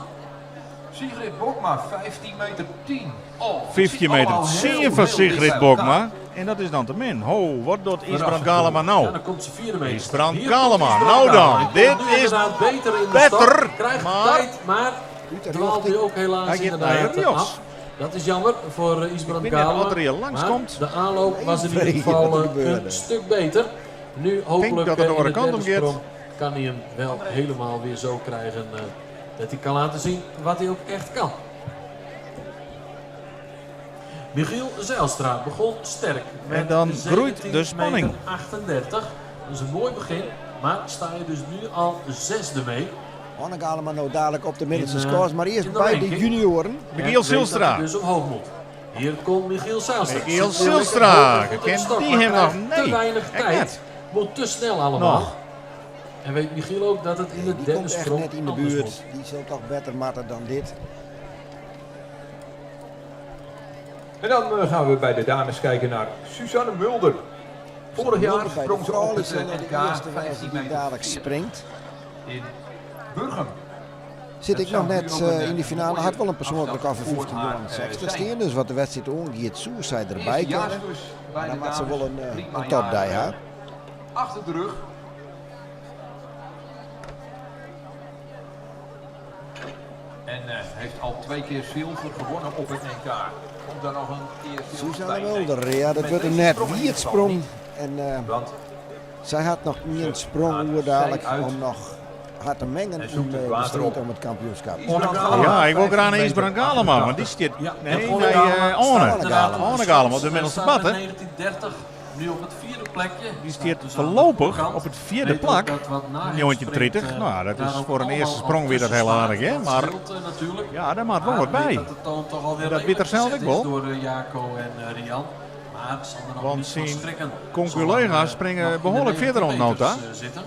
Sigrid Bokma, 15 meter 10. Oh, het 15 zit meter allemaal heel, 10 van heel dicht Sigrid bij elkaar. Bokma. En dat is dan te min. Ho, wat doet Isbrand Galema Ja, nou? dan komt ze vierde meter. Isbrand Hier komt Galema. Isbrand Nou dan, Galema. Hij dit komt nu is inderdaad beter in de better, stap. Krijgt maar- tijd, maar Uit de dwaalt richting. hij ook helaas Hij gaat inderdaad naar rechts. af. Dat is jammer voor Isbrand Ik weet niet Galema. wat er hier langs Maar komt. De aanloop was in ieder Vreemd geval wat er gebeurde. een stuk beter. Nu hopelijk dat het in de de andere kant derde om gaat. sprong kan hij hem wel helemaal weer zo krijgen dat hij kan laten zien wat hij ook echt kan. Michiel Zijlstra begon sterk. Met En dan groeit de 17 spanning. meter 38. Dat is een mooi begin. Maar sta je dus nu al zesde mee. Anne Galema no dadelijk op de middelste In, scores, maar eerst in de bij de ranking. junioren. En Michiel weet dat Zijlstra. hij dus omhoog moet. Hier komt Michiel Zijlstra. Michiel Zit weer lekker Zijlstra. hoog op de Kent stok, die maar hem nog? krijgt Te Nee, weinig echt tijd. net. Moet te snel allemaal. Nog. En weet Michiel ook dat het in de Die derde komt echt sprong net in de anders buurt. moet. Die zal toch beter matten dan dit. En dan gaan we bij de dames kijken naar Suzanne Mulder. Vorig jaar Mulder bij de sprong ze op vrouwen het zal de NK eerste wijze 15 die meter dadelijk springt. in Burgum. Zit Dat ik nog zou net nu ook een, in die finale. mooie Had wel een persoonlijk record afstand van voor haar, 15,60 zijn. staan. Dus wat de wedstrijd aangaat, Suicide erbij Eerste kennen. jaar dus bij Dan de maakt ze dames. wel Prima een topdij, jaar, hè? Achter de rug. En heeft al 2 keer zilver gewonnen op het NK. Komt daar nog een keer zilver Suzanne bij? Nee. Mulder, ja, dat Met wordt een deze net sprong in wie ieder het geval sprong. niet. En Want zij had nog niet een Ze sprong gaat hoe dadelijk zij uit. om nog haar te mengen En zoekt in het de water strijd op. om het kampioenschap. Ysbrand Galema, Ja, ik wil graag 15 naar Ysbrand meter Galema, want die 88. zit... Ja, Nee, en nee, Galema Orne. staat inderdaad op de Orne Galema, op de schans. middelste Hij staat pad, hè? met 1930, nu op het vierde plekje. Die Staat stiert dus aan de voorlopig voorkant. op het vierde Weet ook plak. dat wat na hem Jongetje springt, 30. Nou, dat daar is ook voor een allemaal eerste al sprong weer dat tussen heel staat. aardig, hè? Dat Maar scheelt, natuurlijk. ja, daar maakt wel Maar wat bij. weet dat de toon toch alweer Dat redelijk weet er zelf gezet ook wel. is door Jaco en Rian. Maar zal er nog Want niet van zijn schrikken. conculega's Zal er, springen nog in de behoorlijk verder om, 19 Nota. meters, zitten.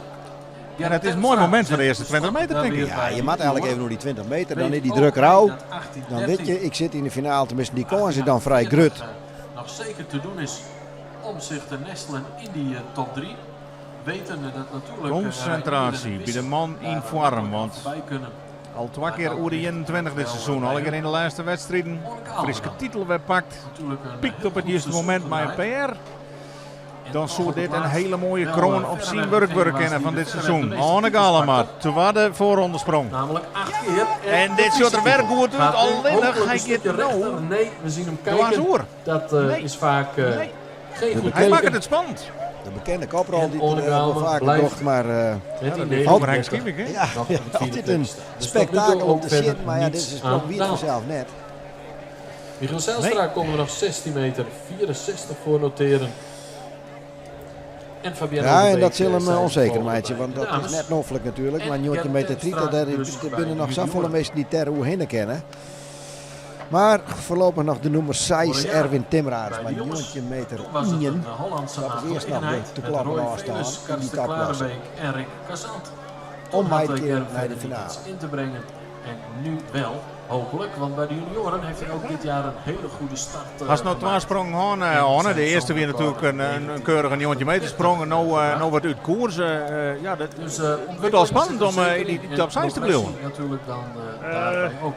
En het is een mooi moment voor de eerste 20 meter, denk ik. Ja, je moet eigenlijk even door die 20 meter, dan Weet is die ook druk rauw. dat 18, Dan weet je, 13, ik zit in de finale, tenminste die kans is dan vrij grut. Nog zeker te doen is om zich te nestelen in die top 3. Wetende dat natuurlijk, Concentratie Reinier bij de man in daar vorm, makkelijk want voorbij kunnen. al 2 keer oer de 21 dit seizoen. Al een keer in de laatste wedstrijden. Friske titel weer pakt. Natuurlijk een Piekt heel op het goed juiste seizoen moment met gedraaid. PR. En Dan toch zou op dit het een laatst hele mooie wel, kroon verreweg op zijn degene werk was kennen die van de dit verreweg seizoen. de meeste Anne titels Galema, pakte. tweede voorrondesprong. Namelijk 8 keer. En dit soort er werk goed uit, Gaat nu alleen nog, hopelijk hij een stukje gaat nou rechter. Nee, we zien hem Dwars kijken. oer. Dat Nee. is vaak Nee. geen goed Hij teken. maakt het spannend. De bekende koprol En die er Orne wel Galema vaker blijft docht, maar Met die Dat is 39 Henk Schimming, hè? ja, nog op het vierde altijd plekje een staan. Dus tot nu toe spektakel om ook te verder zien. Maar ja, dit niets is een sprong aan wie de het hand. vanzelf net. Michiel Zijlstra konden we nog 16 meter 64 voor noteren. En Fabienne Ja, en Overbeek, dat zal hem zijn onzeker volgende meidje, bij want de dat is dames. net noffelijk natuurlijk. En Maar Njotje Gert meter Terpstra 30, daar dus bij binnen nog de zoveel junioren. mensen die ter hoe heen kennen. Maar voorlopig nog de nummer 6, Vorig jaar Erwin Timraars. bij de Maar jongens. Njotje meter Toen was het 1. een Hollandse Dat is eerst nog de aangelegenheid te met klappen Roy afstaan Venus, in die Karsten topklasse. Klarenbeek en Rick Cassant. Om Toen had mij te Gerrit keren naar de verder niet finale. iets in te brengen. En nu wel, hopelijk. Want bij de junioren heeft hij ook dit jaar een hele goede start Als nou gemaakt. twee sprongen gaan, Arne. De eerste weer natuurlijk een keurige 9 meter sprong. En nou wat uit koers. Ja, dat Dus, wordt al spannend ontwikkeling om zit er in die zeker in. top 6 te En blijven. progressie natuurlijk dan daarbij ook.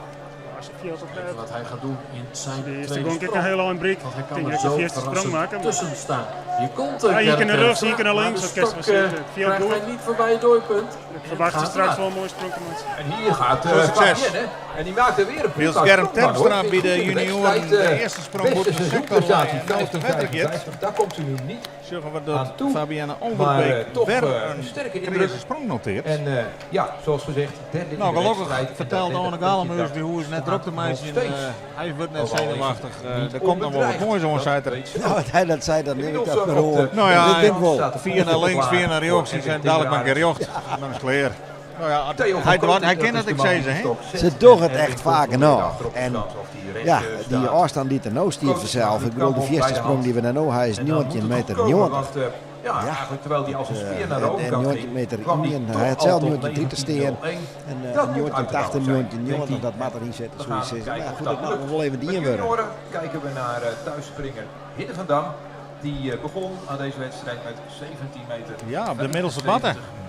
Als je via op Kijken wat hij gaat doen in zijn De eerste tweede gong ik een sprong. heel lang break. Want hij kan Denk er ik zo de eerste sprong verrassend maken. Maar tussen staan. Hier komt Ja, hier Gerrit kan naar rechts, Terpstra, hier kan naar maar links, de dat kan je stok, wel zitten. Via krijgt goed. hij niet voorbij het dooipunt. ik En verwacht gaat straks eruit. wel een mooie sprong te maken. En hier gaat Succes. Fabienne. En die maakt er weer een Niels prima Germ sprong van, hoor. Terpstra bij de Goed in de junioren wedstrijd, de eerste sprong beste wordt de seizoenprestatie, sector en 15,55. Daar komt ze nu niet. Zeggen we aan dat toe. Fabienne Maar Overbeek toch weer een een sterke indruk. eerste sprong noteert. En ja, zoals gezegd, derde in Nou, de gelukkig wedstrijd. En vertelde dat Arne derde Galemuis plekje, die hoe is net staat druk te nog meisje. steeds. Hij wordt net Ook al is het zenuwachtig. niet Er komt nog wel wat onbedreigd. moois om, Dat zei er. weet ze Nou, ook. wat hij dat zei, dan neem ik Inmiddels dat ook per op de- hoor. Nou ja, Dat ben ik wel. staat de 4 naar links, klaar 4 naar rechts. voor Die zijn dadelijk maar Erwin gejocht. En dan is het klaar. Nou ja, Theo van hij, Kooten, hij dat kent is het, de ik man zei die ze, hè? stok zet. Ze doen het En echt Erwin vaak controleert genoeg. achterop de En kant of die rechts, ja, die staat. afstand die er nou stiert Coach vanzelf. Ik bedoel, de Kamp eerste bij de sprong hand. die we nou nou, hij is En dan 19 moet het meter goed komen, 90. want, ja, Ja. eigenlijk terwijl hij als een speer naar de En overkant 19 ging, meter kwam hij 1. toch Hij had al zelf tot 19 te steen. 19,01. En Dat moet 19 uitgehaald 80, zijn, 19 90, denkt dat hij. moet erin zitten. We Zoiets gaan is. kijken Maar of goed, dat dat mag lukt. nog wel even Met dien worden. junioren kijken we naar thuisspringer Hidde van Dam. Die begon aan deze wedstrijd met 17 meter. Ja, op de middelste batten. 75.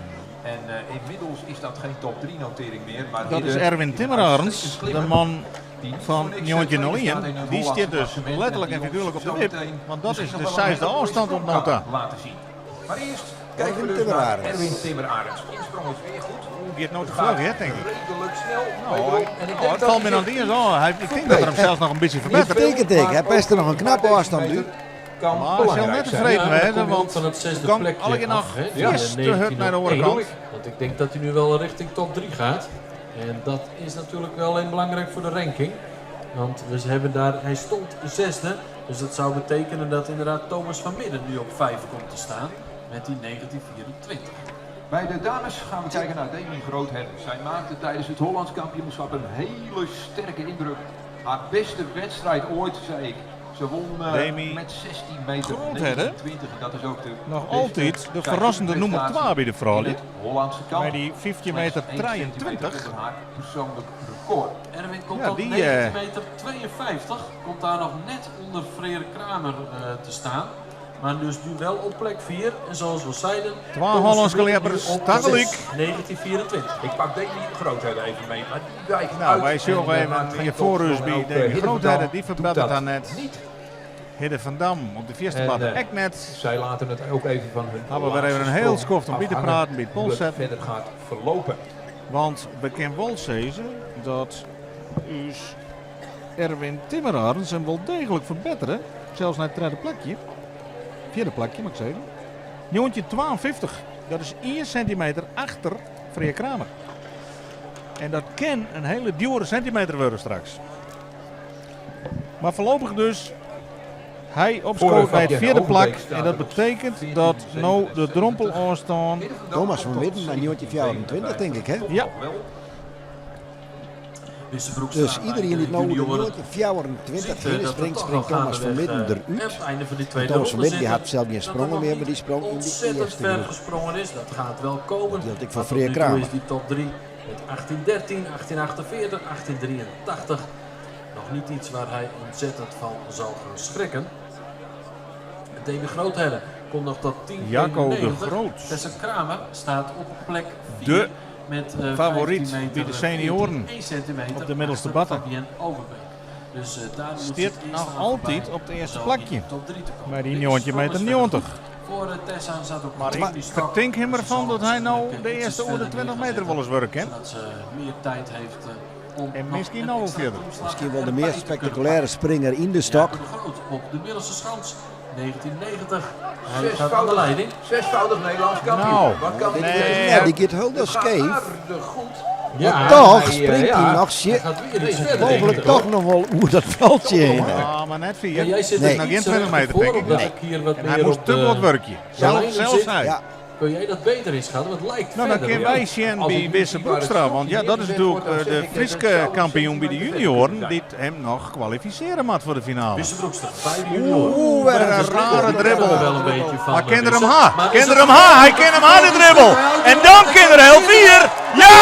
En inmiddels is dat geen top 3 notering meer. Maar Dat Hidde is Erwin is een Timmerarns, uitstekend de klimmer man die niet van voor niks, Njontje tweede 01. staat in het Die Hollandse stiert dus klassement en letterlijk die en figuurlijk op ons de wip. zometeen Want dat is misschien de nog wel een zesde hele mooie afstand op sprong kan nota. laten zien. Maar eerst kijken we Erwin dus naar Timmerarends. Erwin Timmerarends. Insprong is weer goed. Gaat nou te Het gaat vlug, hè, denk ik. Redelijk snel. Nou, wederom. En ik nou, denk het dat valt me hij nog zich niet eens aan. Ik denk dat er hem zelfs nog een beetje verbetert. Dat betekent ik. maar Hij pest er nog een ook knappe deze afstand nu. meter Kan Maar hij zal belangrijk net zijn. tevreden Ja, dan wezen, kom je ook want van het zesde kan plekje alle keer nog af, hè, die, vies te hard naar de 1901. overkant. Want ik denk dat hij nu wel richting top 3 gaat. En dat is natuurlijk wel een belangrijk voor de ranking. Want we hebben daar, hij stond zesde. Dus dat zou betekenen dat inderdaad Thomas van Midden nu op 5 komt te staan. Met die 1924. Bij de dames gaan we kijken naar Demi Groothedde. Zij maakte tijdens het Hollands kampioenschap een hele sterke indruk. Haar beste wedstrijd ooit, zei ik. Ze won Demi met 16 meter Groothedde. 29 en dat is ook de Nog beste altijd de verrassende nummer seizoensprestatie 2 bij de in vrouwen. het Hollandse kamp. Bij die 15 meter Slechts 1 centimeter 23. onder haar persoonlijk record. Erwin komt Ja, op die, 19 meter 52. Komt daar nog net onder Freer Kramer te staan. Maar dus nu wel op plek 4. En zoals we zeiden, Twee Thomas Hollandse Vermeulen nu leppers op tegelijk. 6, 1924. Ik pak Demi Groothedde even mee, maar die wijkt Nou, uit wij zullen en, even maakt geen hier voor topsprong. ons bij En ook, Demi Hidde van Groothedde, Dam die doet verbetert dat daar net. Niet. Hidde van Dam op de vierde En, bad eh, ek net. Zij laten het ook even van hun Hebben we weer even een laatste heel sprong skoft om bij te afhangen praten bij het hoe het polset. verder gaat verlopen. Want we kunnen wel zeggen dat us Erwin Timmerarends hem wel degelijk verbeteren. Zelfs naar het derde plekje. Vierde plekje, moet ik zeggen. 1952. Dat is 1 centimeter achter Freer Kramer. En dat kan een hele dure centimeter worden straks. Maar voorlopig dus hij op Voor scoort bij het Fabienne vierde plak. Overbeek staat En dat er op betekent dat nou de 14,77. drompel aanstaan. Hidde van Dam Thomas komt van tot Midden naar 1924, denk ik, hè? Toch Ja. nog wel. Wisse Broekstra Dus bij iedereen de die nou de junioren 1924 ziet, heen dat we springt, toch springt nog Thomas van gaandeweg, Midden aan eruit. het einde van die tweede Thomas van ronde Midden die zitten. had zelf geen Dat er sprongen nog meer, niet maar die sprong in de ontzettend eerste ver groep. gesprongen is. Dat gaat wel komen. Dat hield ik van Maar tot Freer nu toe Kramer. is die top 3 met 1813, 1848, 1883. Nog niet iets waar hij ontzettend van zal gaan schrikken. Demi Groothedde komt nog tot 10. Jacco de Groot. Tessa Kramer staat op plek 4. De met favoriet 15 meter, bij de senioren 14, 1 centimeter op de middelste achter batten. Fabienne Overbeek. Dus daar moet ze Stiert het eerst nog aan altijd voorbij op het eerste om plakje. in de top 3 te komen. Bij die Dit 19 is meter verder 90. goed. Voor Tessa zat ook Maar goed ik die stok. vertink hem Dus ze ervan zal dat hij nou waarschijnlijk, de ietsjes eerste onder de verder 20 neer gaan meter wel eens zetten, werkt, hè? Zodat ze meer tijd heeft om En nog misschien een nog wel extra verder. toeslag Misschien wel de erbij meer te kunnen spectaculaire springer in de stok. Jacob de Groot op de middelste schans. 1990. Hij gaat aan de Zesvoudig, leiding. zesvoudig Nederlands kampioen. Nou, Wat kan Dit hij nee. deze Ja, die gaat heel Het gaat scheef. aardig goed. Ja, Maar toch hij, springt ja. hij nog Hij shit. gaat weer iets verder. denk Mogelijk ik, toch hoor. nog wel hoe dat veldje heen. Ah, maar net vier. Ja, jij zit Nee. er Nog iets geen 20 meter, voor, denk ik. omdat ik hier wat En meer hij moest op te de wat werkje. Zelf, lijnen zelfs zit. hij. Ja, Kun jij dat beter inschatten? Want het lijkt Nou, dan verder. kunnen wij zien Als bij ik nu Wisse zie waar het Broekstra. Want ja, stokje dat is neergezet natuurlijk wordt, dan de zeg ik, dat Frieske zou een kampioen bij de centimeter junioren. verder Die hem nog kwalificeren moet voor de finale. Wisse Broekstra bij de junioren. Oeh, wat een rare dribbel. Wel een beetje van Maar eh, kent er hem Wisse. ha? Maar is Kent er het hem ha? Hij kent hem ha, de dribbel. En dan kent er heel vier. Ja,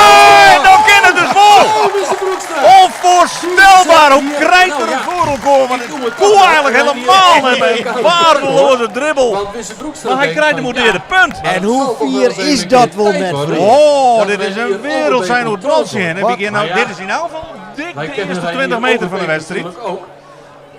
en dan kent het dus vol. Wisse Broekstra! Onvoorstelbaar hoe krijt er Nou ja, voor elkaar. Want ik doe het het koe toch, eigenlijk hè. helemaal Nee, met nee, een waardeloze dribbel. Want Wisse Broekstra Maar hij denkt krijgt van, hem ja, eerder punt. maar En het hoe zal toch wel vier eens even is een dat keer wel tijd net, worden. vriend? Oh, Dat dit wij is een hier wereld zijn hoe Overbeek het zien. En Wat? begin nou, Maar ja, dit is in elk geval dik Wij de kennen eerste Reinier 20 meter van de Overbeek wedstrijd. natuurlijk ook.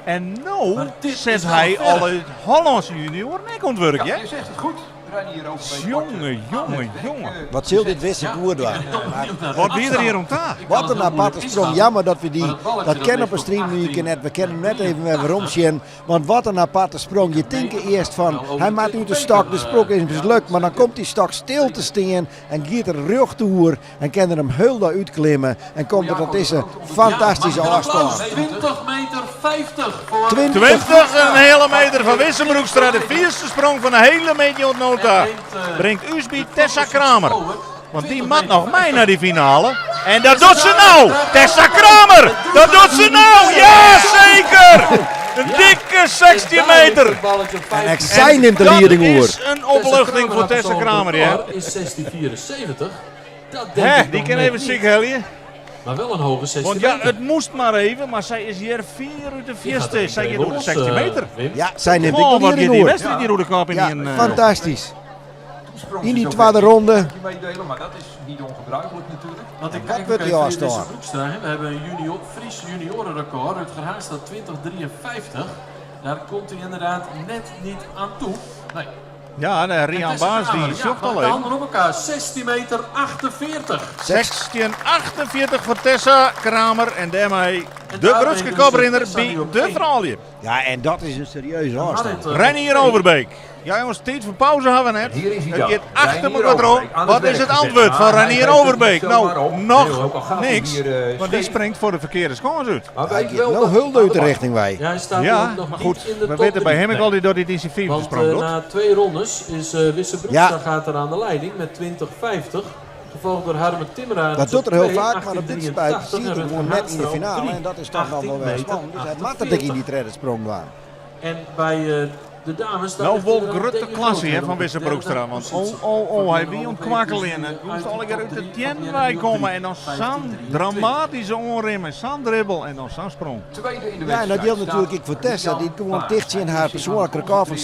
En nou Maar dit zet is wel hij ver. al het Hollandse junior nek ontwerk, Ja, hè? je zegt het goed. Reinier Overbeek Jonge, wordt, jonge, aan het werk, jonge. Wat zul dit Wisse Ja, boer doen? ik ben toch benieuwd naar de Wat wie er afstand. hier om ta? Ik kan Wat het een heel aparte moeilijk sprong. inschatten. Jammer dat we die, Maar het balletje, dat dat kennen op ligt een op stream nu 18. net. We kennen hem net even weer waarom zien. Want wat een aparte sprong. Je denkt eerst van, hij maakt uit de stok, de sprong is mislukt. Maar dan komt die stok stil te staan en giet er rug toe en kan er hem heel daar uitklimmen. En komt er, dat is een fantastische Ja, mag ik een applaus? afstand. 20 meter 50 voor 20 20 en een hele meter van Wissenbroekstra. De vierste sprong van de hele Mediot-nota. En neemt, Brengt Usby de Tessa Franse Kramer. over. Want die 20 mat meter nog mee 50. naar die finale. En dat doet ze nou! Tessa Kramer! Dat doet ze nou! Ja, zeker! Een dikke 16 En daar ligt meter! het balletje op En 15. ik zij neemt de Dat leiding is oor. een opluchting voor Tessa Kramer, ja. Is 1674. Dat denk Hè, ik die nog kan net even niet. ziek helien. Maar wel een hoge 16 Want ja, meter. het moest maar even, maar zij is hier 4 uit de Die gaat vierste. er Zij een gaat door de los, 16 meter. Wim. Ja, zij neemt Oh, ook de wat gaat leiding die oor. wedstrijd hier door de kop in Ja, die een, fantastisch. Toen sprong In ze die zo tweede ver. ronde. Moet je meedelen, maar dat is niet ongebruikelijk natuurlijk. Want ik En kijk wat ook wordt die even afstand? Wisse Broekstra, hè. We hebben een junior, Fries juniorenrecord. Rutger Haas staat 2053. Daar komt hij inderdaad net niet aan toe. Nee. Ja, de En Rian Tessa Baas Kramer, die ja, zocht mag al De even. handen op elkaar, 16 meter 48. 16,48 voor Tessa Kramer. En daarmee De grutste koprinner by de froulju. Ja, en dat is in serieuze ôfstân. Reinier Overbeek. Ja jongens, tiid foar pauze ha we net. It giet achter mekoar troch. Wat is it antwurd fan Reinier Overbeek? No, noch niks, want dy springt foar de ferkearde skâns út. Hy giet no hiel út de richting wei. Ja, mar goed, we witte by him ek altyd dat hy it yn syn fiifde sprong docht. Na twee rondes is Wisse Broekstra gaat er aan de leiding met 20,50. Gevolgd door Harmen Timmerarends Dat docht er hiel faak, mar op dit stuit siet er gewoan net yn de finale en dat is toch noch wol wer spannend. Dus hy moat it ek yn dy tredde sprong dwaan. En bij de dames, No wol grutte klasse hear fan Wisse Broekstra, want oh oh oh hy wie oan it kwakkeljen. It moast allegear út de teannen wei komme en dan sa'n dramatyske oanrin en sa'n dribbel en dan sa'n sprong. Ja, en dat jildt natuerlik ek foar Tessa, dy't gewoan ticht tsjin har persoanlik rekôr fan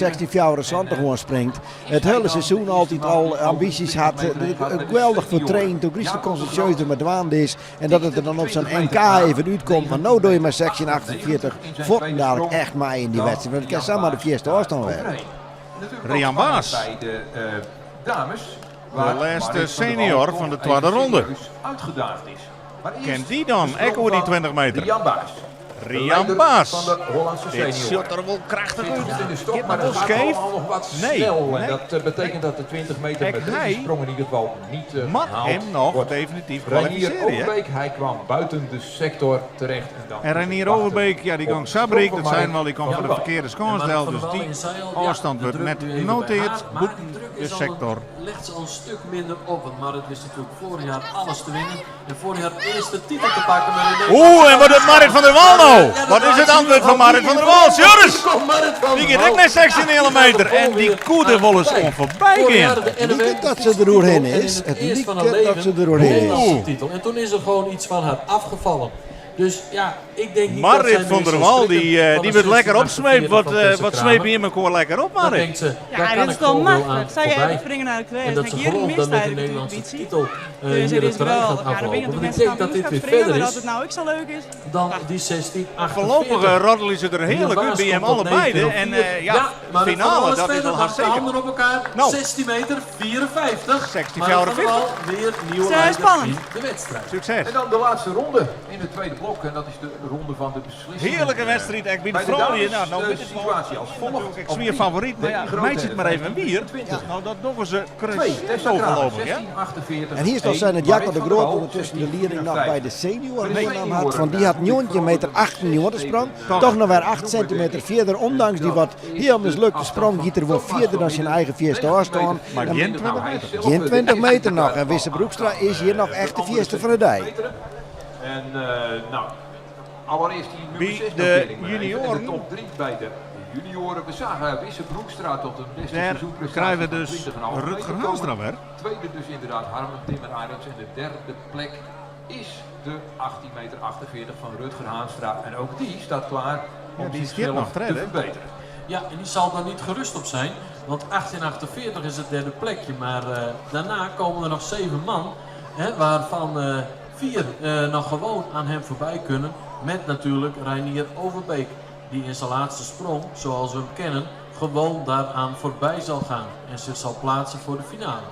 16,74 oan springt. It hiele seizoen altyd al ambysjes hat, der geweldich foar traint, hoe gryslik konsintrearre der mei dwaande is en dat it der dan op sa'n NK even útkomt. Mar no doch je mei 16,48 fuortendalik echt mei yn dy wedstriid, want it kin samar de fierste ôfstân wêze. Rian Baas, de lêste senior fan de twadde ronde. Kin dy dan ek oer dy 20 meter? Rian Baas. Dit sjocht der wol krachtich út. Giet noch wol skeef. Nee, nee. Ek hy moat him noch definityf kwalifisearje. En Reinier Overbeek, ja, dy gong sa bryk, dat seinen we al, dy komt foar de ferkearde skâns del. Dus dy ôfstand wurdt net noteard bûten de sektor. Legt ze al een stuk minder op, want Marit wist natuurlijk vorig jaar alles te winnen. En vorig jaar eerste titel te pakken met de Oeh, en wat docht Marit van der Wal no? Wat is it antwurd fan Marit van der Wal? Sjoris! Dy giet ek nei 16 heale meter en dy koe der wolris oan foarby gean. It liket dat se der oerhinne is. It liket dat se der oerhinne is. En toen is er gewoon iets van haar afgevallen. Dus ja, ik denk niet Marit van der Wal, dy, dy wurdt lekker opsmeept. Wat, wat smepe jim elkoar lekker op, Marit? Ja, dit is toch machtich. Sy even springen naar de kles. En dat ze gewoon dan met de Nederlandse titel hier het terrein gaat aflopen. Want ik denk dat dit weer verder is dat het nou ek sa leuk is. dan die 1648. Voorlopig roddelen ze er heerlijk uit bij hem allebei. En ja, de finale, dat is al haast zeker. Handen op elkaar, Nou. 16 meter 54. 16,54. Weer nieuwe Zo leider spannend. in de wedstrijd. Succes. En dan de laatste ronde in het tweede blok. En dat is de ronde van de beslissing. Heerlijke wedstrijd, ek by de Bij de froulju. dames Nou, nou de wit it wol. situatie als volgt. Ik swier favoriet, maar ja, meitsje it mar even wier. Nou, dat dogge ze 2, Tessa crescendo Kramer, voorlopig, hè? 16,48. En hier is nog zijn het Jacco de Groot ondertussen de lieding nog bij de senior nam had. Van die had 19 meter 98 sprong. Toch nog weer 8 centimeter verder. Ondanks die wat heel mislukte sprong, giet er wel verder dan zijn eigen vierste afstand. Maar geen 20 meter. Geen 20 meter nog. En Wisse Broekstra is hier nog echt de vierste van de dij. En nou, allereerst die nummer Bij 6 de notering maar even. En junioren. de top 3 bij de junioren. We zagen Wisse Broekstra tot een beste Daar seizoenprestatie krijgen we van dus 20,5 Rutger meter Haanstra komen. weer. Tweede dus inderdaad Harmen Timmer Arends. En de derde plek is de 18 meter 48 van Rutger Haanstra. En ook die staat klaar om Ja, die zichzelf stiert nog te tredde. verbeteren. Ja, en die zal daar niet gerust op zijn. Want 1848 is het derde plekje. Maar daarna komen er nog 7 man. Hè, waarvan 4 nog gewoon aan hem voorbij kunnen. Met natuurlijk Reinier Overbeek. Die in zijn laatste sprong, zoals we hem kennen, gewoon daaraan voorbij zal gaan. En zich zal plaatsen voor de finale.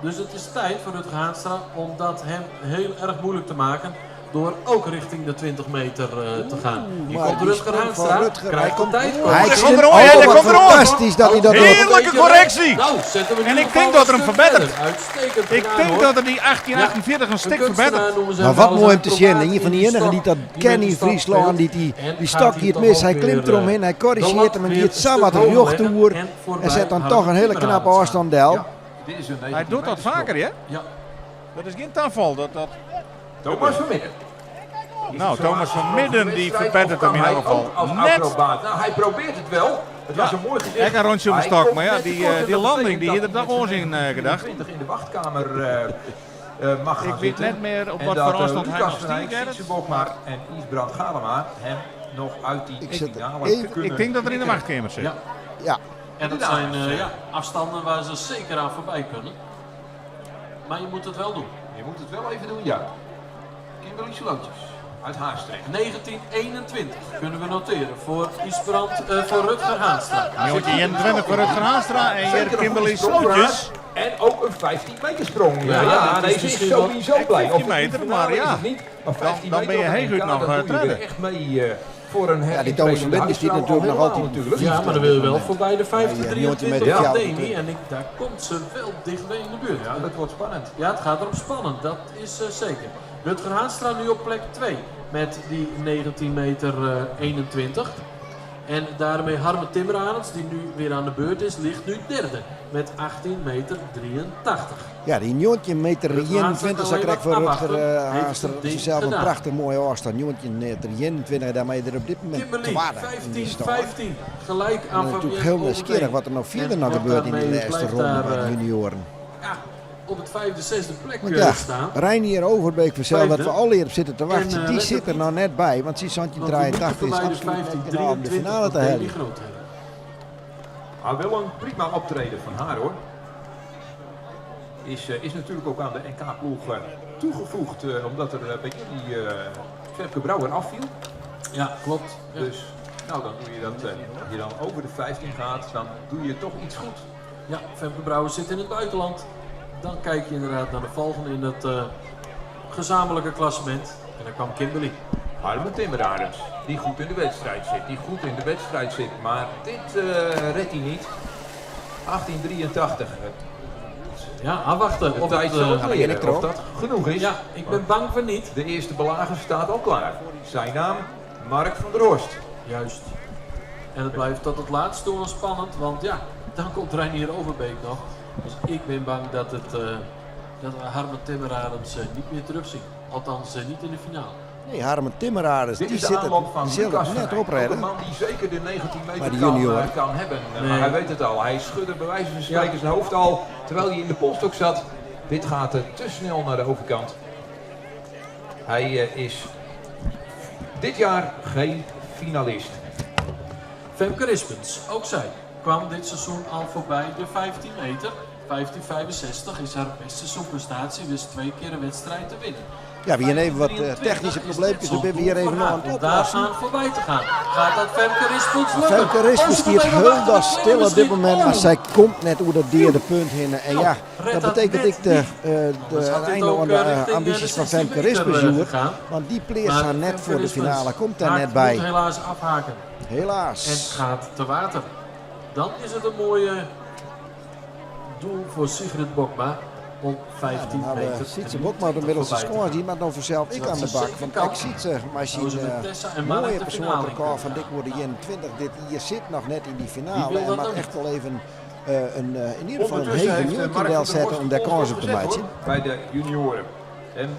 Dus het is tijd voor Rutger Haanstra om dat hem heel erg moeilijk te maken. Door ook richting de 20 meter te gaan. Hier Maar komt die Rutger sprong van Haanstra. Rutger, hij Krijgt de komt- tijd. Hij Daar komt komt er oh, ja, daar wat komt er fantastisch dat hij dat doet. Heerlijke correctie! Nou, zet hem in En ieder ik denk geval dat er een hem stuk verbetert. verder. Uitstekend Ik gedaan, denk hoor. dat er die 1848 een stuk kunstenaar verbetert. noemen ze Maar hem wat wel mooi eens, om te zien. acrobaat Een van in die enigen die dat stok. ken Die in met de Friesland. stokbeeld. Die, die, En die gaat stok hij hier toch mis. ook Hij weer, klimt eromheen. Hij de corrigeert lat hem en weer giet een zo stuk wat hoger rjocht leggen oer. en voorbij En zet dan Harm toch een hele Timmer knappe aan. afstand del. Ja, dit is een Hij 19 doet dat meter vaker, hè? Ja. Dat is geen tafel. Dat, dat... Thomas van Midden. Nou, Thomas van Midden die verbetert hem in ieder geval Als net. acrobaat. Nou, hij probeert het wel. Het was een mooi gezicht. Ek een rondje om de Hij stok, komt maar ja, net die, tekort en die dat landing, betekent die dat hier hij de dag met zijn onzin gedacht. 20 in de wachtkamer mag gaan Ik weet zitten. net meer op En wat dat, voor afstand hij Lucas nog van Eyck, stier, Gerrit. Sietse Bokma en Isbrand Galema hem nog uit die Ik zit er finale even- kunnen Ik denk dat er in de knikken. wachtkamer zit. Ja. Ja, En dat zijn ja, afstanden waar ze zeker aan voorbij kunnen. Maar je moet het wel doen. Je moet het wel even doen, ja. Kimberly Slootjes. Uit Haastrecht. 1921 kunnen we noteren voor Ysbrand, voor Rutger Haanstra. 1921 voor Rutger Haanstra en hier Zeker een Kimberly goede sprong voor haar. Slootjes. En ook een 15 meter sprong. Ja, Ja, dit is nee, ze is misschien wel sowieso blij. Of 15 meter, het maar is ja. het niet, maar 15 Dan meter ben je op een heeguit NK, nog, dan doe je tweede. weer echt mee voor een Ja, die Thomas van Winden die natuurlijk nog altijd natuurlijk. Ja, maar dan wil je wel voorbij de Ja, ja, 15-23 ja, van ja. Demi. En ik, daar komt ze wel dichtbij in de buurt. Ja, dat wordt spannend. Ja, het gaat erom spannend, dat is zeker. Rutger Haanstra nu op plek 2 met die 19 meter 21. En daarmee Harmen Timmerarends, die nu weer aan de beurt is, ligt nu derde met 18 meter 83. Ja, die 19 meter Rutger Haanstra 21 kan zou alleen krijg voor maar Rutger afwachten. Heeft Haanstra. het ding Zelf een gedaan. prachtig mooie afstand. 19 meter 21, daarmee er op dit moment Kimberly, tweede in die 15, stand. 15. Gelijk En aan natuurlijk Fabienne heel nieuwsgierig Overbeek. wat er nog verder En nog wordt gebeurt in die daarmee laatste blijft ronde daar, bij de junioren. Ja, op het vijfde, zesde plek Want ja, staan. Reinier Overbeek vanzelf, dat we Vijfde. al hier op zitten te wachten, En, die let zit op er niet. nou net bij. Want die Santje Want we moeten 83 is voorbij de absoluut net 15, genoeg om de 23 finale te van Demi halen. Groot hebben. Maar wel een prima optreden van haar hoor. Is natuurlijk ook aan de NK-ploeg toegevoegd, omdat er bij jullie Femke Brouwer afviel. Ja, klopt. Ja. Dus nou, dan doe je dat, als je dan over de 15 gaat, dan doe je toch iets goed. Ja, Femke Brouwer zit in het buitenland. Dan kijk je inderdaad naar de volgende in het gezamenlijke klassement. En dan kwam Kimberly. Harmen Timmerarends, die goed in de wedstrijd zit. Die goed in de wedstrijd zit, maar dit redt hij niet. 1883. Ja, afwachten. De Of tijd het, zal het begin leren ik erop. of dat genoeg is. ja, ik ben bang voor niet. De eerste belager staat al klaar. Zijn naam, Mark van der Horst. Juist. En het blijft tot het laatste toe nog spannend, want ja, dan komt Reinier Overbeek nog. Dus ik ben bang dat we Harmen Timmerarends niet meer terugzien. Althans, niet in de finale. Nee, Harmen Timmerarends, Dit die is de zit het, aanloop van die zal Lucas het van net Eyck. Ook oprennen. Een man die zeker de 19 Maar meter die kan, junior. kan hebben. Nee. Maar hij weet het al. Hij schudde bij wijze van spreken zijn hoofd al, terwijl hij in de polstok zat. Dit gaat te snel naar de overkant. Hij is dit jaar geen finalist. Femke Rispens, ook zij, kwam dit seizoen al voorbij de 15 meter. 15,65 is haar beste seizoenprestatie, wist 2 keer een wedstrijd te winnen. Ja, we hier even wat 23 technische is probleempjes. net Dan ben we zo'n hier doel even voor nog haar aan het om oplossen. daaraan voorbij te gaan. Gaat dat Femke Rispens lukken? Femke Rispens Oh, ze die moet het even heel wachten, dat de stil op dit misschien. moment, maar Oh. zij komt net hoe dat derde punt heen. En ja, Red dat dat betekent net ik niet. de Anders had dit einde ook, aan de richting, ambities de van 16 Femke meter, Rispens, Joer. gegaan. Want die pleert Maar haar net Femke voor de Rispens finale, komt daar haakt- net bij. Moet helaas afhaken. Helaas. En gaat te water. Dan is het een mooie doel voor Sigrid Bokma om 15 Nou, meter. Sietse en Bokma de middelste voorbij te score, gaan. die maar dan vanzelf ik Dat aan de ze bak. zeker Want kan. ik Sietse, maar Zou ze zien met Tessa en Mark mooie de persoonlijke finale in record van kunnen dik worden 21. Dit hier zit nog net in die Wie finale wil en dat mag dan echt wel even in ieder geval een Ondertussen hege heeft nieuwtje Mark wel van der zetten Horst om daar ons kans op te gezet, maken. hoor, Bij de junioren. En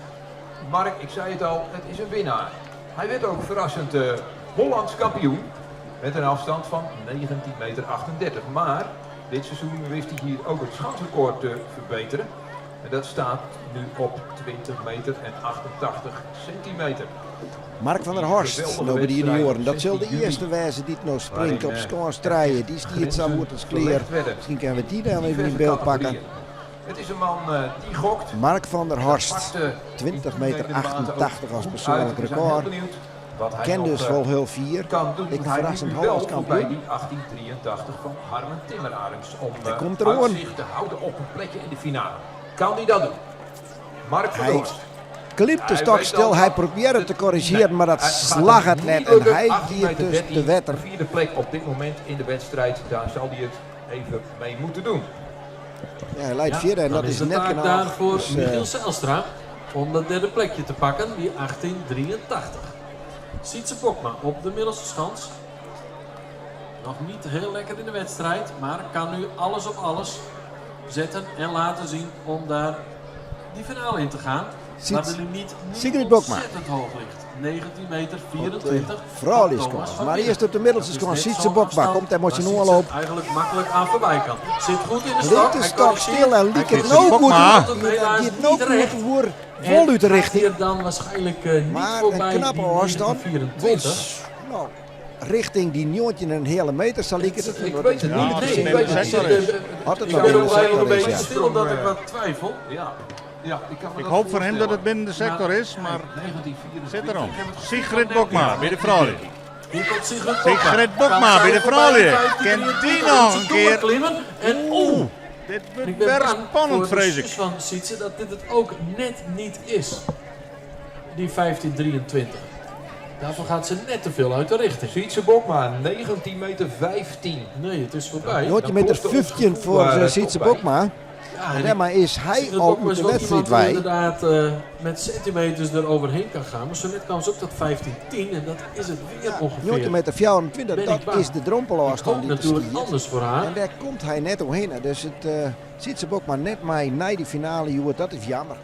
Mark, ik zei het al, het is een winnaar. Hij werd ook verrassend Hollands kampioen met een afstand van 19,38 meter. Maar dit seizoen wist hij hier ook het schansrecord te verbeteren. En dat staat nu op 20 meter en 88 centimeter. Mark van der Horst, Geweldige nou bij de wedstrijd junioren. op Dat zal de 16 juli. eerste wijze die het nou springt Waarin, op schans draaien. Die stiert zo grenzen wordt als kleer. verlegd werden. Misschien kunnen we die dan even in Diverse beeld pakken. categorieën. Het is een man die gokt. Mark van der Horst, Pakt, 20 in meter toenemende mate ook 88 als goed persoonlijk uit. We zijn record. heel benieuwd wat hij Ken nog, dus wel heel 4. kan doen. Ik Hij verrassend nu wel Hollands voorbij kampioen. die 1883 van Harmen Timmerarends. Om Hij komt er hoor. uitzicht te houden op een plekje in de finale. Kan hij dat doen? Mark van Hij der Horst. Klimt de Hij stok weet stil, al hij dat probeert het te corrigeren, Nee, maar dat hij gaat slag het niet net. En lukken. hij 18 giert meter dus 13, de wetter. De vierde plek op dit moment in de wedstrijd. Daar zal hij het even mee moeten doen. Ja, hij leidt Ja, vierde en dan dat is de net taak genoeg. daar voor Dus, Michiel Zijlstra om dat derde plekje te pakken, die 1883. Sietse Bokma op de middelste schans. Nog niet heel lekker in de wedstrijd, maar kan nu alles op alles zetten en laten zien om daar die finale in te gaan. Waar de limiet niet Sigrid Bokma. ontzettend hoog ligt. 19 meter 24. Vooral van is Thomas kans. van Maar Winnen. eerst op de middelste Dat is schans. net Sietse zo'n Bokma afstand komt daar moet je waar nu al Sietse op. Eigenlijk makkelijk aan voorbij kan. Zit goed in de stok. Ligt de Hij stok corrigeert. stil en Hij liep het komt nou Bokma. goed. Het helaas Die het niet nou recht. goed voor En vol uit de gaat richting. Hier dan waarschijnlijk niet Maar voorbij een knappe die afstand. 24. Wols, nou, richting die 19 en een hele meter zal ik het. Ik weet het Ja, niet. het Nee, is ik in weet de het sector niet. is. Had het Ik wel ben in de ook blij sector een is, beetje ja. stil omdat ik wat twijfel. Ja. Ja, ik kan me Ik dat hoop foar him dat voorstellen. it binnen de sektor is, mar 1924. sit derom. Sigrid Bokma by de froulju. Hier komt Sigrid Bokma. Sigrid Bokma Kan by de zij froulju. voorbij Kin 15, dy noch in 23 kear? doorklimmen En oeh, Dit ik wurdt ben wer bang spannend, voor de vrees ik. zus van Sietse dat dit het ook net niet is. Die 15.23. Daarvoor gaat ze net te veel uit de richting. Sietse Bokma, 19 meter 15. Nee, het is voorbij. 19 meter klopt ons 15 gevoel voor daar, Sietse toch bij. Bokma. Ja, En en daarmee is hij Sigrid al Bokma uit is de wel wedstrijd iemand die wij. inderdaad met centimeters eroverheen kan gaan. Maar zo net kwam ze ook tot 15.10 en dat is het weer ongeveer. 19 meter 24, Ben ik dat bang. is de Ik drempelafstand hoop die te natuurlijk stiert. anders voor haar. En daar komt hij net omheen. Dus het Sietse Bokma net maar naar die finale, joh, dat is jammer.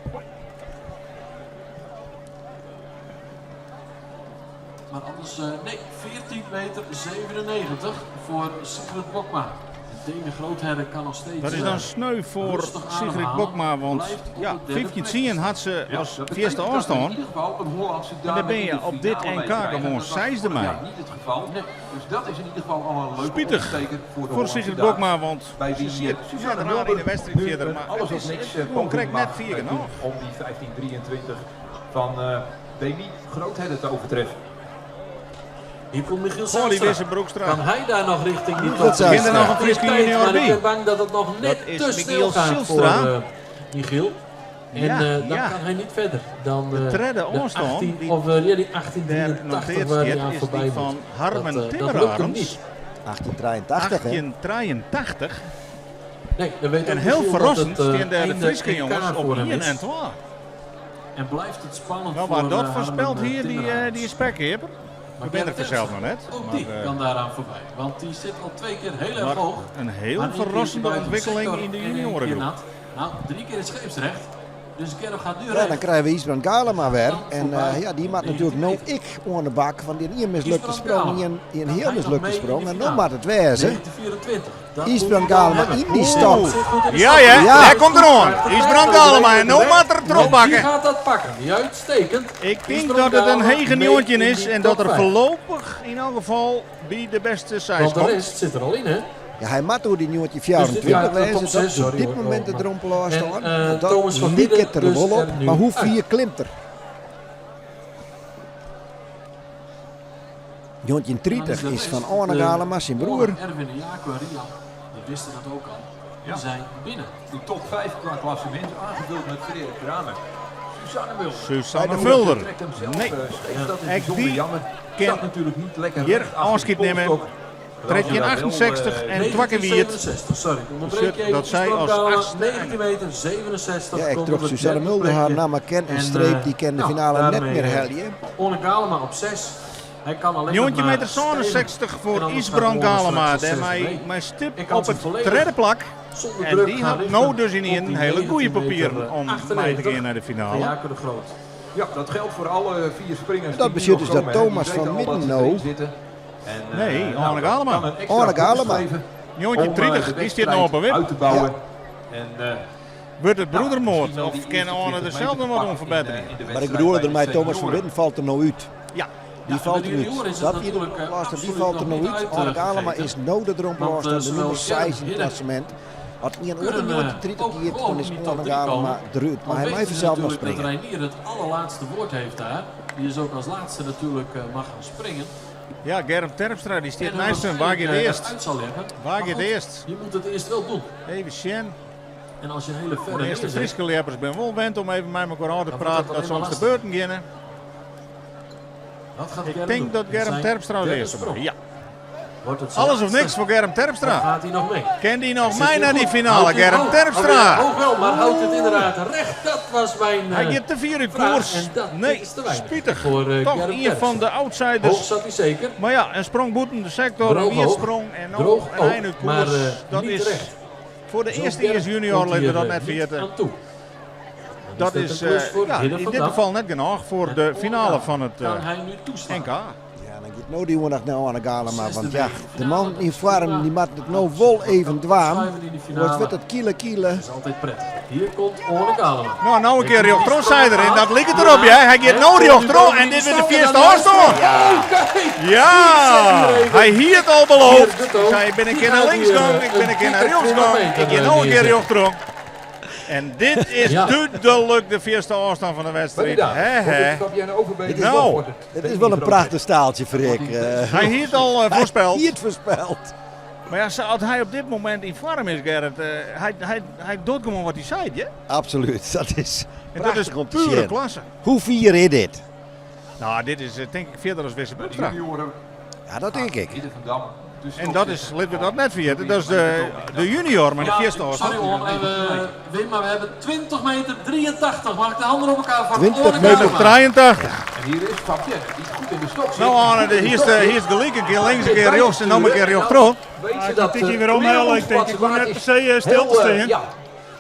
Maar anders, nee, 14 meter 97 voor Sigrid Bokma. Demi Grootherder kan nog steeds. Dat is dan sneu voor rustig Sigrid ademhalen. Bokma, want Blijft op ja, het derde 15 plek 10 had ze Ja, als dat eerste betekent dat we in afstand. ieder geval een Hollandse En dame dan ben in je de op dit finale NK meekrijgen. gewoon Dat was zesde vorig mee. jaar niet het geval. Nee. Dus dat is in ieder geval al een leuke Spietig opsteker voor de Voor Hollandse Sigrid dames. Bokma, want Bij ze wie zit Suzanne net raar Mulder in de wedstrijd nu verder, een maar alles het of is niks gewoon poging krekt net mag vier doen genoeg. om die 15-23 van Demi Groothedde te overtreffen. Hier komt Michiel Goalie Zijlstra. Wisse Broekstra. Kan hij daar nog richting die Michiel top? Zijlstra. Kind er nog een Frieske Tijd, junior maar ik bij? ben bang dat het nog net Dat is te snel Michiel gaat Zijlstra. voor Michiel. En Ja, dan ja. kan hij niet verder dan De trede de afstand 18, die of, ja, die Daar 1883 noteert waar hij zit, aan is voorbij die moet. van Harmen Dat, dat lukt hem Timmerarms. niet. 1883, hè? 1883. Nee, dan weet En ook heel Michiel dat verrassend het, staan daar de einde Frieske NK jongens op voor hem 1 is. en 2. En blijft het spannend Nou, voor waar dat Harmen, voorspelt hier, die, Timmerarms. die spekkeeper. Maar Ik ben er Gerrit vanzelf nog net. Ook Maar, die kan daaraan voorbij. Want die zit al twee keer heel erg maar hoog. een heel Maar één keer verrassende buiten de ontwikkeling sector in de en één keer juniorengroep. nat. Nou, drie keer het scheepsrecht. Dus Gerrit gaat nu Ja, dan recht. krijgen we Isbrand Galema weer. Dan En voorbij ja, die maakt de natuurlijk nou 19 ik aan de bak. Want die een mislukte Isbrand sprong, Galema. die een, die een Kan heel hij nog mislukte mee in sprong. de En dan finale? moet het wezen. 1924. Dat Isbrand moet hij wel Galema hebben. in die Oeh. stap. Zit goed in de Ja, stap. hè? Ja. Daar komt er aan. Isbrand Galema en nou moet er erop En Die pakken. gaat dat pakken. Die uitstekend. Ik denk Isbrand dat het een Galema hege mee nieuwtje in is die en dat top er vijf. voorlopig in elk geval bij de beste size Want de komt. rest zit er al in, hè? Ja, hij moet door die nieuwtje Dus dit 24 gaat de wezen. top Dat zes, is op sorry dit hoor. moment de Maar- drempelafstand. En, Dat Thomas van liep Midden het er dus wel op. er nu Maar hoe uit. vier klimt er? Jontje 30 is van Arne De Galema, zijn broer. Erwin en Jaco en Rian, die wisten dat ook al. Die Ja. zijn binnen. De top 5 qua klassement, aangevuld met Frederik Kramer. Suzanne Mulder. Susanne Bij de Mulder. Trekt hem zelf Nee. scheef. Dat is Ek bijzonder die jammer. ken Zat natuurlijk niet lekker hier recht achter de afschiet nemen. polsstok. Trek je Terwijl hij dat wel, 68 en Twakkewiert. 1967, sorry. ik Onderbreek je even. Dat zij als Galema, achtste 19 meter 67. Ja, ik komt trok op het Suzanne derde Mulder haar plekje. naam maar ken en En, streep. eh, Die kent de nou, finale net daarmee, meer eh, helien. Orne Galema op 6. Hij kan alleen nog Jontje maar meter stijgen. 67 En voor anders Isbrand gaat Orne Galema. straks als Daarmee zesde mee. mijn stip Ik had op ze het volledig derde plak. Zonder En druk die gaan had richten nou dus in op een die hele goede 19 meter, papier om mee te 98 gaan naar de Van finale. Jaco de Groot. Ja, dat geldt voor alle vier springers. Dat die nu betekent nog dus dat komen, hè. Die Thomas weten van al dat ze Midden nou- erin zitten. En, Nee, nou, Arne dat Galema. kan een extra Arne boost Galema. geven Jontje om, 30, de die zit nou op een wedstrijd wip. uit te bouwen. En, Wordt het nou, broedermoord misschien wel of die kan eerste Arne 20 er zelf meter nog wat te om pakken in, verbeteren? in de Maar ik wedstrijd bedoel bij de ermee, Thomas van senioren. Midden valt er nou uit. Ja, Die Ja, valt bij de eruit. junioren is het Dat hier de natuurlijk, drempelafstand, die absoluut valt er nog nou niet uit. uit, Arne Galema gegeten. is nou de Want, drempelafstand, de zowel nummer Gerrit 6 in het Hidde klassement. Had niet een kunnen, oor eh, 30 ook keer, gewoon dan is in die top Arne drie Galema komen. eruit. Al Maar hij weten blijft ze zelf nog natuurlijk springen. dat Reinier het allerlaatste woord heeft daar. Die is ook als laatste natuurlijk mag gaan springen. ja Germ Terpstra die staat En naast hem. Waar gaat waarschijnlijk, eerst? eruit zal leggen. Waar Maar gaat goed, eerst? Je moet het eerst wel doen. Even Sjen. En als je een hele verre De eerste neerzet, Frieske leppers ben wel wend om even met elkaar aan te Dan wordt praten. het Dat alleen soms maar de beurten beginnen. wat gaat Ik Germ denk doen? dat In Germ zijn Terpstra als derde eerste sprong. mag. Ja. Wordt het zijn Alles of laatste? niks voor Germ Of Terpstra. gaat hij nog mee? Ken die nog Zit mee hij naar die goed? finale, Houdt hij Germ hoog? Terpstra? Hoog wel, maar houdt het inderdaad recht. Dat was mijn Hij eh, gaat te vier in vraag. koers. En dat Nee, is te weinig spietig. voor, Toch Germ een Terpstra. van de Hoog outsiders. zat hij zeker. Maar ja, een sprong boeten de sector, Droog een hoog. sprong en nog Droog een ook, eind uit maar koers. Dat niet is terecht. voor de Zo eerste Germ eerste junior, komt laten we hier, dat eh, net niet vergeten. aan toe. Dan Dat het is een klus voor ja, Hidde in van dit Dam. geval net genoeg voor En de Orga finale van het Kan eh, hij nu toeslaan? NK. Ja, dan gaat nou die jongen nog nou aan de Galema. Zesde Want ja, week. de man in vorm die maakt het nou wel even dwaan. Schuiven in die finale. Want wordt het kiele kiele. Dat is altijd prettig. Hier komt Orne Galema. Nou, nou een keer Jochtron zei erin, dat ligt het erop, ja. Hij gaat nou Jochtron en dit wordt de vierste afstand. Ja, hij hier het al beloofd. Hij zei, ik ben een keer naar links gegaan, ik ben een keer naar rechts gegaan, ik ga nou een keer Jochtron. En dit is dúdlik de fierste ôfstân fan de wedstriid. Hè hè. Nou. Dit is wol in prachtich staaltsje, Freark. Hy hie it al foarspeld. Hy hie it foarspeld. Mar ja, sa as hy op dit momint yn foarm is, Gerrit, hy, hy, hy docht gewoan wat hy seit, hè? Absolút, dat is En dat is prachtich om te pure sjen. klasse. Hoe fier is dit? Nou, dit is tink ik fierder as Wisse Broekstra. Ja, dat tink ik. En dat is, litte we dat net ferjitte, dat is de, de junior mei de fierste Sorry ôfstân. hoor, Wim, maar we hebben 20 meter 83. Mag ik de handen op elkaar voor 20 Orne meter Galema? 83. En hier is Fabienne, die goed in de stok zit. Nou Arne, de, hier is, de, hier is gelyk een kear links, een kear rjochts en noch in kear rjochtroch. Weet Ja, ze ik dat tik hier eh, weer omhalen. Ik denk, wat ik hoef waard net is. per se stil te Heel, staan. ja,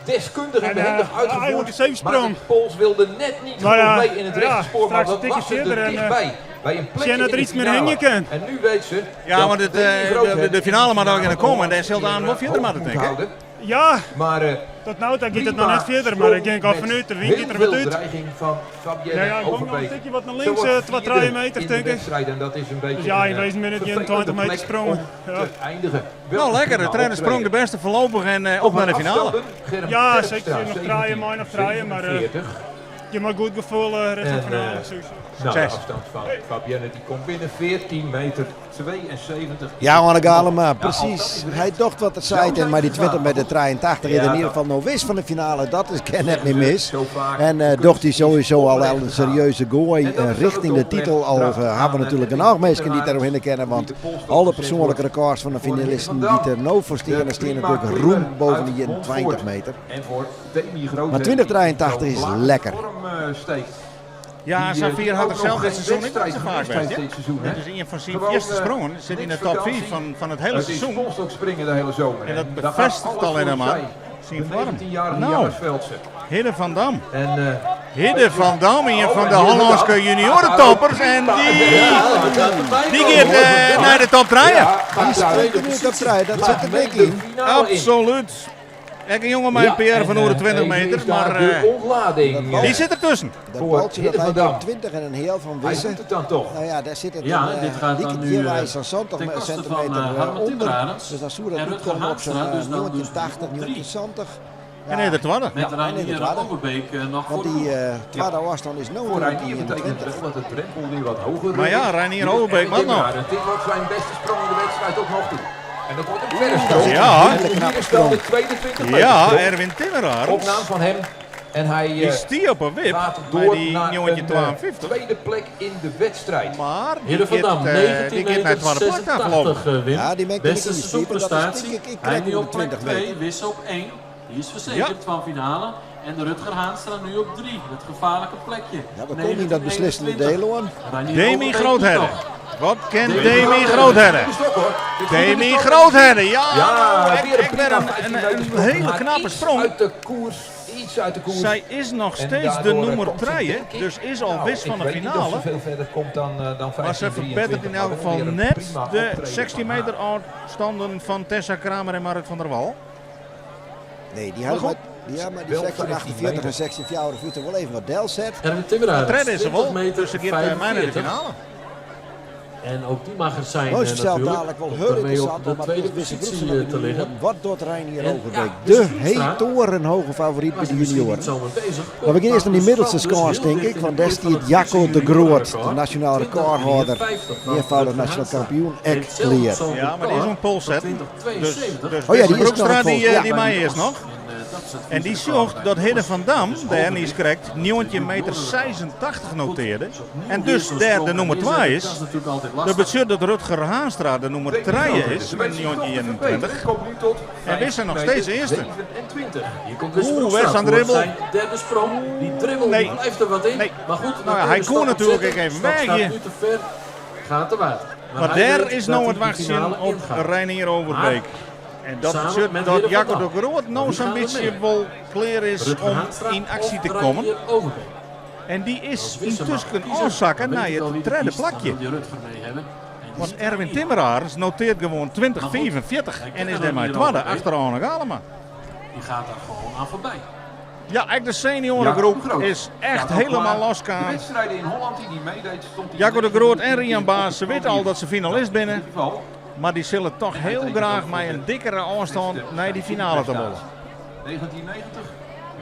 deskundig en En, behendig eigenlijk uitgevoerd. een zeefsprong. Maar de pols wilde net niet Maar ja, genoeg mee in het ja, rechterspoor, maar straks dat een tikje was ze er verder en, dichtbij. Bij een plekje Sjen dat in er de iets meer finale. heen kan. En nu weet ze Ja, dat want het, Demi Groothedde de finale moet ook in de komen en daar in zult aan wel verder hoog moeten moet denken. houden. Ja, Maar tot nu toe gaat het nog prima net verder, maar ik denk al sprong vanuit, de met wind gaat er heel wat veel uit. dreiging van Fabienne Ja, ja, ik kom nog een Overbeek. tikje wat naar Ze links, wordt 2, vierde 3 meter, in de denk ik. wedstrijd en dat is een beetje Dus ja, een, in wezen min het geen vervelende 20 meter plek sprongen. om Ja. te eindigen. Wel Nou lekker, de prima trainer sprong de optreden. beste voorlopig en op naar de finale. Afstanden, Germ Ja, Terpstra, zeker. Nog draaien, maar nog draaien, maar, 17,47. Je mag goed gevoel richting En, finale. Nou, de Succes. afstand van Fabienne die komt binnen 14 meter 72. Ja, Arne Galema, Ja, al precies. dat is recht. Hij docht wat het zei en maar die 20 meter 83 is Ja, in ieder dat- geval nog wist van de finale. Dat is ken net niet mis. Zo vaak. En De kunst docht hij is sowieso al oprecht een te gaan. serieuze gooi En dat is dan richting ook de titel. Al oprecht hebben we aan natuurlijk Edwin een oogmeesken die Timmermans, daaromheen kennen. Want die de polstok alle gezet persoonlijke wordt records van de voor Hidde finalisten van die Dam. er nou voor staan, De staan prima natuurlijk roem klimmer boven uit de Montfoort. 20 meter. En voor Demi Groot. Maar 2083 is lekker. Vorm steekt. Ja, Die, eh, Safir had ook er nog zelf dit geen seizoen niet wedstrijd zo vaak gemist best. heeft hè? dit seizoen, hè? Dit is een van zijn Gewoon, eerste sprongen. Zit in de niks top 4 vakantie. van het hele Het is seizoen. polstok springen de hele zomer. En dat Daar gaat bevestigt alles alleen voor maar opzij. zijn De vorm. 19-jarige Nou. Jannes Veldse. Hidde van Dam. En, Hidde van Dam, een van de Oh, en Hidde Hollandse van Dam. juniorentoppers. En die, die gaat naar de top 3. Ja, Die gaat daar springt nu top 3, dat zit er mee dik de in. finale in. Absoluut. Ek een jongen met een PR van en, oer de 20 even meter, is daar maar de ontlading. die zit ertussen. Dat Voor baltje dat Hidde hij van Dam. op 20 en een heel van Hij Wisse. doet het dan toch. Nou ja, daar zit het Ja, een, dit gaat die dan nu, hier eh, zo'n 70 ten koste van, centimeter Harmen onder. Timmerarends Dus dan zou dat en goed Rutger komen op zo'n Haanstra, dus dan dus 1980, op drie. 1970. En nee, de tweede. Met en in de Reinier tweede. Overbeek nog Want voor die tweede afstand is nu Voor Reinier betekent 21. het wel dat de drempel weer wat hoger Maar ja, is. Reinier Hier is Overbeek Erwin mag nog. Timmerarends. Dit wordt zijn beste sprong in de wedstrijd tot nog toe. En dat wordt een verre sprong. Ja. En hier is dan de tweede 20 meter Ja, sprong. Erwin Timmerarends. Opname van hem. En hij Die stier op een wip gaat bij door die naar jongetje een 52. tweede plek in de wedstrijd. Maar die Hidde van gaat, Dam, die 19 gaat naar het meter tweede plak afgelopen. 86, Wim. Ja, die maakt Beste niet in de sweeper, dat is seizoenprestatie. denk ik, ik Hij krijg nu op plek 20 2, meter. Wisse op 1. Die is verzekerd van finale. En de Rutger Haanstra nu op 3. Het gevaarlijke plekje. Ja, dan komt in dat beslissende 1921. deel hoor. Reinier Demi Overbeek Groothedde. nog. Wat kent Demi Groothedde? De stok, hoor. Dit goed in de Demi stok. Groothedde, ja! Ja, ik, weer een ik ben prima een, 15 een, meter een sprong. hele Maar knappe iets sprong. Uit de koers, iets uit de koers. Zij is nog En steeds de daardoor, nummer komt ze, 3, denk ik, dus is al nou, wist van ik de weet niet of finale. ze veel verder komt dan Maar ze 15, verbetert in elk maar wel geval weer een net prima de optreden 16 van haar. meter afstanden van Tessa Kramer en Marit van der Wal. Nee, die Maar hadden goed. maar, die, ja, maar die Wel 1648 en 15 1654 wel even wat del zet. Erwin Timmerarends, Trede is er 20 wel, meter dus ze gaat mij naar de 45. finale. En ook die mag er zijn Nou is eh, het zelf natuurlijk. dadelijk wel Komt heel daarmee op interessant de om tweede Wisse positie Broeksen te liggen. Wat doet Reinier En, Overbeek? ja, De Wisse Broekstra torenhoge favoriet bij Was de hij misschien junioren. niet zomaar bezig. Maar we gaan eerst naar die Dus middelste heel scores, denk dicht ik. in Want de daar buurt van stiet het Jacco de juniorenrecord. Groot, de nationaal recordhouder. 20,53 van Meervoudig Rutger nationaal Haanstra. kampioen, Heeft ek zelf clear. zo'n Ja, maar die is record een polset. van Dus, 20,72. dus Oh ja, die Wisse is nog Broekstra een die, pols, ja. die mij is nog. En, dat is het En die vieze zocht record dat bij Hidde de van Dam, Dus de Overbeek Henny's correct, 19 meter 86 noteerde. En dus daar de nummer 2 Dat is. is natuurlijk altijd Dat lastig. betekent dat Rutger Haanstra de nummer Demi 3 Groothedde. is Ze met weet zich toch te 1921. verbeteren. Komt nu tot En Wisse nog 5 steeds eerste. 27. Hier komt Wisse Oeh, Broekstra Wes aan de voor dribbel. Zijn derde sprong. Die dribbel Nee. die blijft er wat in. Nee. Maar goed, dan Nou ja, kun je hij de kon stap natuurlijk opzetten. ook even Stap weg staat hier. nu te ver. Gaat te water. Maar hij daar weet is dat nou hij het die wachten finale op ingaat. Reinier Overbeek. En dat Samen betekent met dat Hidde van Jacco Dam. de Groot nou Wie zo'n gaan er beetje mee? wel klaar is Rutger om Haanstra in actie of te komen. Reinier Overbeek. En die is Als Wisse mag intussen kiezen, afzakken dan naar weet ik al het wie er derde kiest. Dan plakje. wil je Rutger mee hebben. En die Want ziet Erwin Reinier. Timmerarends noteert gewoon 20,44 hij en kent is hem daarmee hier tweede Overbeek. achter Arne Galema. Die gaat daar gewoon aan voorbij. Ja, eigenlijk de seniorengroep Jacco de Groot. is echt Staat ook helemaal klaar. De losgaan. wedstrijden in Holland die hij meedeed stond hij Jacco de Groot en 19 Rian Baas, ze weten al dat ze finalist In binnen. ieder geval, Maar die zullen toch heel graag met een dikkere afstand naar die finale te willen. 1990.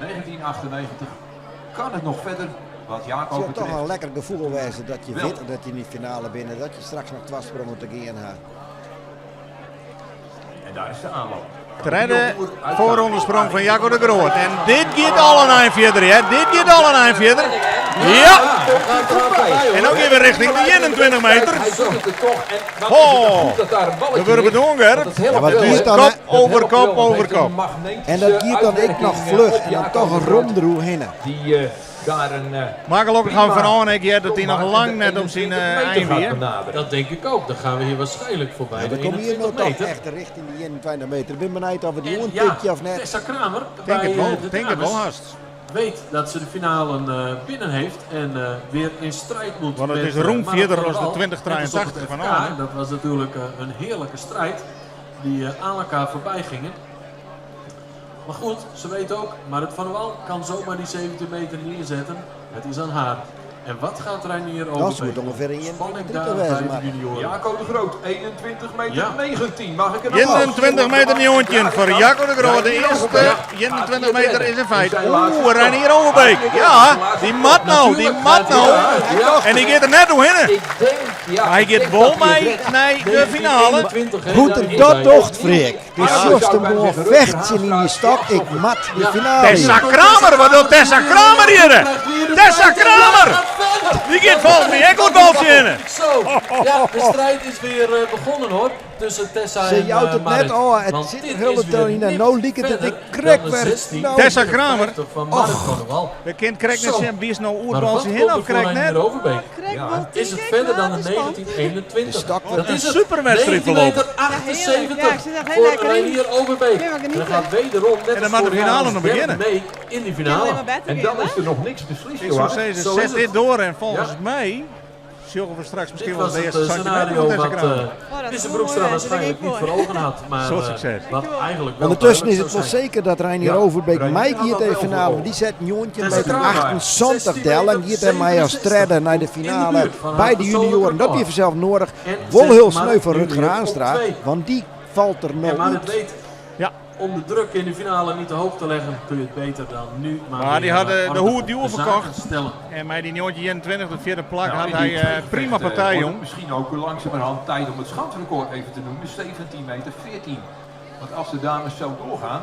1998. Kan het nog verder wat Jaco Het sil toch betreft? in lekker gefoel wêze dat je Wel. witte dat je yn de finale binne, dat je straks noch twa sprongen te gean ha. En daar is de aanloop. Tredde foarrondesprong fan Jaco de Groot. En dit giet al in ein fierder, hè. Dit giet al in ein fierder. Ja! En no gean we rjochting de 21 meter. Hij doet het er toch. En dan is het Oh. goed dat daar een balletje We worden ligt. bedwongen, hè. Want dat helpt Ja, wat wel, giet hè. dan, Kop hè? over Dat kop helpt wel, over want het kop. heeft een magnetische En dat giet dan ek noch uitwerking, fluch op en dan Jaco toch de Groot. rom deroerhinne. Die daar een Maar gelokkich gaan we prima fan ôf en ik hear dat hij noch maakt en lang de net op syn 21 meter ein gaat wie. benaderen. Dat denk ik ook. Dan gaan we hier waarschijnlijk voorbij Ja, de we komen hier 21 no toch meter. echt rjochting dy 21 meter. Ik bin benijd oft we dy En oan ja, tikje of net. Tessa Kramer Tink bij it wol, de tink it dames wol hast. weet dat ze de finale binnen heeft en weer in strijd moet Want het met, is ruim Marit fierder van der as de Wal. 2083 Net als op het fan FK. Arne. Dat was natuurlijk een heerlijke strijd die aan elkaar voorbij gingen. Maar goed, ze weet ook, Marit van der Wal kan zomaar die 17 meter neerzetten. Het is aan haar. En wat gaat Reinier Dat Overbeek moet doen? ongeveer in Spanning 21 daar wezen, bij de maar- junioren. Jaco de Groot, 21 meter Ja. 19. Mag ik een applaus? 21 meter 19 foar Jaco de Groot. De earste 21 meter is in feit. Oeh, Reinier Overbeek. Ja, dy moat no, dy moat no. En dy giet der net oerhinne. Ik denk, ja, Hy ik giet denk wol dat hij het mei redt. nei de finale. 1921, hè, Hoe't daar er is dat hij. docht, Freek. De Ja, sjochst zou him ik gewoan bijna zeggen, fechtsjen yn dy stok. Ik moat de finale Tessa yn. Kramer, wat docht Tessa Kramer hjir? Tessa Kramer! Dy giet folgens my ek oer it baltsje hinne. Zo, ja, de strijd is weer begonnen hoor. Tussen Tessa Se en jout it net Marit. ôf. It Want sit dit der hiele is weer tiid yn en nipt no liket it verder ek krekt dan de wer. 16. No. Tessa Kramer. Van Marit van der Wal. We kinne krekt net Zo. sjen wie is no oer it Maar baltsje wat hinne komt of er voor krekt net? Reinier Overbeek? Krekt Ja. wol, Is tink het ik, verder maar dan het de is spannend. 1921? De stok Dat Een is het. superwedstrijd 19 meter voorlopich. 78 Ja, heerlijk. Ja, ik zit echt heel voor lekker in. Reinier Overbeek. Ja, maar En dan genieten. gaat wederom, net En als dan mag de vorig jaar, finale als nog derde beginnen. mee in die Ik wil alleen finale. maar beter En dan weer, is er nog niks beslist, Ik zou Johan. zeggen, Zo zet is het. dit door en volgens Ja. mij sjogge we straks misschien Dit wel was de het eerste centimeter scenario van Tessa wat Kramer. Oh, dat Wisse is wel Broekstra mooi, hè. waarschijnlijk Daar niet ben ik voor ogen had. Maar Soort succes. wat eigenlijk wel Ondertussen is duidelijk het wel zou zijn. zeker dat Reinier Ja, Overbeek Reinier mei had giet dat in de wel finale. voor Dy set 19 Tessa meter Kramer, 78 del en giet dêrmei as 16,67 tredde nei de In de finale buurt van by haar de junioren. persoonlijk Dat wie record. fansels nedich. En Wol zet hiel Marit sneu foar nu Rutger weer op Haanstra, twee. want dy falt der no En Marit út. weet, Ja. om de druk in de finale niet te hoog te leggen, kun je het beter dan nu maar Maar die weer, hadden de orde hoed op duur de zaken verkocht. stellen. En mei dy 1921, de fjirde plak, Nou, had in hy die tweede prima gevecht, partij, wordt het jong. Misschien ook langzamerhand tijd om het schansrecord even te noemen. 17 meter 14. Want als de dames zo doorgaan,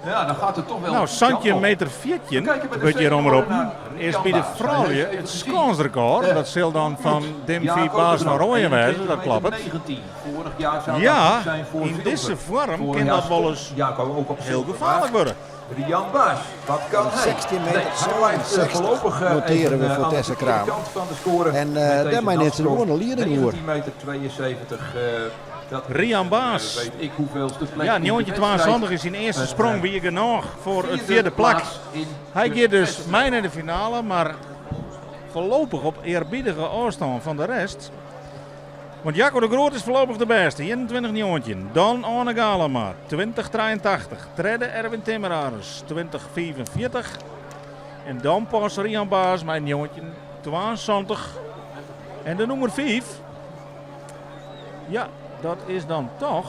ja, dan gaat het toch wel Nou, die Santje kant op. meter 14, We kijken bij de wurdt hjir senioren omroppen, naar is Rian by de Baas. Hij froulju heeft even it gezien. skânsrekord. Dat sil dan fan Dimfy Jaco de Baas van Groot, Rooijen wêze, 21 dat kloppet. meter 19. Vorig jaar zou dat Ja, goed zijn voor yn zilver. dizze foarm Vorig kin jaar dat wol stond ris Jaco ook op hiel zilver, gefaarlik maar wurde. Rian Baas, wat kan hij? 16 meter Nee, hij blijft 67 voorlopig noteren even, we voor aan de Tessa verkeerde Kramer. kant van de score. En, Met deze dêrmei nimt se natsprong. gewoan de lieding oer. 19 meter 72. Dat is, Rian Baas. weet ik hoeveelste plek Ja, in de 1972 is syn earste Een, sprong wie genôch foar it fjirde plak. plaats in Hy de giet dus wedstrijd. mei nei de finale, mar foarlopich op earbiedige ôfstân fan de rest. Want Jaco de Groot is foarlopich de bêste, 21-19. Dan Arne Galama, 20-83. Tredde Erwin Timmeraars, 20-45. En dan pas Rian Baas, mei 19-72. En de nûmer 5, ja, dat is dan toch...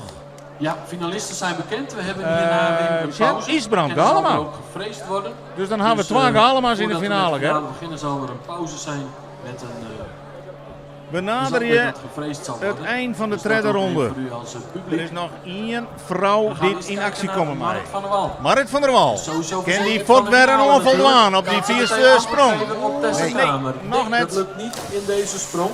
Ja, finalisten zijn bekend. We hebben hierna weer een Sjen, pauze. Isbrand En er zal Galama. er ook gevreesd worden. Dus dan hawwe we Dus, twa Galama's yn de voordat we met finale, de hè? finale beginnen zal er een pauze zijn met een, We dus naderje dat gevreesd zal it worden. ein fan de Dus dat tredde ook even ronde. voor u als, Der publiek. is noch ien frou We gaan dy't eens yn kijken aksje naar komme mei. Marit van der Wal. Marit van der Wal. Sowieso Kin dy verzekerd fuort van de wer in finale oanfal natuurlijk. dwaan op dy Kan ze fjirde meteen sprong? antwoord geven op Tessa Nee, Kramer? noch Nee, net. Dat lukt niet in deze sprong.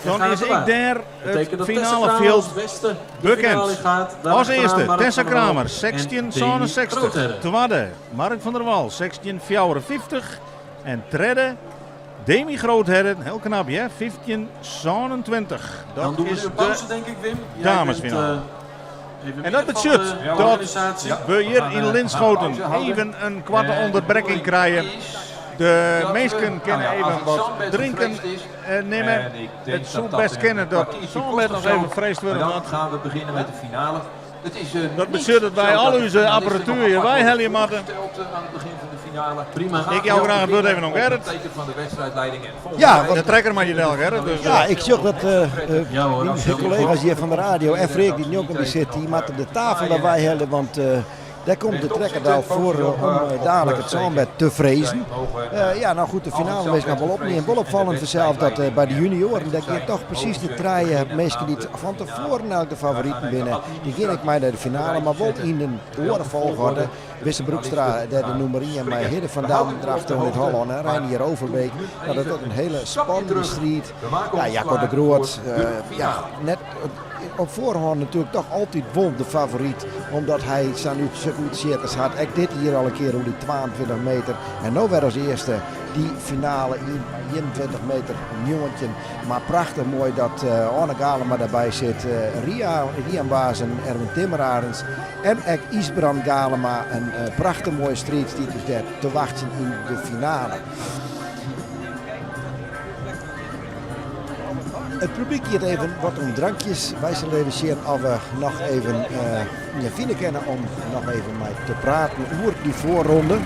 En Dan gaat is het ek erbij. dêr it Betekent dat Tessa finale Kramer fjild als beste de bekend. finale gaat. As Daarachteraan earste Marit Tessa van der Wal Kramer, en 16,67. Demi Groothedde. Twadde Marit van der Wal, 16,54. En tredde Demi Groothedde, hiel knap hè, 15,27. Dan Dat doen we is nu een de pauze, denk ik, Wim. Jij damesfinale. bent, even En dat meer van betsjut de dat organisatie. we hjir We gaan, yn we Linschoten gaan pauze houden. even in koarte En de ûnderbrekking bedoeling krije. is De dat we- minsken nou kinne ja, als even het wat zandbed drinken gevreesd is, en nimme. En ik denk It soe dat dat bêst een kinne dat kwartiertje sânbed kost of noch zo. even freesd Maar wurde dan moat. gaan we beginnen met de finale. Het is, Dat niet betsjut dat wy zo dat al de ús finalisten apparatuer nog apart hjir weihelje worden moatte. voorgesteld, aan het begin van de finale. Prima. We gaan Ik jou wel graach it wurd beginnen even oan op het Gerrit. teken van de wedstrijdleiding en volgens Ja, mij want De trekker mei je del, Gerrit. Dus, Ja, ik zag dat Ja hoor, mijn dat collega's hier van de radio en Freek die njonken my sit, dy moatte de tafel derby helje, want Daar komt de trekker daar voor om dadelijk het zandbed te frezen. Ja, nou goed, de finale is nog wel opnemen. Wel opvallend vanzelf dat bij de junioren, daar gaat toch precies de drie mensen die van tevoren nou de favorieten binnen. Die ging ik mij naar de finale, maar wel in de oren. Wisse Broekstra, de nummer 1, maar Hidde van Dam erachter in het Holland en Reinier Overbeek. Nou, dat wordt een hele spannende strijd. Ja, Jacco de Groot, ja, net op voorhand natuurlijk toch altijd won de favoriet. Omdat hij zijn circus had. Ik dit hier al een keer hoe die 22 meter. En nou weer als eerste die finale in 21 meter nieuwtje. Maar prachtig mooi dat Arne Galema daarbij zit. Ria, Rian Baas en Erwin Timmerarends. En ook Isbrand Galema. Een prachtig mooie strijd die dus daar te wachten in de finale. Het publiek hier even wat om drankjes. Wij zullen even zien of we nog even uh, kennen om nog even met te praten over die voorronde.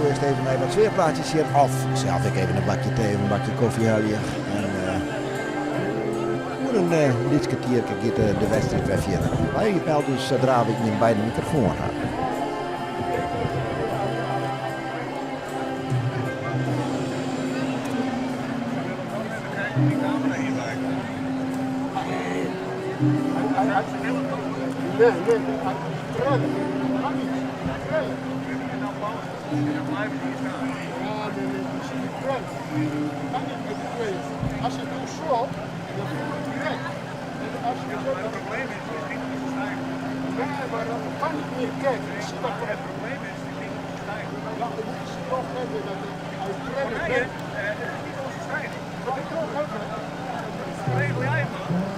Eerst even naar wat sfeerplaatjes hier. Of zelf ik even een bakje thee of een bakje koffie halen. En, voor een uh, kwartier gaat de, de wedstrijd weer verder. Wij belt dus zodra we hem bij de microfoon hebben. Nee, nee, Ja, nee, nee, Kan niet met de tweeën. Als je doet zo, dan voel je het direct. En als je zo, het probleem is, is niet om te stijgen. Nee, maar dat kan niet meer. Kijk, ik zie dat. Het probleem is, is niet om te stijgen. Ja, dan moet je zien ook hebben dat hij trekt. Nee, het is niet om te stijgen. Dat ik ook Regel jij het dan?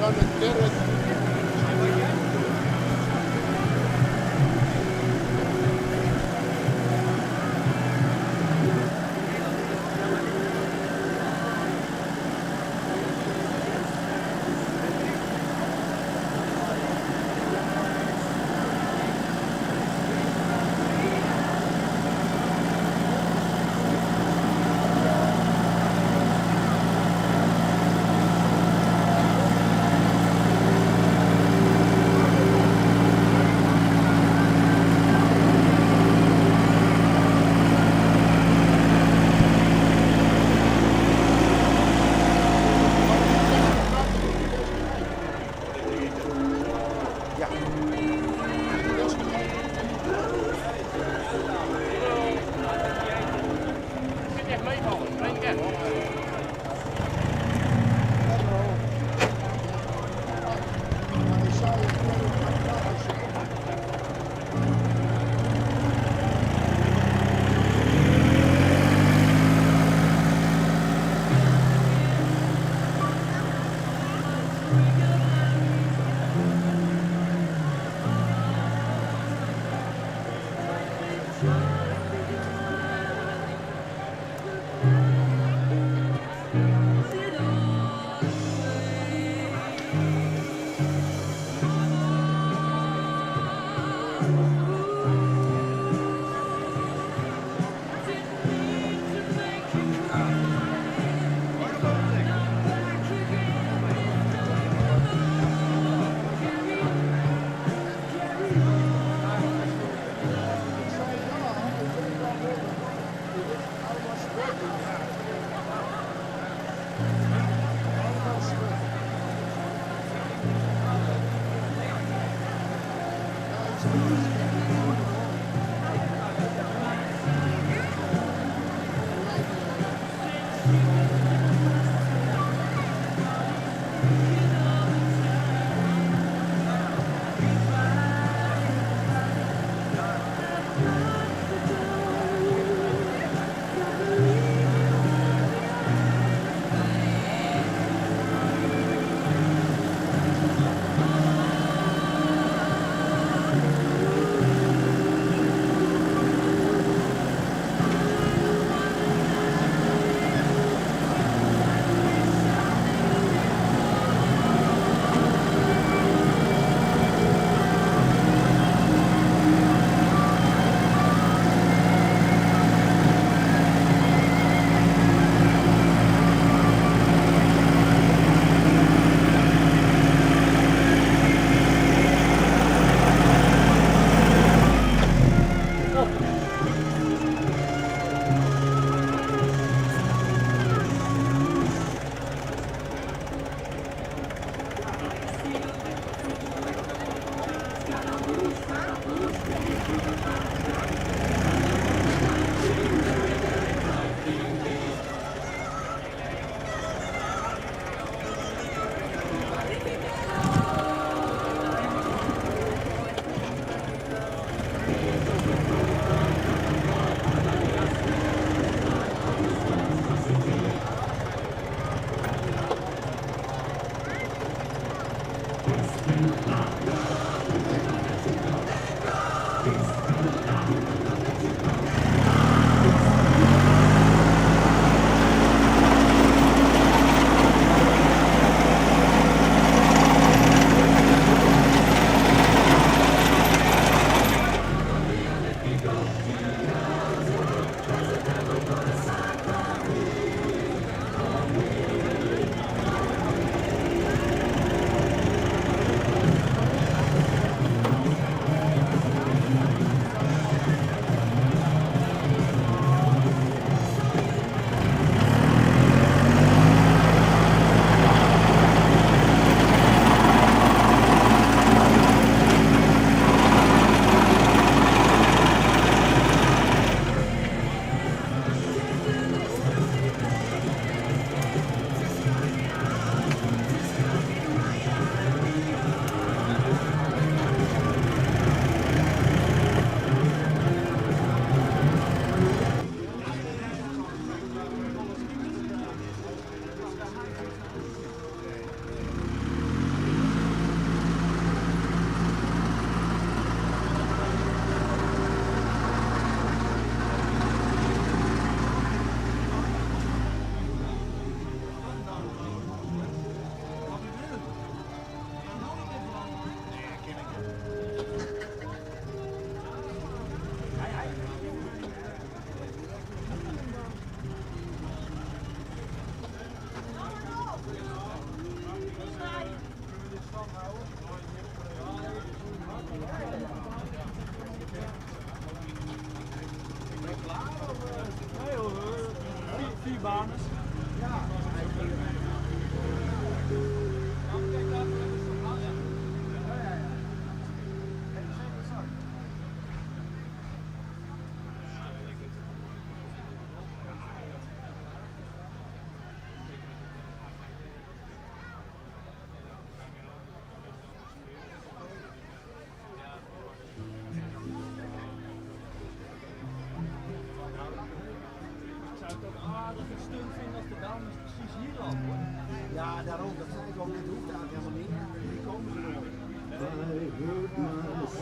Dan de derde.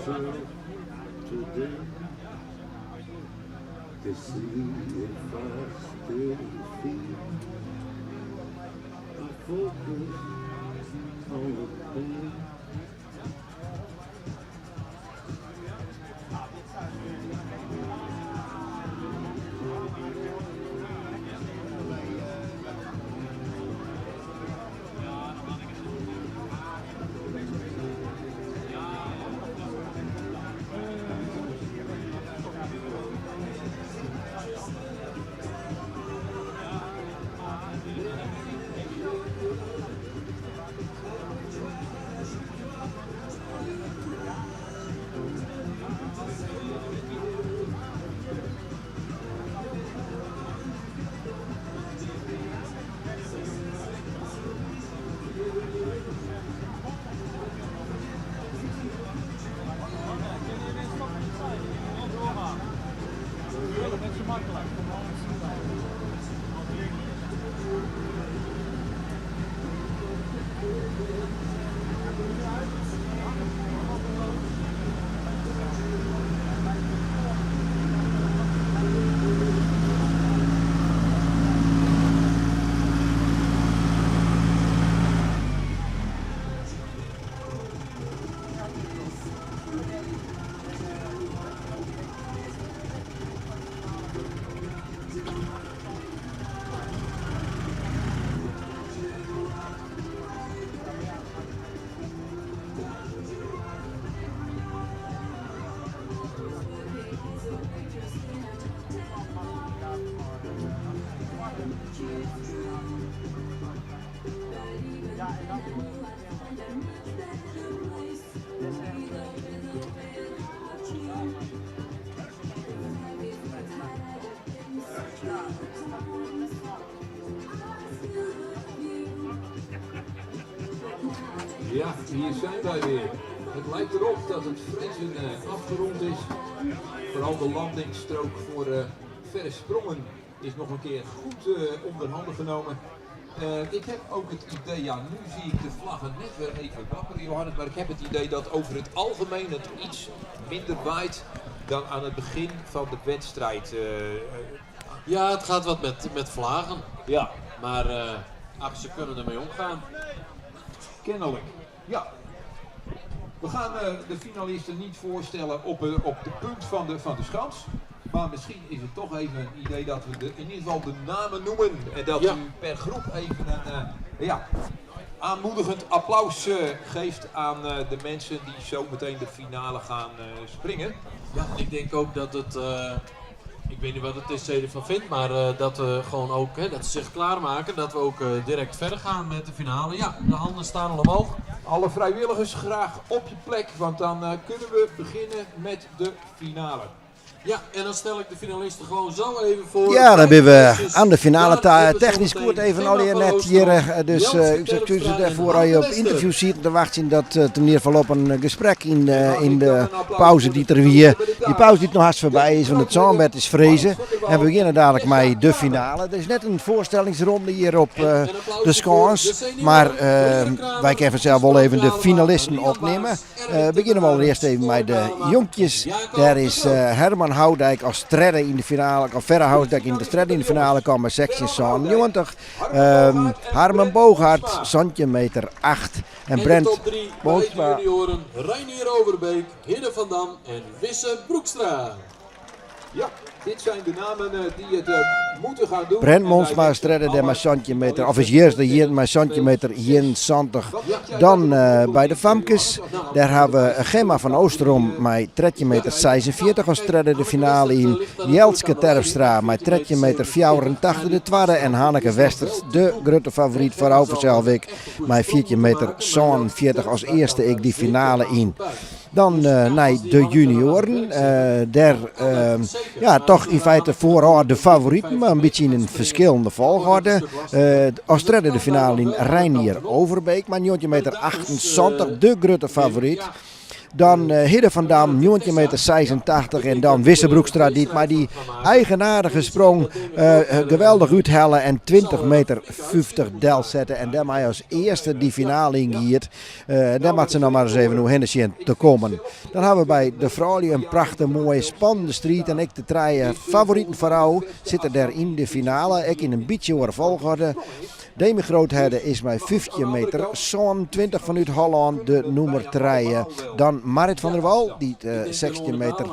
myself today to see if I still feel. I focus on the pain. Ja, hier zijn wij weer. Het lijkt erop dat het frezen afgerond is. Vooral de landingsstrook voor verre sprongen is nog een keer goed onder handen genomen. Ik heb ook het idee, ja, nu zie ik de vlaggen net weer even wapperen, Johannes, maar ik heb het idee dat over het algemeen het iets minder waait dan aan het begin van de wedstrijd. Ja, het gaat wat met vlagen. Ja. Maar ach, ze kunnen ermee omgaan. Kennelijk, ja. We gaan de finalisten niet voorstellen op de punt van de schans. Maar misschien is het toch even een idee dat we in ieder geval de namen noemen. En dat u per groep even een aanmoedigend applaus geeft aan de mensen die zo meteen de finale gaan springen. Ja, ik denk ook dat het... Ik weet niet wat het TC ervan vindt, maar dat we gewoon ook, hè, dat ze zich klaarmaken, dat we ook direct verder gaan met de finale. Ja, de handen staan al omhoog. Alle vrijwilligers graag op je plek, want dan kunnen we beginnen met de finale. Ja, en dan stel ik de finalisten gewoon zo even voor. Ja, dan ben we Vijf aan de finale. Daar hebben we Technisch zometeen kort even Gemma alweer van net Oostrom, hier dus, Jeltje ik zeg Terpstra excuses en daarvoor als je op Harm interview Wester. ziet. Dan wacht je dat ten ieder geval op een gesprek in de een applaus pauze voor die de er weer. bij de Die dames. pauze die nog haast voorbij is, want het zandbed is vrezen. En we beginnen dadelijk met de finale. Er is net een voorstellingsronde hier op En een applausje de voor de Schans. senioren, Maar Rogier Kramer, wij kunnen vanzelf wel even de Stan finalisten Rian opnemen. Baas, Erwin We beginnen we allereerst even Timmermans, met de Floor Galema, jonkjes. Jacob Daar de is Groot. Herman Houdijk als tredde in de finale. Of Verre Houdijk in de tredde in de finale kwam met 16,90. Harmen Bogaert, zandje meter 8. En En de Brent top 3 bij de Boomsma. junioren Reinier Overbeek, Hidde van Dam en Wisse Broekstra. Ja, dit zijn de namen die het moeten gaan doen. Brent En Monsma wij is tredde wensen met alle zandje meter, of is eerste hier met zandje meter 71. Wat denk jij Dan dat er bij de is, famkes, Johannes? daar hebben we Gemma van Oosterom met tredje meter 46 als tredde de finale in. Jelske Terpstra met tredje meter 84 de tweede. En Hanneke Westers, de grote favoriet voor Overzelwijk, met viertje meter 47 als eerste ik die finale in. Dan naar de junioren. Daar, toch in feite vooral de favorieten, maar een beetje in een verschillende volgorde. Als tredde de finale in Reinier Overbeek, maar 9 meter 78, de grote favoriet. Dan Hidde van Dam, 19 meter 86. En dan Wisse Broekstra, dy't mei dy eigenaardige sprong geweldich úthelle en 20 meter 50 delsette. En dêrmei as earste dy finale yngiet. Dêr moat se noch mar ris even oerhinne sjen te kommen. Dan hawwe we by de froulju in prachtich moaie spannende striid. En ek de trije favoriten foarôf sitte dêr yn de finale. Ek yn in bytsje oare folchoarder. Demi Groothedde is mei 15 meter 27 fanút Hollân de nûmer trije. Dan Marit van der Wal, dy't 16 meter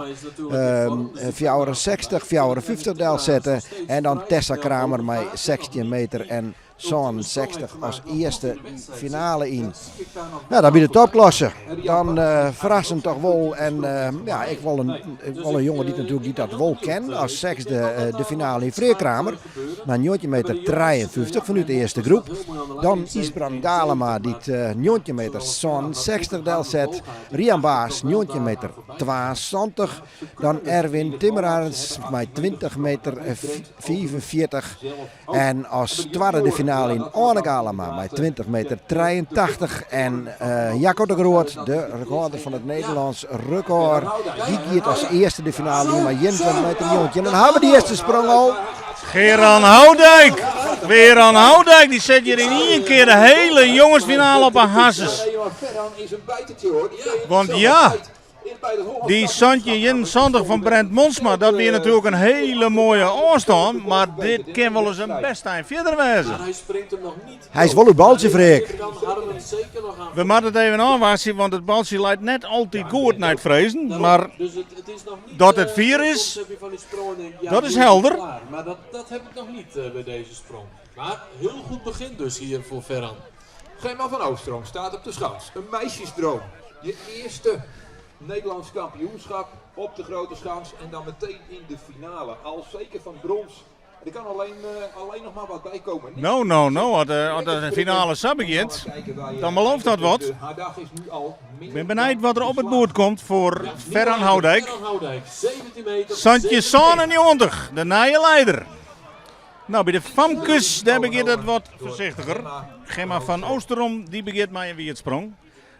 64, 54 delsette. En dan Tessa Kramer mei 16 meter en 67 as earste finale yn. Nou, dan by de topklasse. Dan ferrassend toch wol. En ja, ek wol in, wol in jonge dy't natuerlik dy't dat wol ken. As sechsde de finale yn Freark Kramer. Mei 19 meter 53 fanút de earste groep. Dan Ysbrand Galema dy't 19 meter 67 delset. Rian Baas 19 meter 72. Dan Erwin Timmerarends mei 20 meter 45. En as twadde de finale yn Arne Galama mei 20 meter 83. En Jacco de Groot, de rekorder fan it Nederlâns rekôr, dy giet as earste de finale yn mei 21 meter 19. Dan hawwe we de earste sprong al. Geran Houdijk! Geran Houdijk die set hjir yn ien kear de hele jongensfinale op 'e harsens. Want ja, Dy 1771 fan Brent Monsma, dat wie natuerlik in hele moaie ôfstân, mar dit kin wolris in bêst ein fierder wêze. Hy is wol it baltsje, Freark. We moatte it even ôfwachtsje, want it baltsje leit net altyd goed nei it frezen, mar dat it fier is, dat is helder. Gemma van Oostrom staat op de schans. Een meisjesdroom. Je eerste Nederlands kampioenschap op de grote schans en dan meteen in de finale. Al zeker van brons. Er kan alleen, uh, alleen nog maar wat bij komen. No, no, no. As de, as de finale sa begjint, dan belooft dat wat. Ik bin benijd wat der op it boerd komt foar Ferran Houdijk. 1797, de nije leider. No, by de famkes, dêr begjint it wat foarsichtiger. Gemma van Oosterom, dy begjint mei in wierdsprong.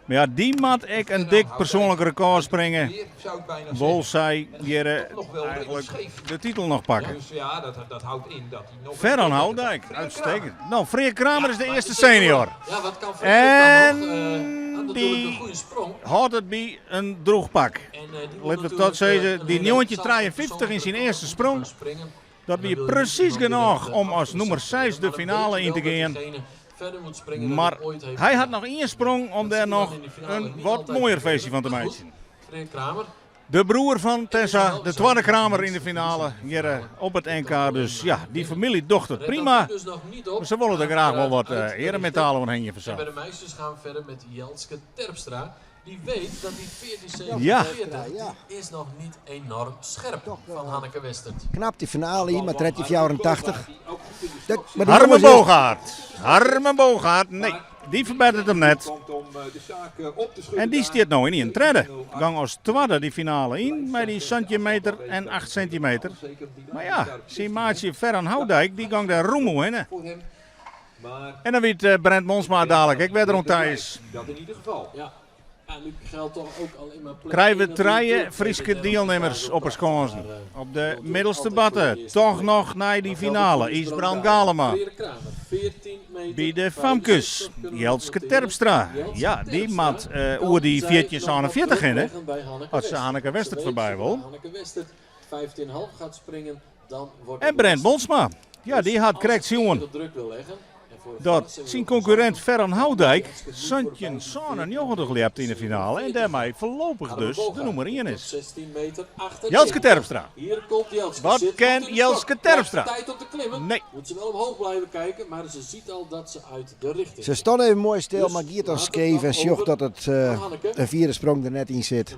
Mar ja, dy moat ek in dik persoanlik rekôr springe. Wol sy hjir eigenlik de titel noch pakke. Ferran Houdijk, uitstekend. No, Freark Kramer is de earste senior. En dy hâldt it by in drûch pak. Litte we dat sizze, dy 1953 yn syn earste sprong. Dat wie presys genôch om as nûmer seis de finale yn te gean. Mar hy hat noch ien sprong om dêr noch in wat moaier feestje fan te meitsjen. De broer fan Tessa, de twadde Kramer yn de finale hjir op it NK. Dus ja, dy famylje docht it prima. Mar se wolle der graach wol wat earemetaal oan hingje fansels. Die weet dat die 1447 ja. die is nog niet enorm scherp van Hanneke Westert. Knap die finale hier met 1384. Harmen Bogaert. Harmen Bogaert, nee, dy ferbetteret him net. En dy stiet no yn ien tredde. Gong as twadde dy finale yn mei dy 17 meter en 8 sintimeter. Mar ja, syn maatsje Ferran Houdijk dy gong dêr rûm oerhinne. En dan wit Brent Monsma dalik ek wer der oan ta is. Krije we trije Fryske dielnimmers op 'e skânsen. Op de middelste batte toch noch nei dy finale Ysbrand Galema. By de famkes Jelske Terpstra. Ja, dy moat oer dy 1447 hinne as se Hanneke Westert foarby wol. En Brent Monsma, ja dy hat krekt sjoen dat syn konkurrint Ferran Houdijk 1797 ljept yn de finale en dêrmei foarlopich dus de nûmer ien is. Jelske Terpstra. Wat kin Jelske Terpstra? Nee. Se ston even moai stil, mar giet dan skeef en sjocht dat it de vierde sprong der net yn sit.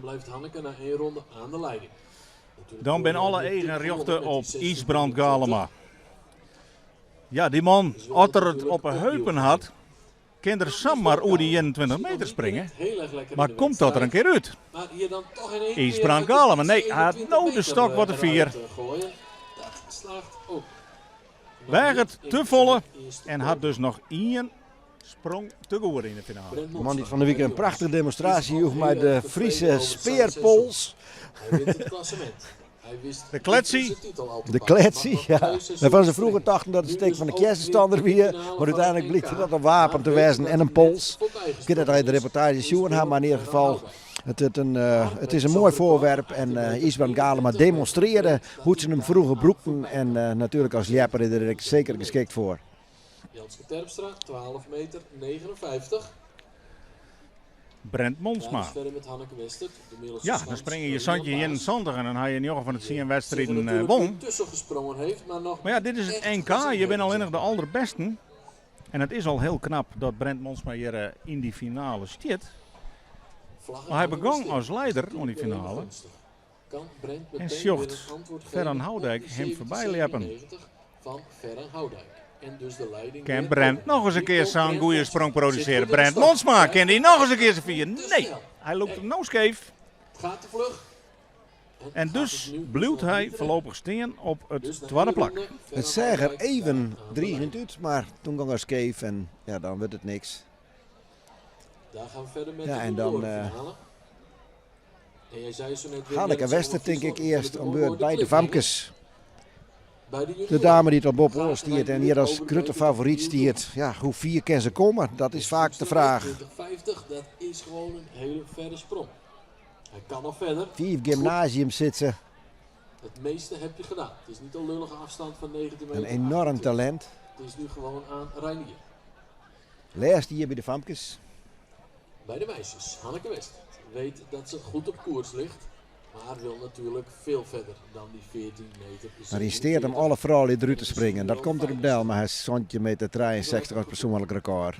Dan binne alle eagen rjochte op Ysbrand Galema. Ja, dy man, as er it op 'e heupen hat, kin er samar oer dy 21 meter springe. Mar komt dat der in kear út? Ysbrand Galema, nee, hy hat no de stok wat te fier. Weaget te folle en hat dus noch ien. Sprong te goed yn de finale. De man dy't fan de wike in prachtige demonstraasje joech mei de Friese spearpols. De kletsie. De kletsie, ja. Wêrfan se froeger tochten dat it stik fan de kjersestander wie, mar úteinlik blykt dat in wapen te wêzen en in pols. Ik wit net oft je de reportaazje sjoen ha, mar yn ieder gefal, it, it, in, it is in moai foarwerp en Ysbrand Galema demonstrearde hoe't se him froeger brûkten en natuerlik as ljepper is er der ek seker geskikt foar. Jelske Terpstra, 12 meter 59. Brent Monsma. Ja, dan springe je 1771 en dan ha je 9 fan de 10 wedstriden wûn. Mar ja, dit is it NK, je binne allinnich de alderbêsten. En it is al hiel knap dat Brent Monsma hjir yn dy finale stiet. Mar hy begûn as leider oan dy finale. En sjocht Ferran Houdijk him foarby ljeppen. Kin Brent noch ris in kear sa'n goede sprong produsearje? Brent Monsma, kin dy noch ris in kear sa fier? Nee, hy lûkt him no skeef. En dus bliuwt hy foarlopich stean op it twadde plak. It seach der even driigjend út, mar toen gong er skeef en ja, dan wurdt it niks. Ja, en dan Hanneke Wester tink ik earst oan beurt by de famkes. De dame dy't al boppe-oan stiet en hjir as grutte favoryt stiet. Ja, hoe fier kin se komme? Dat is faak de fraach. Fiif gymnasium sit se. In enoarm talint. Lêste jier by de famkes. Bij de meisjes, Hanneke West weet dat ze goed op koers ligt, maar wil natuurlijk veel verder dan die 14 meter. Mar yn steat om alle froulju derút te springen. Dat komt der op del mei har 17 meter 63 as persoanlik rekôr.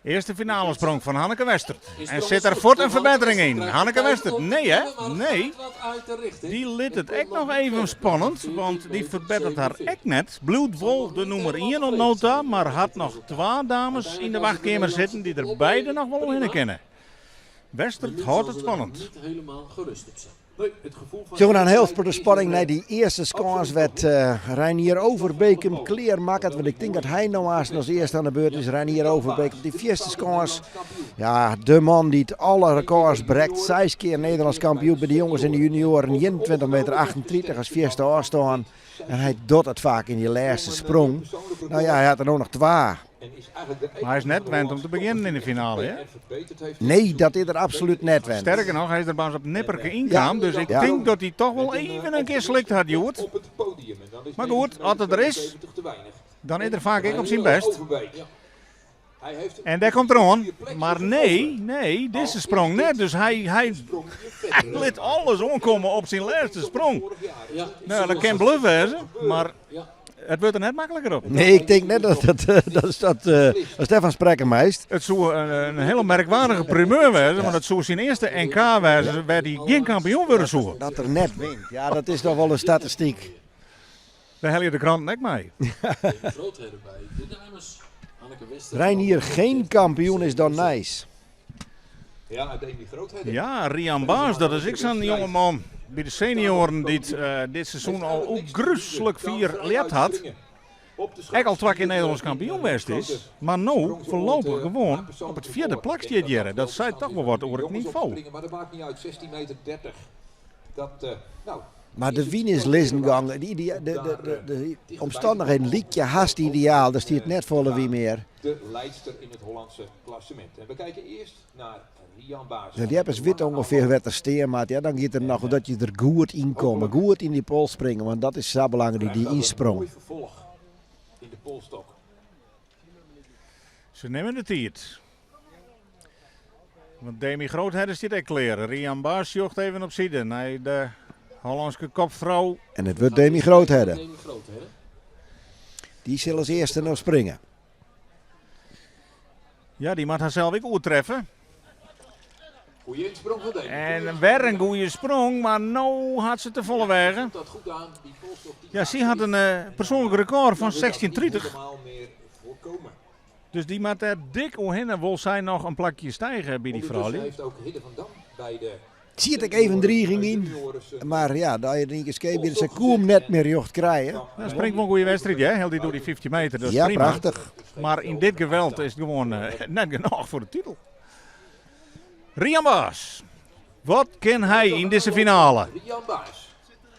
Earste finalesprong fan Hanneke Westert. En sit der fuort in ferbettering yn? Hanneke Westert, nee hè? Nee. Dy lit it ek noch even spannend, want dy ferbetteret har ek net. Bliuwt wol de nûmer ien oant no ta, mar hat noch twa dames yn de wachtkeamer sitten dy't der beide noch wol oerhinne kinne. Westert hâldt it spannend. Sjoch we dan hiel protte spanning nei dy earste skâns wêr't Reinier Overbeek him klear makket. Want ik tink dat hy no aansten as earste oan de beurt is. Reinier Overbeek op dy fierste skâns. Ja, de man dy't alle rekôrs brekt. Seis kear Nederlânsk kampioen by de jonges en de junioaren. 21 meter 38 as fierste ôfstân. En hy docht it faak yn dy lêste sprong. No ja, hy hat der no noch twa. Mar hy is net wend om te begjinnen yn de finale, hè? Nee, dat is er absolút net wend. Sterker noch, hy is der pas op nipperke ynkaam, dus ik tink dat hy toch wol even in kear slikt hat hjoed. Mar goed, as er der is, dan is er faak ek op syn bêst. En dêr komt er oan. Mar nee, nee, dizze sprong net. Dus hy, hy, hy lit alles oankomme op syn lêste sprong. No, dat kin bluf wêze, mar it wurdt der net makliker op. Nee, ik tink net dat dat, dat, dat, uh, Stefan sprekke meist. It soe in, in hiele merkwaardige primeur wêze, want it soe syn earste NK wêze wêr't hy gjin kampioen wurde soe. Dat er net wint, ja, dat is toch wol in statistyk. Dêr helje de kranten ek mei. Reinier geen kampioen is dan nijs. Ja, Rian Baas, dat is ek sa'n jonge man by de senioaren dy't dit seizoen al ôfgryslik fier ljept hat. Ek al twa kear Nederlânsk kampioen west is, mar no foarlopich gewoan op it fjirde plak stiet hjirre. Dat seit toch wol wat oer it nivo. Mar de wyn is lizzen gong. De, de, de, de omstannichheden lykje hast ideaal. Der stiet net folle wyn mear. De leidster in het Hollandse klassement. En we kijken eerst naar Rian Baas. De ljeppers witte ûngefear wêr't er stean moat. Ja, dan giet er noch dat je der goed yn komme. Goed yn dy pols springe, want dat is sa belangryk, dy ynsprong. Mooi vervolg in de polstok. Se nimme de tiid. Want Demi Groothedde stiet ek klear. Rian Baas sjocht even op side nei de Hollânske kopfrou. En it wurdt Demi Groothedde. Dy sil as earste noch springe. Ja, dy moat harsels ek oertreffe. Goeie insprong fan Demi. En wer in goede sprong, mar no hat se te folle weage. Ja, sy hat in persoanlik rekôr fan 16,30. Dus dy moat dêr dik oerhinne, wol sy noch in plakje stige by dy froulju. Ondertussen heeft ook Hidde van Dam bij de. Siet ek even driging yn, mar ja, dat je der yn kear skeep binne, se koe him net mear rjocht krije. Dat springt wol in goede wedstriid, hè? Hiel dy door die 15 meter, dat is Ja, prima. prachtich. Maar yn dit geweld is it gewoan net genôch foar de titel. Rian Baas, wat kin hy yn dizze finale?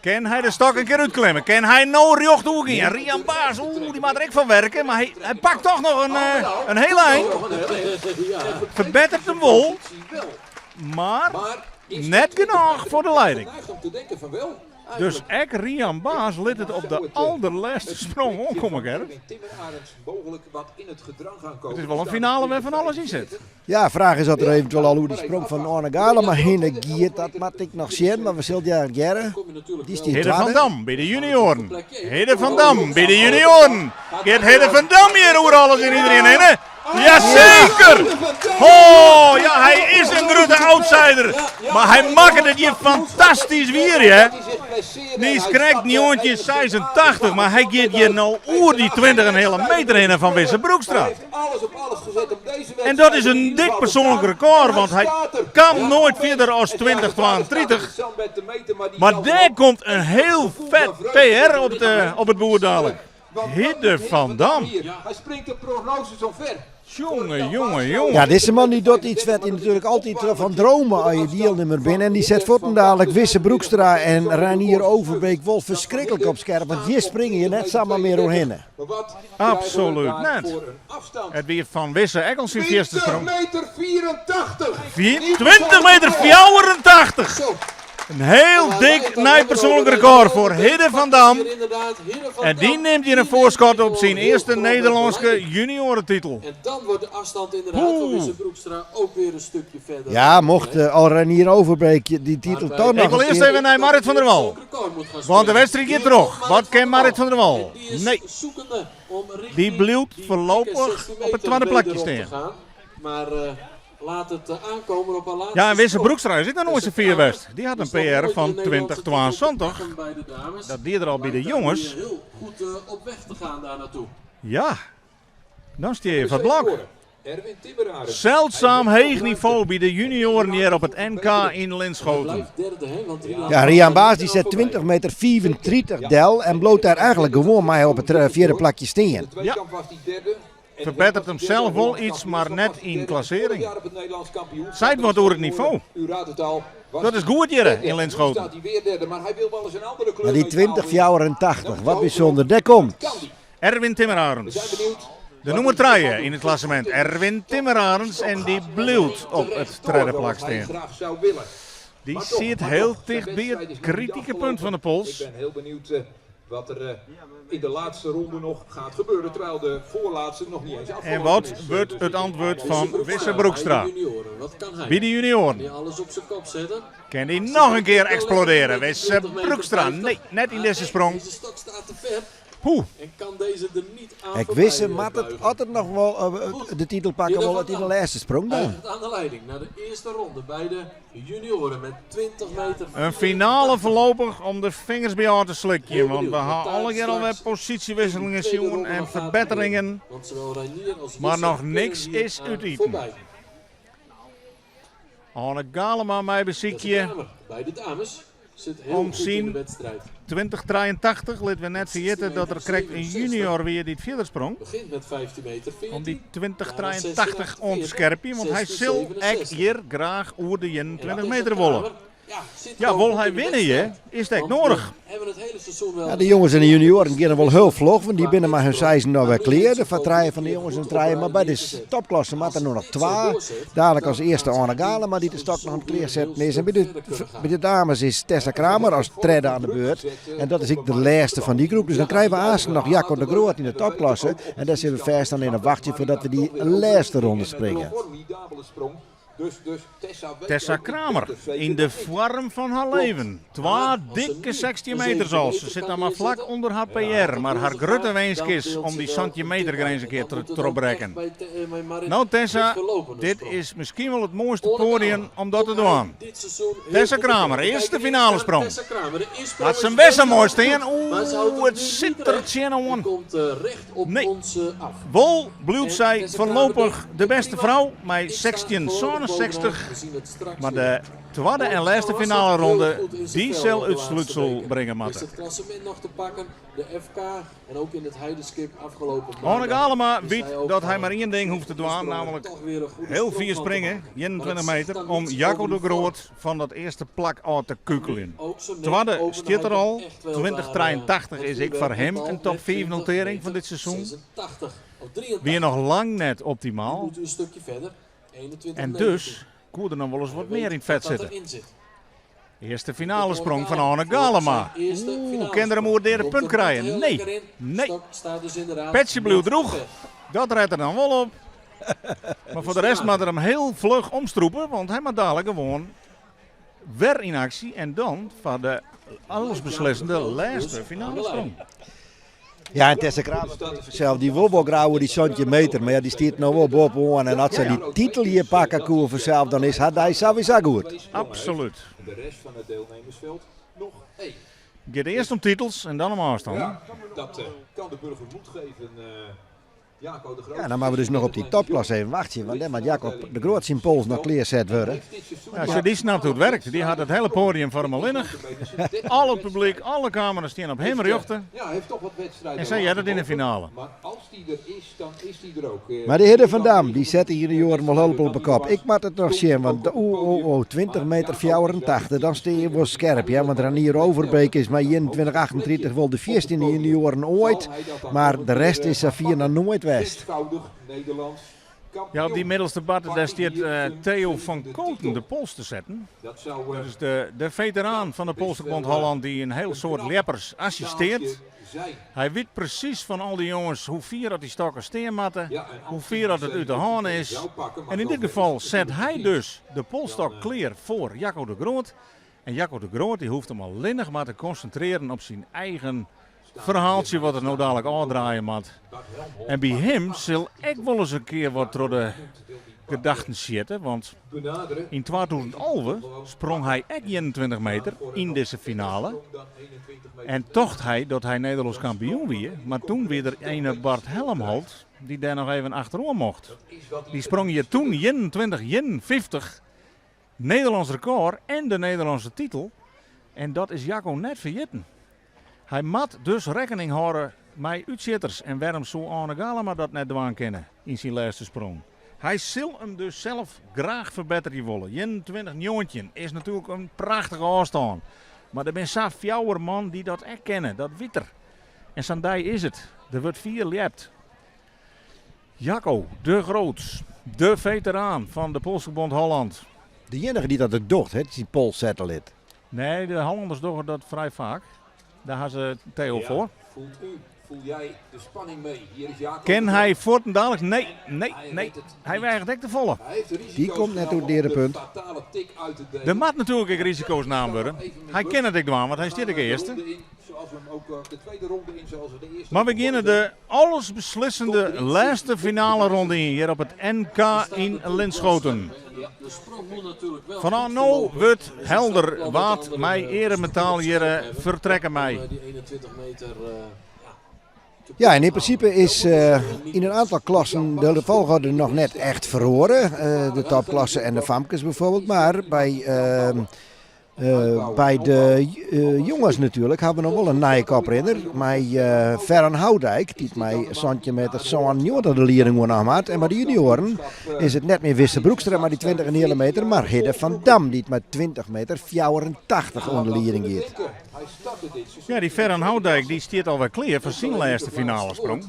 Kin hy de stok in kear útklimme? Kin hy no rjocht oergean? Rian Baas, oeh, dy moat der ek foar werke, mar hy, hy pakt toch noch in, eh, in heel ein. Ferbettert him wol, mar net genôch foar de leiding. Dus ek Rian Baas lit it op de alderlêste sprong oankomme, Gerrit. It is wol in finale wêr fan alles yn sit. Ja, fraach is oft er eventueel al oer dy sprong fan Arne Galema hinne giet. Dat moat ik noch sjen, mar we sille it hearre. Dy stiet Hidde van twadde. Dam by de junioaren. Hidde van Dam by de junioaren. Giet Hidde van Dam hjir oer alles en iedereen hinne? Jazeker! Oh, ja, hy is in grutte outsider. Mar hy makket it hjir fantastysk wier, hè? Dy is krekt 1986, mar hy giet hjir no oer dy 20 en heale meter hinne fan Wisse Broekstra. En dat is in dik persoanlik rekôr, want hy kaam noait fierder as 2032. Mar dêr komt in hiel fet PR op, de, op it boerd dadelijk. Hidde van Dam. Jonge, jonge, jonge. Ja, dizze man dy docht yts wêr't je natuerlik altyd fan drome as je dielnimmer binne. En dy set fuortendalik Wisse Broekstra en Reinier Overbeek wol ferskriklik op skerp. Want hjir springe je net samar mear oerhinne. Absolút net. It wie fan Wisse ek al syn fierste sprong. meter 84. 20 meter 84. In hiel dik nij persoanlik rekôr foar Hidde van Dam. En dy nimt hjir in foarskot op syn earste Nederlânske junioretitel. En dan wordt de afstand inderdaad voor Wisse Broekstra ook weer een stukje verder. Ja, mocht al Reinier Overbeek dy titel toch Ik noch wol in earst kear... even nei Marit van der Wal. Want de wedstriid giet troch. Wat kin Marit van der Wal? Nee. Dy bliuwt foarlopich op it twadde plakje stean. Maar laat it aankomen op haar laatste Ja, en Wisse sprong. Broekstra is ek noch noait sa fier west. Dy hat in PR fan 2072. Dat die er al by de jonges. Heel goed op weg te gaan daar naartoe. Ja, dan stean je foar it blok. Erwin Timmerarends. Zeldzaam heech nivo by de junioaren hjir op it NK yn Linschoten. Blijft derde, hè, want Rian Ja, Rian Baas dy set 20 meter 35 del en bliuwt dêr eigentlik gewoan mei op it fjirde plakje stean. De tweekamp was die derde. En Ferbetteret him sels wol iets, mar net yn klassearring. Vorig jaar op het Nederlands kampioenschap. Seit wat oer it nivo. U raadt het al. Was Dat is goed hjir derde. yn Linschoten. Nu staat hij weer derde, maar hij wil wel eens een andere kleur Maar die metaal 20-84, wat bysûnder, dêr komt. Kan die. Erwin We Timmerarends. zijn benieuwd. De nûmer 3 yn it klassemint. Erwin Timmerarends en dy bliuwt op it tredde plak Zoals hij stean. graag zou willen. Dy Maar toch, sit maar hiel toch, zijn ticht by wedstrijd it is nog niet kritike afgelopen. punt fan de Ik pols. ben heel benieuwd wat er in de laatste ronde nog gaat gebeuren. Terwijl de voorlaatste nog niet eens afgelopen En wat is. Eh, wordt dus het ik- antwoord Wisse van Broekstra Wisse bij de Broekstra? junioren. Wat kan hij? By de junioaren. Kan hij alles op zijn kop zetten? Kin dy noch in kear eksplodearje? Wisse Broekstra. Nee, net yn dizze sprong. Deze stok staat te ver Poeh. en kan deze er niet aan Ik voorbij, wist hem, maar het buigen. altijd nog wel de titel pakken, wel het in de laatste sprong Hij dan. gaat aan de leiding naar de eerste ronde bij de junioren met 20 meter. Een finale voorlopig om de vingers by ôf te slikjen. Want we ha allegear alwer posysjewisselingen sjoen en ferbetteringen. Want zowel Reinier als Maar Wisse noch kunnen niks hier is aan út iten. voorbij. Arne Galema mei Tessa besykje. Kramer bij de dames zit heel Om goed in zien de wedstrijd. 2083, litte we net ferjitte dat der krekt in junior wie dy't fierder sprong. Begint met 15 meter 14. Om dy 2083 oan te skerpjen, want hy sil ek hjir graach oer de 21 meter wolle. Ja, zit Ja, gewoon wol goed hy in de winne, hè? wedstrijd. Is dat Want nodig? we hebben het hele seizoen wel Ja, de jongens en de junioaren geane wol hiel fluch, want dy binne mei har seizen no wer klear. De foar fan de jongens en trije, mar by de topklasse moatte der noch twa. Dadelijk as earste Arne Galema dy't de stok noch oan it klearsetten is. En by de dames is Tessa Kramer as tredde oan de beurt. En dat is ek de lêste fan dy groep. Dus dan krije we aanst noch Jacco de Groot yn de topklasse. En dêr sitte we fêst dan yn in wachtsje foardat we dy lêste ronde springe. Formidabele sprong. Dus, dus Tessa weet Tessa ook, die Kramer komt er zeker yn de niet. foarm fan har leven. Twa dikke 16 meters al. Se sit dan mar flak ûnder har PR. Mar har grutte winsk is om dy 17 meter grins in kear te trochbrekken. No Tessa, dit is miskien wol it moaiste poadium om dat te dwaan. Tessa Kramer, earste finalesprong. Tessa Kramer, de insprong Laat is se bêst sa moai goed, stean. maar ze houdt Oeh, hem it nu sit niet der recht. tsjinoan. En komt recht op Nee. ons af. Wol bliuwt En sy Tessa Kramer foarlopich denkt, de bêste prima, frou mei ik sta 16,77. 67. Mar de twadde en lêste finaleronde, dy sil útslútsel bringe moatte. Arne Galema wit dat hy mar ien ding hoecht te dwaan, namelijk hiel fier springe, 21 meter, om Jaco de Groot fan dat earste plak ôf te kukeljen. Twadde stiet er al, 2083 is ek foar him in top fiif notering fan dit seizoen. Wie noch lang net optimaal en dus koe der noch wolris wat mear yn it fet sitte. Earste finalesprong fan Arne Galema. Oeh, kin er him oer it deade punt krije? Nee, nee. Petsje bliuwt drûch, dat ret er dan wol op. Mar foar de rest moat er him hiel fluch omstrûpe, want hy moat dalik gewoan wer yn aksje en dan foar de allesbeslissende lêste finalesprong. Ja, en Tessa Kramer fansels, dy wol wol graach oer dy 17 meter, mar ja, dy stiet no wol boppe-oan. En as se dy titel hjir pakke koe fansels, dan is har dei sawiesa goed. Absolút. Giet earst om titels en dan om ôfstannen. Ja, dat kan de burger moed geven. Ja, dan moatte we dus noch op dy topklasse even wachtsje, want dêr moat Jacob de Groot syn pols noch klearset wurde. Ja, sjoch, dy snapt hoe't it werkt. Dy hat it hiele poadium foar him allinnich. Al it publyk, alle kamera's stean op him rjochte. En sa heart it yn de finale. Mar de Hidde van Dam, dy sette junioaren wol hielendal op 'e kop. Ik moat it noch sjen, want oeh, oeh, oeh, 20 meter 84, dan stean je wol skerp, hear. Want Ranier Overbeek is mei 21, 38 wol de fierste yn de junioaren oait. Mar de rest is sa fier noch noait west. Ja, op dy middelste barte dêr stiet Theo van Kooten de pols te setten. Dat is de, de feteraan fan de Polstokbond Holland dy't in hiel soad ljeppers assisteart. Hy wit presys fan al dy jonges hoe fier oft dy stokken stean moatte, hoe fier oft it út de hân is. En yn dit gefal set hy dus de polsstok klear foar Jacco de Groot. En Jacco de Groot dy hoecht him allinnich mar te konsintrearjen op syn eigen ferhaaltsje wat er no dadlik ôfdraaie moat. En by him sil ek wolris in kear wat troch de gedachten sjitte, want yn 2011 sprong hy ek 21 meter yn dizze finale en tocht hy dat hy Nederlânsk kampioen wie, mar toen wie der ene Bart Helmholt dy't dêr noch even achteroan mocht. Dy sprong hjir toen 21 51 Nederlânsk rekôr en de Nederlânske titel en dat is Jacco net ferjitten. Hy moat dus rekkening hâlde mei útsjitters en wêrom soe Arne Galema dat net dwaan kinne yn syn lêste sprong? Hy sil him dus sels graach ferbetterje wolle. 21 19 is natuerlik in prachtige ôfstân, mar der binne sa fjouwer man dy't dat ek kinne, dat wit er. En sa'n dei is it. Der wurdt fier ljept. Jacco de Groot, de feteraan fan de Polstokbond Holland. De iennige dy't dat ek docht, hè, syn pols sette lit. Nee, de Hollanders dogge dat frij faak. Dêr ha se Theo foar. Voelt u, voel jij de spanning mee? Hier is Jacob Kin hy fuortendaliks? Nee, nee, nee. Hy weigert ek te folle. Dy komt net oer it deade punt. Der moat natuerlik ek risiko's naam wurde. Hy kin it ek dwaan, want hy stiet ek earste. Mar we geane de allesbeslissende lêste finaleronde yn hjir op it NK yn Linschoten. Fanôf no wurdt helder wa't mei earemetaal hjir fertrekke mei. Ja, en yn prinsipe is yn in aantal klassen de folchoarder noch net echt feroare. De topklasse en de famkes bijvoorbeeld. Mar by By de jonges natuerlik hawwe we noch wol in nije koprinner mei Ferran Houdijk, dy't mei 17 meter 97 de lieding oernaam hat. En by de junioaren is it net mear Wisse Broekstra mei dy 20 en heale meter, mar Hidde van Dam dy't mei 20 meter 84 oan de lieding giet. Ja, dy Ferran Houdijk dy stiet alwer klear foar syn lêste finalesprong.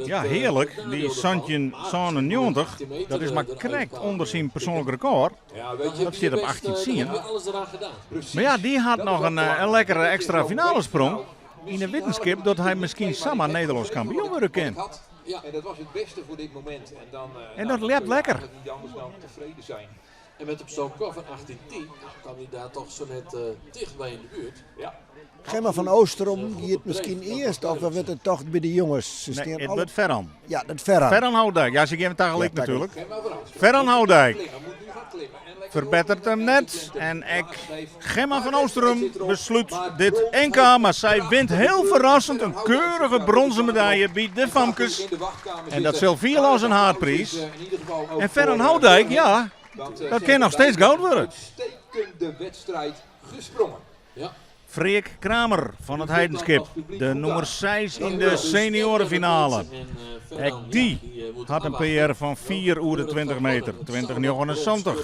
Ja, hearlik, dy 17,97, dat is mar krekt ûnder syn persoanlik rekôr. Dat stiet op 18 tsien. Mar ja, dy hat noch in lekkere ekstra finalesprong yn de wittenskip dat hy miskien samar Nederlânsk kampioen wurde kin. En dat ljept lekker. Gemma van Oosterom giet miskien earst of wurdt it toch by de jonges? Se stean nee, it wurdt Ferran. Ja, dat Ferran. Ferran Houdijk. Ja, se gean tagelyk natuerlik. Ferran Houdijk ferbetteret him net. En ek Gemma van Oosterom beslút dit NK. Mar sy wint hiel ferrassend in keurige bronzen medalje by de famkes. En dat sil fiele as in haadpriis. En Ferran Houdijk, ja... Dat kin noch steeds goud wurde. Uitstekende wedstrijd gesprongen. Ja. Freark Kramer fan it Heidenskip, de nûmer 6 yn de senioarefinale. Ek dy hat in PR fan 4 oer de 20 meter, 20,79.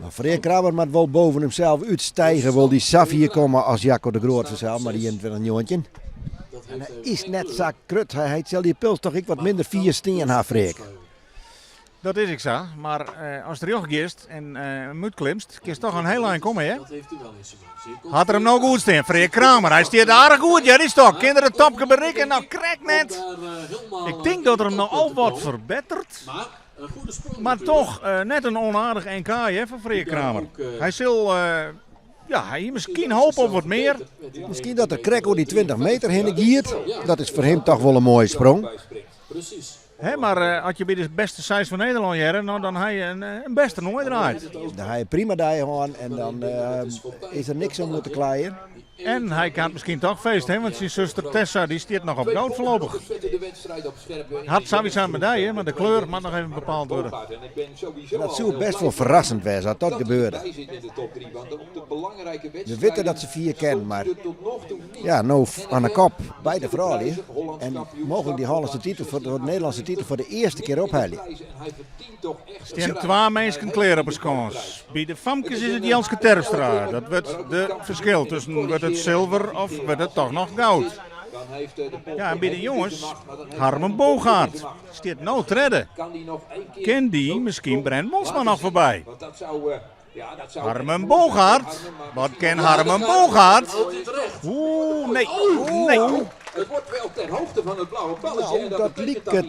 Mar Freark Kramer moat wol boven himsels útstijge, wol dy safier komme as Jaco de Groot fansels, mei dy 21,19. En hy is net sa grut, hy sil dy pols toch ek wat minder fier stean ha, Freark. Dat is ek sa, mar ast rjocht giest en him útklimst, kinst toch in hiel ein komme, hear. Hat er him no goed stean? Freark Kramer, hy stiet aardich goed, hear, dy stok. Kin er it topke berikke? No, krekt net. Ik tink dat er him no al wat ferbettert. Mar toch net in onaardich NK, hear, foar Freark Kramer. Hy sil, ja, hy hie miskien hope op wat mear. Miskien dat er krekt oer dy 20 meter hinne giet. Dat is foar him toch wol in moaie sprong. Hè, mar as je by de beste seis fan Nederlân hearre, no, dan ha je in bêste toernoai draaid. Dan ha je prima dei hân en dan is der niks om oer te kleien. En hy kan miskien toch feest, hè, want syn suster Tessa dy stiet noch op goud foarlopich. Hat sawiesa in medalje, mar de kleur moat noch even bepaald wurde. En dat soe best wol ferrassend wêze as dat gebeurde. We witte dat se fier kin, mar ja, no oan de kop by de froulju en mooglik dy Hollânske titel foar de Nederlânske titel foar de earste kear ophelje. Stean twa minsken klear op 'e skâns. By de famkes is it Jelske Terpstra. Dat wurdt de ferskil tusken wurdt it silver of wurdt it toch noch goud. Ja, en by de jonges Harmen Boogaard stiet no tredde. Kin dy miskien Brent Monsma noch foarby? Harmen Boogaard? Wat kin Harmen Boogaard? Oeh, nee, nee. Het wordt wel ter hoogte van het blauwe balletje. Nou, dat liket,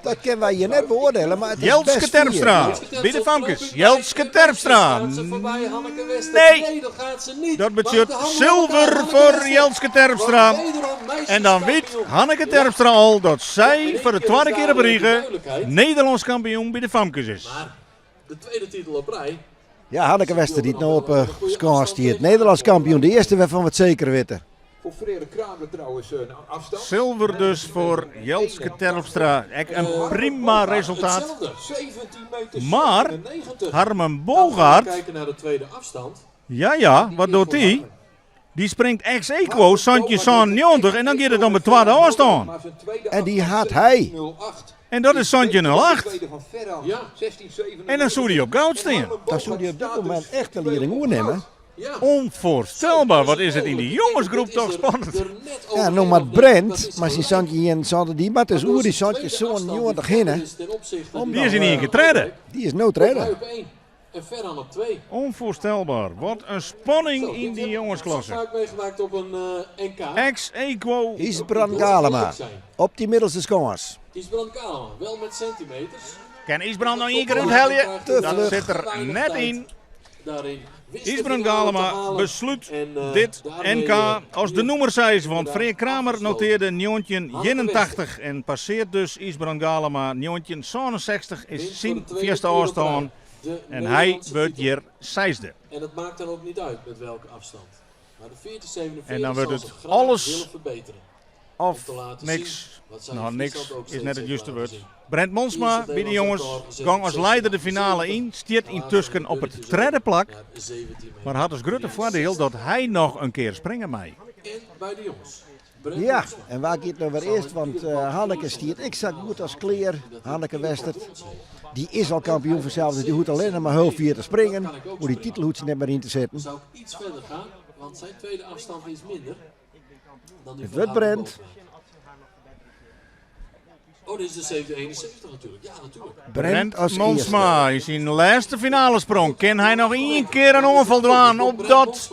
dat kinne wy hjir net beoardielje, mar it is Jelske best Terpstra, fier. by de famkes. Jelske Terpstra. Nee, dat betsjut silver foar Jelske Terpstra. En dan wit Hanneke Terpstra al dat sy foar de twadde kear op rige Nederlânsk kampioen by de famkes is. De tweede titel op rij. Ja, Hanneke Wester dy't no op 'e skâns stiet. Nederlânsk kampioen, de earste wêrfan we it seker witte. Voor Freark Kramer trouwens een afstand. Silver dus foar Jelske Terpstra. Ek in prima resultaat. Mar Harmen Boogaard, ja ja, wat docht dy? Dy springt ex aequo 17,97 en dan giet it om de twadde ôfstân. En dy hat hy. En dat is 17,08. En dan soe dy op goud stean. Dan soe dy op dit momint echt de lieding oernimme. Onvoorstelbaar, wat is it yn dy jongesgroep toch spannend. Ja, no moat Brent mei syn 17,71, dy moat dus oer dy 17,97 hinne. Dy is yn ien kear tredde. Dy is no tredde. En Ferran op 2. Onvoorstelbaar, wat in spanning yn dy jongesklasse. Vaak meegemaakt op een NK. Ex aequo. Ysbrand Galema op dy middelste skâns. Ysbrand Galema, wel met centimeters. Kin Ysbrand noch ien kear úthelje? Dat sit der net yn. Ysbrand Galema beslút dit NK as de nûmer seis, want Freark Kramer notearde 1981 en passeart dus Ysbrand Galema. 1967 is syn fierste ôfstân en hy wurdt hjir seisde. En het maakt dan ook niet uit met welke afstand. Maar de 1447 En dan wurdt zal it ze graag alles willen verbeteren. Om of te laten niks. zien wat zij No, in niks Friesland ook is steeds net it heeft juste laten wurd. zien. Brent Monsma Hier is by het de jonges Nederlands record gezet gong op as leider de finale 16,78. yn, stiet yntusken op it tredde plak, mar hat as grutte foardiel dat hy noch in kear springe mei. En by de jonges. Brent Ja, Monsma. en wa giet no wer earst? Want Hanneke stiet ek sa goed as klear. Hanneke Westert. Dy is al kampioen fansels, dus dy hoecht allinnich mar hiel fier te springen. Oer dy titel hoecht se net mear yn te setten. Zou ik iets verder gaan, want zijn tweede afstand is minder dan die It van wurdt Harmen Brent. Boogaard. Oh, dit is de 771 natuurlijk. Ja, natuurlijk. Brent Brent as earste. Monsma yn syn lêste finalesprong. Kin hy noch ien kear in oanfal dwaan op dat?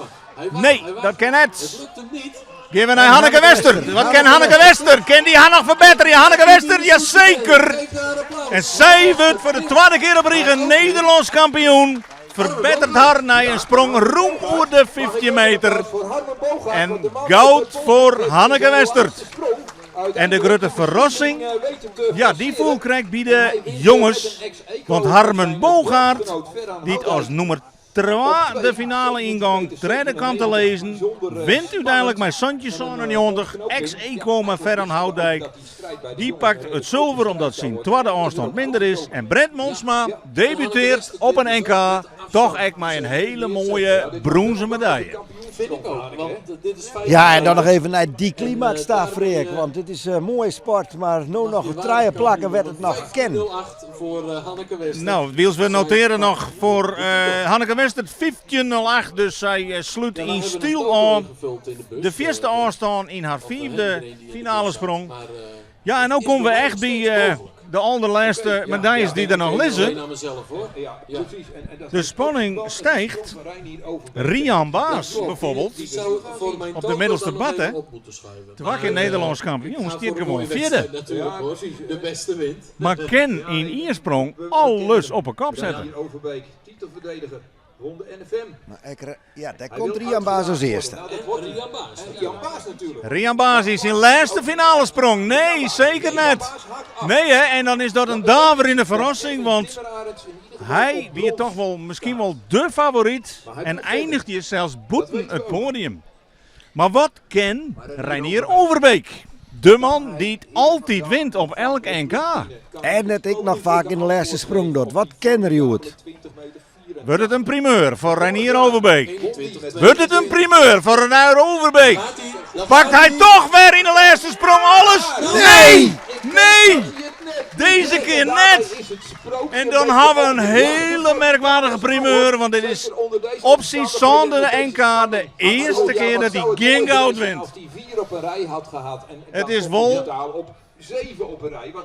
Nee, dat kin net. Het lukt hem niet. Gean we nei Hanneke Wester. Wat kin Hanneke Wester? Kin dy har noch ferbetterje? Hanneke Wester, jaseker! En sy wurdt foar de twadde kear op rige Nederlânsk kampioen. Ferbettert har nei in sprong rûm oer de 15 meter. En goud foar Hanneke Westert. En de grutte ferrassing, ja, dy foel krekt by de jonges. Want Harmen Boogaard, dy't as nûmer. Twa de finale yngong, tredde kaam te lizzen, wint úteinlik mei 17,97 ex aequo mei Ferran Houtdijk. Dy pakt it sulver omdat syn twadde ôfstân minder is en Brent Monsma debuteart op in NK toch ek mei in hele moaie brûnzen medalje. Ja, en dan noch even nei dy klimaks ta, Freark. Want dit is moaie sport, mar no noch trije plakken wêr't it noch kin. No, wylst we notearje noch foar Hanneke Westert 15.08, dus sy slút yn styl ôf de fierste ôfstân yn har fiifde finalesprong. Ja, en no komme we echt by de alderlêste medaljes dy't der noch lizze. De spanning stijgt. Rian Baas bijvoorbeeld, op de middelste batte, twa kear Nederlânsk kampioen, stiet gewoan fjirde. Mar kin yn ien sprong alles op 'e kop sette. Maar ek, ja, dêr komt Rian Baas as earste. Rian Baas yn syn lêste finalesprong. Nee, seker net. Nee hè, en dan is dat in daverjende ferrassing, want hy wie toch wol miskien wol de favoryt en eindigt hjir sels bûten it poadium. Mar wat kin Reinier Overbeek? De man dy't altyd wint op elk NK. En it ek noch faak yn de lêste sprong docht. Wat kin er hjoed? Wurdt it in primeur foar Reinier Overbeek? Wurdt it in primeur foar Reinier Overbeek? Pakt hy toch wer yn de lêste sprong alles? Nee! Nee! Dizze kear net! En dan ha we in hele merkwaardige primeur, want dit is op syn sânde NK de earste kear dat hy gjin goud wint. It is wol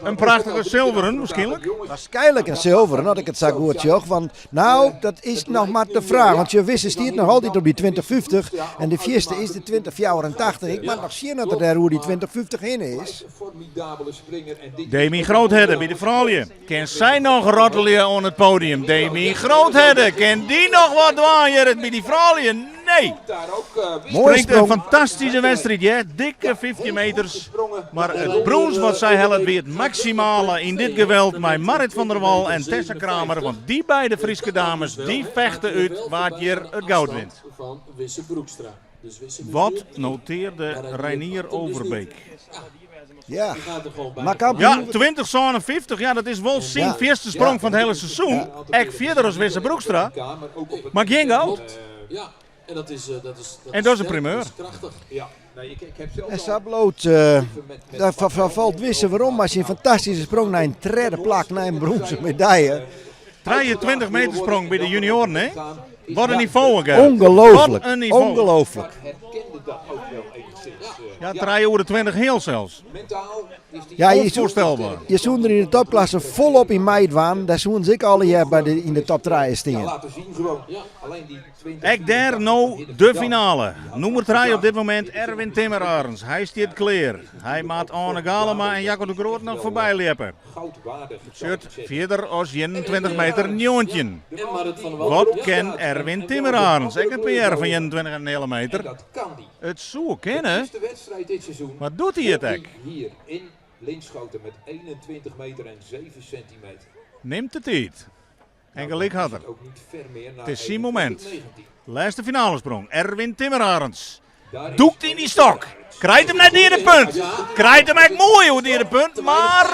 in prachtige silveren, waarskynlik. Waarskynlik in silveren, as ik it sa goed sjoch. Want no, dat is noch mar de fraach. Want sjoch, Wisse stiet noch altyd op dy 2050 en de fierste is de 2084. Ik moat noch sjen oft er dêr oer dy 2050 hinne is. Demi Groothedde by de froulju. Kin sy noch rottelje oan it podium? Demi Groothedde, kin dy noch wat dwaan hjir by dy froulju? Nee! Springt in fantastyske wedstriid, hear. Dikke 15 meters. Mar it brûns wat sy hellet wie it maksimale yn dit geweld mei Marrit van der Wal en Tessa Kramer. Want dy beide Fryske dames, dy fechte út wa't hjir it goud wint. Wat notearde Reinier Overbeek? Ja, ja 2057, ja, dat is wol syn fierste sprong fan it hiele seizoen. Ek fierder as Wisse Broekstra, mar gjin goud. En dat is, dat is, en dat is in primeur. En sa bliuwt, uh, falt Wisse werom mei syn fantastyske sprong nei in tredde plak, nei in brûnzen medalje. 23 meter sprong by de junioaren, hè? Wat in nivo, Gerrit. Ongelooflik. Ongelooflik. Ja, 3 oer de 20 heal sels. Ja, je, je soene der yn de topklasse folop yn meidwaan. Dêr soene se ek allegear by de, yn de top 3 stean. Ek dêr no de finale. Nûmer 3 op dit momint Erwin Timmerarends. Hy stiet klear. Hy moat Arne Galema en Jacco de Groot noch foarby ljeppe. Betsjut fierder as 21 meter 19. Wat kin Erwin Timmerarends? Ek in PR fan 21,5 meter. It soe kinne, mar docht hy it ek? Nimt de tiid. En gelyk hat er. It is syn momint. Lêste finalesprong. Erwin Timmerarends dûkt yn dy stok. Krijt him net oer de punt. Krijt him ek moai oer de punt, mar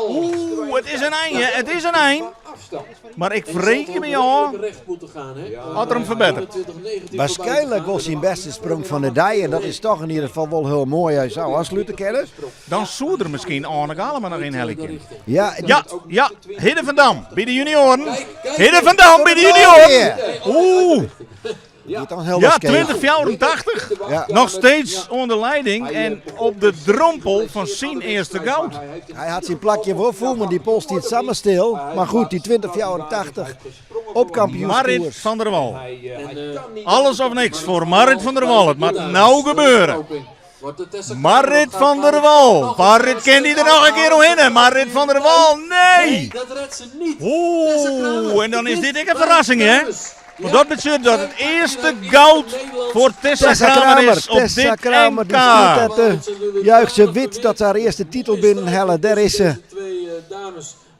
oeh, it is in ein, it is in ein. Mar ik freegje my ôf oft er him ferbetteret. Waarskynlik wol syn bêste sprong fan de dei en dat is toch yn ieder gefal wol hiel moai as je sa ôfslute kinne. Dan soe er miskien Arne Galema noch ynhelje kinne. Ja, ja, ja, Hidde van Dam by de junioaren. Hidde van Dam by de junioaren. Oeh. Ja, 2084. Ja. Noch steeds oan de leiding en op de drompel fan syn earste goud. Hy hat syn plakje wol fûn, want dy pols stiet samar stil. Mar goed, dy 2084 op kampioenskoers. Marrit van der Wal. Alles of niks foar Marrit van der Wal. It moat no gebeure. Marrit van der Wal. Marrit kin dy der noch in kear oerhinne. Marrit van der Wal, nee! Dat redt se niet. Oeh, en dan is dit ek in ferrassing, hè? Want dat betsjut dat it earste goud foar Tessa Kramer is op Tessa dit Kramer, NK. die stiet te juichen. Ze wit dat ze har earste titel binnenhelle. Dêr is se.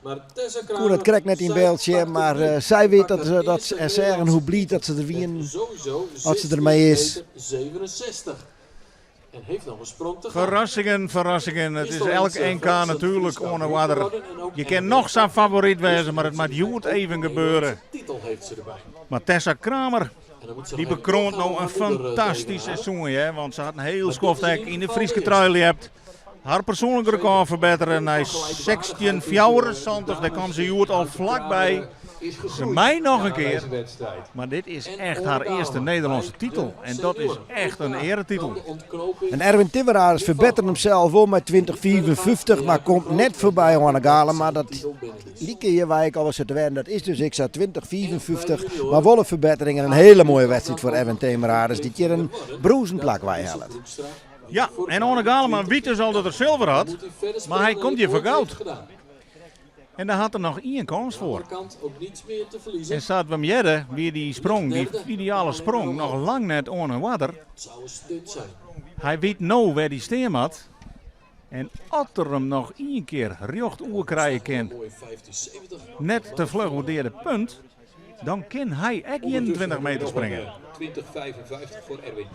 Koe dat krekt net yn byld sjen, mar sy wit dat, dat en seagen hoe bliid dat se der wienen as se der mei is. Ferrassingen, ferrassingen. It is elk NK natuerlik oan 'e oarder. Je kin noch sa'n favoryt wêze, mar it moat hjoed even gebeure. Mar Tessa Kramer, dy bekroant no in fantastysk seizoen, hear, want se hat in hiel skoft ek yn de Fryske trui ljept. Har persoanlik rekôr ferbettere nei 16,74, dêr kaam se hjoed al flakby. Se mei noch in kear, mar dit is echt har earste Nederlânske titel en dat is echt in earetitel. En Erwin Timmerarends ferbettere himsels wol mei 20,55, mar komt net foarby Oane Galema. Dat like hjir wy ek al wat te wêzen. Dat is dus ek sa, 20,55, mar wol in ferbettering en in hiele moaie wedstriid foar Erwin Timmerarends, dy't hjir in brûnzen plak weihellet. Ja, en Oane Galema wit dus al dat er silver hat, mar hy komt hjir foar goud. En dêr hat er noch ien kâns foar. En sa't we him hearden, wie dy sprong, dy ideale sprong, noch lang net oan 'e oarder. Hy wit no wêr't hy stean moat. En as er him noch ien kear rjocht oer krije kin, net te fluch oer deade punt, Dan kin hy ek 21 meter springe.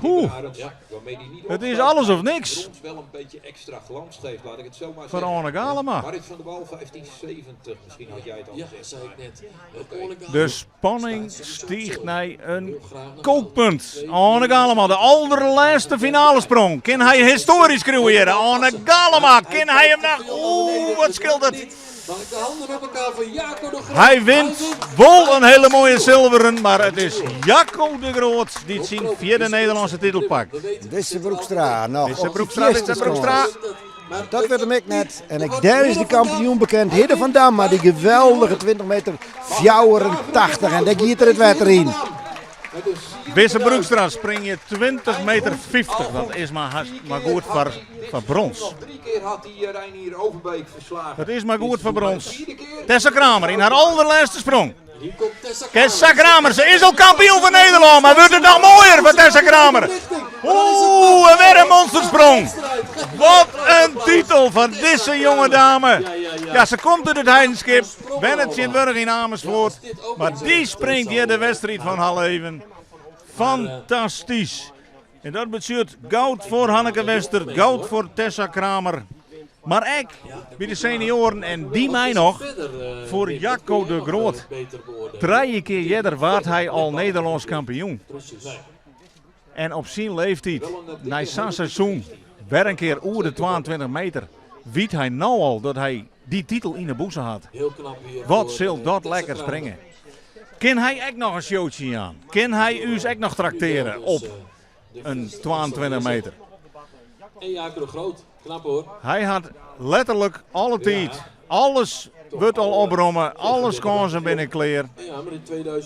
Oeh, it is alles of niks foar Oane Galema. De spanning stiicht nei in kookpunt. Oane Galema, de alderlêste finalesprong. Kin hy histoarje skriuwe hjir? Oane Galema, kin hy him noch... Oeh, wat skeelt it. Hy wint wol in hele moaie silveren, mar it is Jacco de Groot dy't syn fjirde Nederlânske titel pakt. Wisse Broekstra noch Wisse op de Broekstra, Wisse fierste Broekstra. skâns. Dat wurdt him ek net. En ek dêr is de kampioen bekend, Hidde van Dam, mei dy geweldige 20 meter 84. En dêr giet er it wetter yn. Wisse Broekstra spring je 20 meter 50. Dat is mar hast mar goed foar, foar brons. Dat is mar goed foar brons. Tessa Kramer yn har alderlêste sprong. Tessa Kramer, se is al kampioen fan Nederlân, mar wurdt it noch moaier foar Tessa Kramer. Oeh, en wer in monstersprong. Wat in titel foar dizze jonge dame. Ja, se komt út it Heidenskip, wennet tsjintwurdich yn Amersfoort. Mar dy springt hjir de wedstriid fan har leven. Fantastysk. En dat betsjut goud foar Hanneke Wester, goud foar Tessa Kramer. Mar ek by de senioaren en dy mei noch foar Jacco de Groot. Trije kear earder waard hy al Nederlânsk kampioen. En op syn leeftyd, nei sa'n seizoen, wer in kear oer de 22 meter, wit hy no al dat hy dy titel yn 'e bûse hat. Wat sil dat lekker springe. Kin hy ek noch in showtsje jaan? Kin hy ús ek noch trakteare op in 22 meter? Hy hat letterlik alle tiid. Alles wurdt al opromme, alle skânsen binne klear.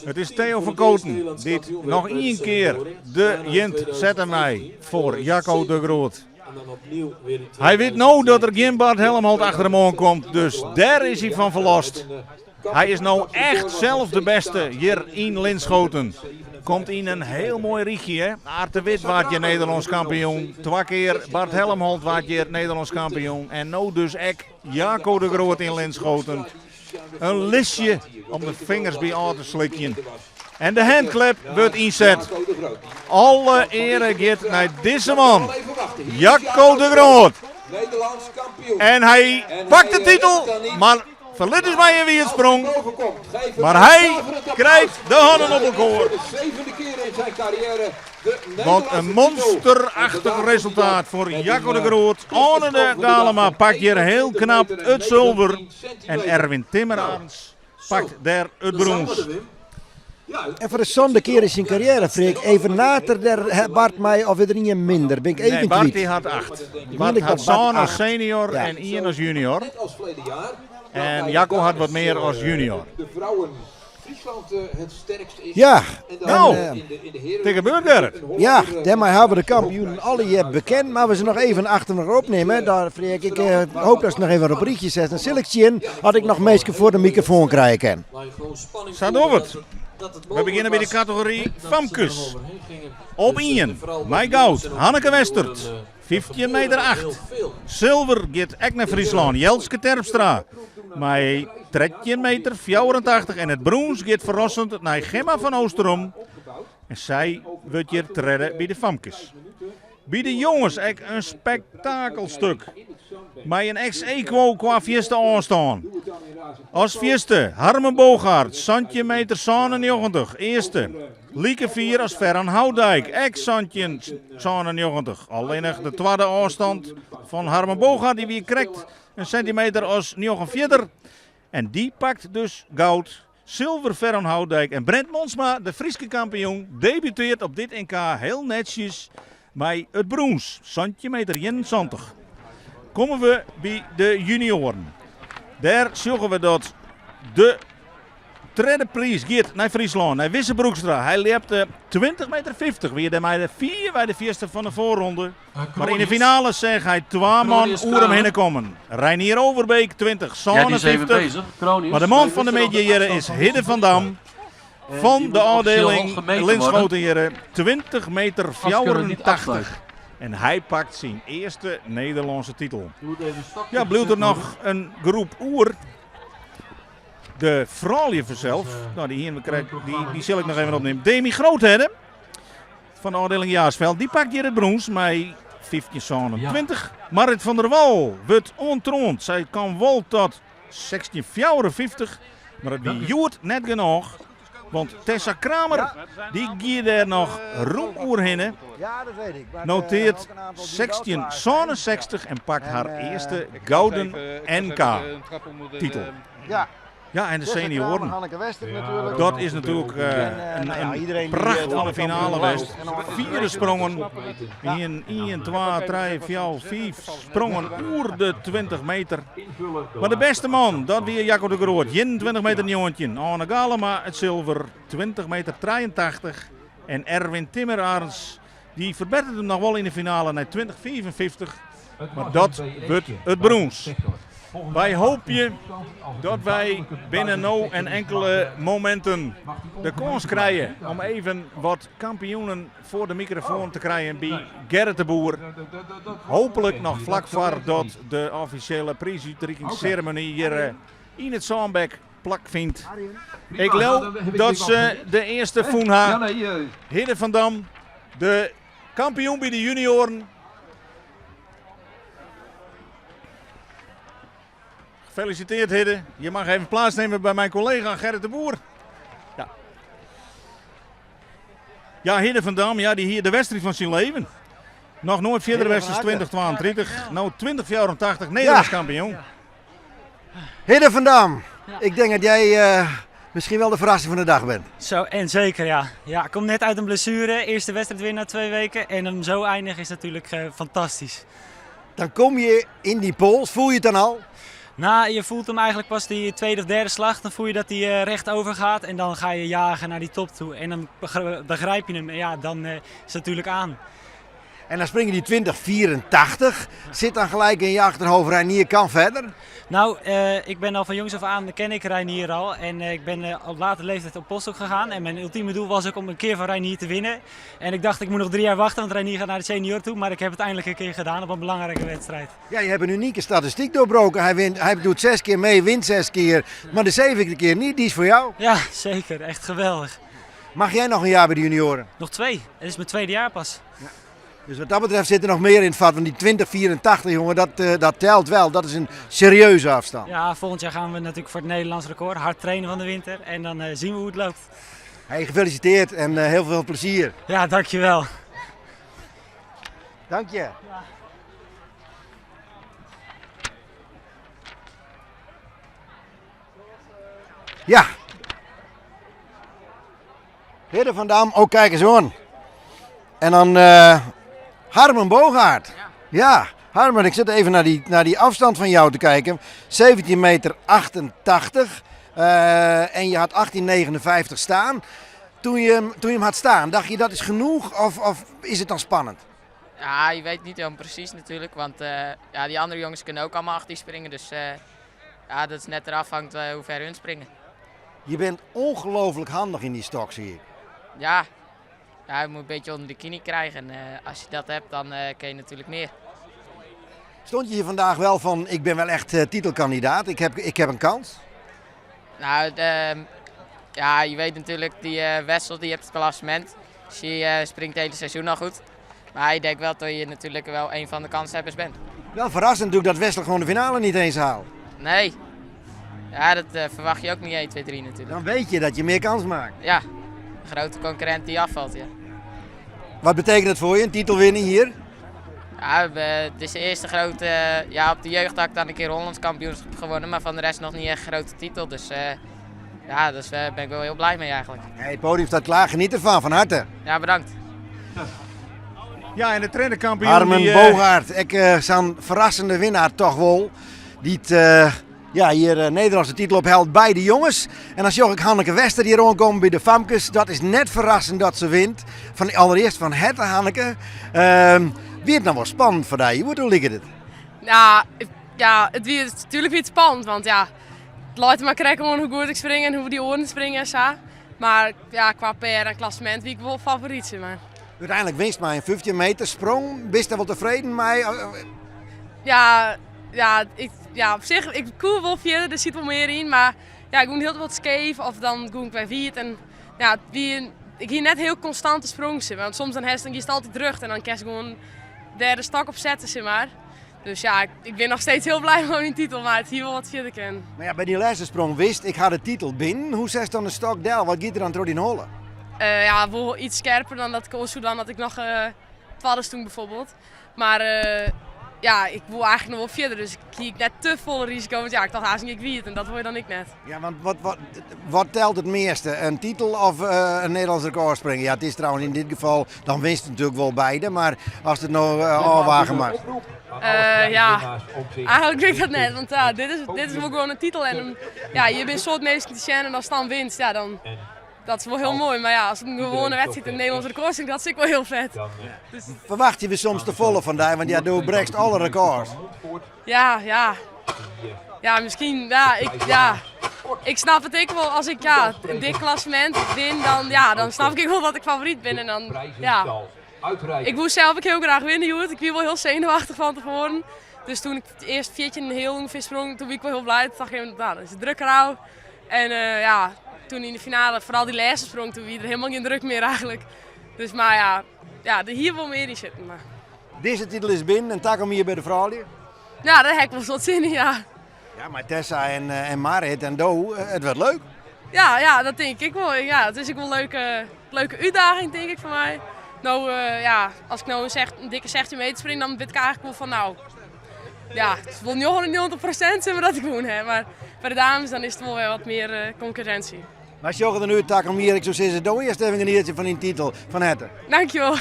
It is Theo van Kooten dy't noch ien kear de jint sette mei foar Jacco de Groot. Hy wit no dat der gjin Bart Helmholt achter him oan komt, dus dêr is hy fan ferlost. Hy is no echt zelf de beste hjir yn Linschoten. Komt yn in heel moai rychje. Hè? Aart de Wit waard hjir Nederlânsk kampioen. Twa kear Bart Helmholt waard hjir Nederlânsk kampioen. En no dus ek Jacco de Groot yn Linschoten. In listje om de fingers by ôf te slikjen. En de handclap wurdt ynset. Alle eare giet nei dizze man, Jacco de Groot. En hy pakt de titel, mar ferlit ús mei in wierdsprong. Mar hy krijt de hannen op elkoar. Wat in monsterachtich resultaat foar Jacco de Groot. Oane de Galema pakt hjir hiel knap it sulver. En Erwin Timmerarends pakt dêr it brûns. En foar de sânde kear yn syn karriêre, Freek, even nater der Bart mei of is der ien minder? Bin ik even Nee, Bart kwyt. dy hat acht. Mien Bart ik dat hat Bart sân as acht. senior Ja. en ien as junior. En Jacco hat wat mear as junior. Ja, Nou, en, eh, it gebeurt Gerrit. ja, dêrmei hawwe we de kampioenen allegear bekend. Mar we se noch even achter elkoar opnimme. Daar, Freek, ik eh, hoop datst noch even op rychje setst. Dan sil ik sjen oft ik noch minsken foar de mikrofoan krije kin. Sa dogge we it. We begjinne by de kategory famkes. Op ien, mei goud, Hanneke Westert, 15 meter 8. Silver giet ek nei Fryslân, Jelske Terpstra. Mei 13 meter 84 en it brûns giet ferrassend nei Gemma van Oosterom. En sy wurdt hjir tredde by de famkes. By de jonges ek in spektakelstuk. Mei in ex aequo kwa fierste ôfstân. As fierste Harmen Boogaard, 17 meter 97, earste. Like fier as Ferran Houtdijk, ek 17,97. Allinnich de twadde ôfstand fan Harmen Boogaard dy wie krekt in sentimeter as 49. En dy pakt dus goud. Silver Ferran Houtdijk en Brent Monsma, de Fryske kampioen, debuteart op dit NK heel netsjes mei it brûns, 17 meter 71. Komme we by de junioaren. Dêr sjogge we dat de tredde priis giet nei Fryslân, nei Wisse Broekstra. Hy ljepte 20 meter 50, wie dêrmei de fierwei de fierste fan de foarronde. Mar yn de finale seach hy twa man oer him hinne kommen. Reinier Overbeek, 20, 57. Mar de man fan de middei hjirre is Hidde van Dam fan de ôfdieling Linschoten hjirre, 20 meter 84. En hy pakt syn earste Nederlânske titel. Ja, bliuwt der noch in groep oer. De froulju fansels, nou, dy hiene we krekt, dy sil ik noch even opnimme. Demi Groothedde fan de ôfdieling Jaarsveld, dy pakt hjir it brûns mei 15,27. Marit van der Wal wurdt oantroand. Sy kan wol tot 16,54, mar it wie hjoed net genôch. Want Tessa Kramer, dy gie dêr noch rûm oerhinne. Noteart 16,67 en pakt har earste gouden NK-titel. Ja, en de senioaren. Dat is natuerlik in pracht fan de finale west. Fiere sprongen. 1, 1, 2, 3, 4, 5 sprongen oer de 20 meter. Mar de bêste man, dat wie Jacco de Groot. 21 meter 19. Anne Galema it silver, 20 meter 83. En Erwin Timmerarns, dy ferbetteret him noch wol yn de finale nei 20,55. Mar dat wurdt it brûns. Wy hoopje dat wy binnen no en inkele mominten de kâns krije om even wat kampioenen foar de mikrofoan te krijen by Gerrit de Boer. Hooplik noch flak foardat de offisjele priisútrikkingsseremony hjir eh, yn it Sânbek plakfynt. Ik leau dat se de earste fûn ha. Hidde van Dam, de kampioen by de junioaren. Gefeliciteerd Hidde. Je mag even plaatsnemen bij mijn collega Gerrit de Boer. Ja, ja Hidde van Dam, ja, dy hie de wedstriid fan syn leven. Noch noait fierder west as 2032. No 2084, Nederlânsk kampioen. Hidde van Dam, ik denk dat jij misschien wel de verrassing van de dag bent. Zo, en zeker ja. Ja, ik kom net uit een blessure. Eerste wedstrijd weer na 2 weken. En hem zo eindigen is natuurlijk fantastisch. Dan kom je in die pols, voel je het dan al? Nou, je voelt hem eigenlijk pas die tweede of derde slag. Dan voel je dat hij recht over gaat en dan ga je jagen naar die top toe. En dan begrijp je hem en ja, dan is het natuurlijk aan. En dan spring je die 2084. Zit dan gelijk in je achterhoofd, Reinier kan verder? Nou, ik ben al van jongs af aan, ken ik Reinier al. En ik ben op latere leeftijd op postdoc gegaan. En mijn ultieme doel was ook om een keer van Reinier te winnen. En ik dacht, ik moet nog 3 jaar wachten, want Reinier gaat naar de senior toe. Maar ik heb het eindelijk een keer gedaan op een belangrijke wedstrijd. Ja, je hebt een unieke statistiek doorbroken. Hij wint, hij doet 6 keer mee, wint 6 keer. Maar de 7e keer niet, die is voor jou. Ja, zeker. Echt geweldig. Mag jij nog een jaar bij de junioren? Nog 2. Het is mijn tweede jaar pas. Ja. Dus wat dat betreft zit er nog meer in het vat. Want die 2084, jongen, dat telt wel. Dat is een serieuze afstand. Ja, volgend jaar gaan we natuurlijk voor het Nederlands record. Hard trainen van de winter. En dan zien we hoe het loopt. Hey, gefeliciteerd en heel veel plezier. Ja, dankjewel. Dank je. Ja. Ja. Hidde van Dam, oh kijk eens aan. En dan Harmen Boogaard. Ja. Ja, Harmen, ik zit even naar die afstand van jou te kijken. 17 meter 88. En je had 18,59 staan. Toen je hem had staan, dacht je dat is genoeg of is het dan spannend? Ja, je weet niet helemaal precies natuurlijk, want die andere jongens kunnen ook allemaal 18 springen. Dus dat is net eraf hangt hoe ver hun springen. Je bent ongelooflijk handig in die stok, zie ik. Ja, je moet een beetje onder de knie krijgen. En als je dat hebt, dan kun je natuurlijk meer. Stond je hier vandaag wel van, ik ben wel echt eh, titelkandidaat, ik heb, ik heb een kans? Nou, de, ja, je weet natuurlijk, die uh, Wessel die heeft het klassement. Dus die uh, springt het hele seizoen al goed. Maar ik denk wel dat je natuurlijk wel een van de kanshebbers bent. Wel verrassend natuurlijk dat Wessel gewoon de finale niet eens haalt. Nee. Ja, dat uh, verwacht je ook niet 1, 2, 3 natuurlijk. Dan weet je dat je meer kans maakt. Ja, een grote concurrent die afvalt, ja. Wat betekent het voor je, een titel winnen hier? Ja, het is de eerste grote... Ja, op de jeugd had ik dan een keer Hollands kampioenschap gewonnen, maar van de rest nog niet echt een grote titel. Dus uh, ja, daar uh, ben ik wel heel blij mee eigenlijk. Hey, het podium staat klaar, geniet ervan, van harte. Ja, bedankt. Ja, en de trainerkampioen... Harmen die, Bogaert, ik uh, zo'n verrassende winnaar toch wel. Die het, uh, ja, hier uh, Nederlandse titel ophelt bij de jongens. En dan zag ik Hanneke Wester hier rondkomen bij de Famkes. Dat is net verrassend dat ze wint. Van, allereerst van herte Hanneke. Uh, wie het nou wel spannend voor jou? Hoe ligt het? Ja, ja, het is natuurlijk weer spannend. Want ja, het laat maar kijken hoe goed ik spring en hoe die oren springen en zo. Maar ja, qua PR en klassement wie ik wel favoriet. Maar. Uiteindelijk winst maar een 15 meter sprong. Ben je daar wel tevreden mee? Ja, ja, ik, ja, op zich, ik koel wel verder, er zit wel meer in. Maar ja, ik moet heel wat scheef of dan doe ik bij vier. En ja, wie, ik hier net heel constante sprong zitten. Want soms dan heeft dan het altijd terug en dan kan je gewoon derde stak op zetten, zeg maar. Dus ja, ik, ik ben nog steeds heel blij met mijn titel, maar het hier wel wat verder kan. Maar ja, bij die laatste sprong wist ik ga de titel binnen. Hoe zegt dan de stok del? Wat gaat er dan door die holen? Uh, ja, wel iets scherper dan dat ik ook dan dat ik nog uh, twaalf toen bijvoorbeeld. Maar uh, ja, ik wil eigenlijk nog wel verder, dus ik kiek net te volle risico. Want ja, ik dacht haast ik wie het en dat wil je dan ik net. Ja, want wat, wat, wat telt het meeste? Een titel of uh, een Nederlands record springen? Ja, het is trouwens in dit geval, dan winst het natuurlijk wel beide, maar als het nou uh, afwagen mag. Uh, ja, eigenlijk weet ik dat net, want ja, dit is, dit is wel gewoon een titel en een, ja, je bent soort meest te en als het dan winst, ja, dan, dat is wel heel mooi. Maar ja, als het een gewone wedstrijd een Nederlands record is, dat is ik wel heel vet. Dus... Verwacht je weer soms te volle vandaag, want ja, doorbreekt alle records. Ja, ja. Ja, misschien, ja, ik, ja. Ik snap het ik wel, als ik ja, een dik klassement win, dan, ja, dan snap ik wel dat ik favoriet ben. En dan, ja. Ik moest zelf ook heel graag winnen, joh. Ik was wel heel zenuwachtig van tevoren. Dus toen ik het eerste viertje een heel ongeveer sprong, toen was ik wel heel blij. Toen dacht ik, nou, dat is druk rauw. En uh, ja, toen in de finale, vooral die laatste sprong, toen was er helemaal geen druk meer eigenlijk. Dus maar ja, ja er hier wel meer in zitten. Maar. Deze titel is binnen en tak om hier bij de vrouwen. Ja, daar heb ik wel wat zin in, ja. Ja, maar Tessa en, en Marit en Do, het werd leuk. Ja, ja, dat denk ik wel. Ja, het is ook wel een leuke, leuke uitdaging, denk ik, voor mij. Nou, uh, ja, als ik nou een, zeg, een dikke 16 meter spring, dan weet ik eigenlijk wel van, nou, ja, het is wel 99% maar dat ik gewoon heb. Maar bij de dames dan is het wel weer wat meer uh, concurrentie. Maar sjogge er nu tak om hier, ik zou zeggen, doe eerst even een eertje van die titel van harte. Dankjewel.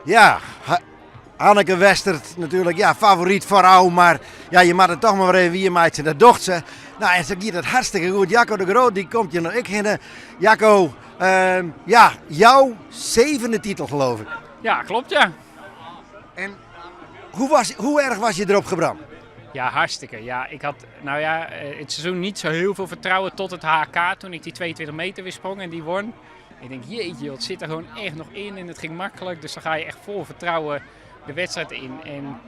Ja, Hanneke Westert natuurlijk, ja, favoriet voor maar ja, je mag het toch maar weer even hier meidje, dat docht ze. Nou, en ze gaat het hartstikke goed. Jacco de Groot, die komt je nog ik heen. Jacco, uh, ja, jouw zevende titel geloof ik. Ja, klopt ja. En hoe, was, hoe erg was je erop gebrand? Ja, hartstikke. Ja, ik had nou ja, het seizoen niet zo heel veel vertrouwen tot het HK toen ik die 22 meter weer sprong en die won. Ik denk, jeetje, het zit er gewoon echt nog in en het ging makkelijk. Dus dan ga je echt vol vertrouwen de wedstrijd in. En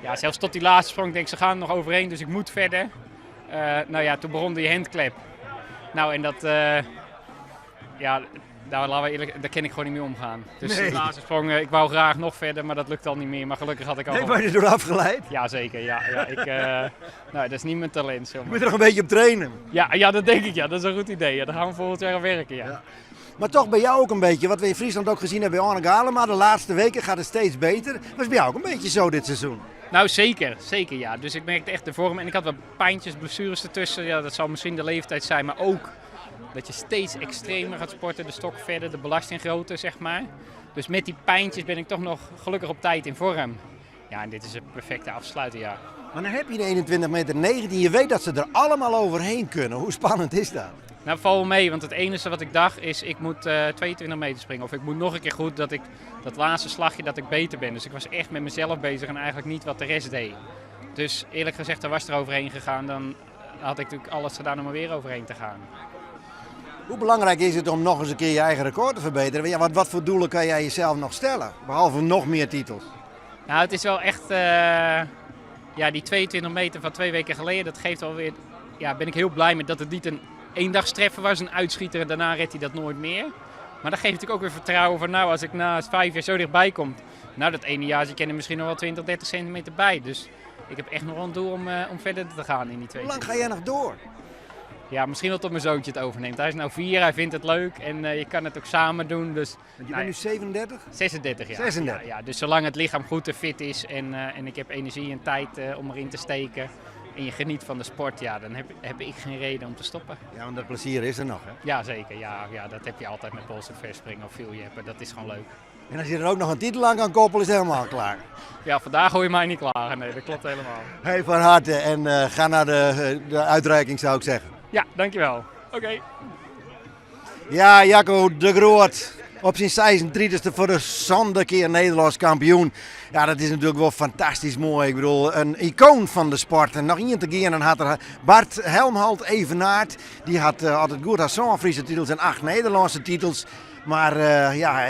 ja, zelfs tot die laatste sprong denk ik, ze gaan er nog overheen, dus ik moet verder. Uh, nou ja, toen begon die handclap. Nou, en dat, uh, ja, nou, laten we eerlijk, daar ken ik gewoon niet mee omgaan. Dus nee. de laatste sprong, ik wou graag nog verder, maar dat lukt al niet meer. Maar gelukkig had ik al... Nee, was je door afgeleid? Ja, zeker. Ja, ja, ik, uh, nou, dat is niet mijn talent. Zeg maar. Je moet er nog een beetje op trainen. Ja, ja, dat denk ik. Ja. Dat is een goed idee. Ja, daar gaan we volgend jaar aan werken. Ja. ja. Maar toch bij jou ook een beetje, wat we in Friesland ook gezien hebben bij Arne Galema, de laatste weken gaat het steeds beter. Was bij jou ook een beetje zo dit seizoen? Nou, zeker. Zeker, ja. Dus ik merkte echt de vorm. En ik had wat pijntjes, blessures ertussen. Ja, dat zal misschien de leeftijd zijn, maar ook dat je steeds extremer gaat sporten, de stok verder, de belasting groter, zeg maar. Dus met die pijntjes ben ik toch nog gelukkig op tijd in vorm. Ja, en dit is een perfecte afsluiter, ja. Maar dan heb je de 21 meter 19, je weet dat ze er allemaal overheen kunnen. Hoe spannend is dat? Nou, val mee, want het enige wat ik dacht is ik moet uh, 22 meter springen. Of ik moet nog een keer goed dat ik dat laatste slagje dat ik beter ben. Dus ik was echt met mezelf bezig en eigenlijk niet wat de rest deed. Dus eerlijk gezegd, er was er overheen gegaan. Dan had ik natuurlijk alles gedaan om er weer overheen te gaan. Hoe belangrijk is het om nog eens een keer je eigen record te verbeteren? Ja, wat voor doelen kan jij jezelf nog stellen? Behalve nog meer titels. Nou, het is wel echt, ja, die 22 meter van 2 weken geleden, dat geeft alweer, ja, ben ik heel blij met dat het niet een eendagstreffer was, een uitschieter en daarna redt hij dat nooit meer. Maar dat geeft natuurlijk ook weer vertrouwen van, nou, als ik na 5 jaar zo dichtbij kom, nou, dat ene jaar, ze kennen misschien nog wel 20, 30 centimeter bij. Dus ik heb echt nog wel een doel om verder te gaan in die 2. Hoe lang ga jij nog door? Ja, misschien wel tot mijn zoontje het overneemt. Hij is nou 4, hij vindt het leuk en je kan het ook samen doen. Dus, Want je bent nu 37? 36, ja. 36. Ja, ja, dus zolang het lichaam goed en fit is en ik heb energie en tijd om erin te steken en je geniet van de sport, ja, dan heb ik geen reden om te stoppen. Ja, want dat plezier is er nog, hè? Ja, zeker. Ja, ja, dat heb je altijd met polsen verspringen of fierljeppen. Dat is gewoon leuk. En als je er ook nog een titel aan kan koppelen, is het helemaal klaar. Ja, vandaag hoor je mij niet klagen. Nee, dat klopt helemaal. Hey, van harte en ga naar de uitreiking, zou ik zeggen. Ja, dankjewel. Oké. Ja, Jaco de Groot. Op zijn 36e voor de 100e keer Nederlands kampioen. Ja, dat is natuurlijk wel fantastisch mooi. Een icoon van de sport. En nog één te gaan, dan had er Bart Helmholt Evenaard. Die had altijd goed haar zo'n Friese titels en 8 Nederlandse titels. Maar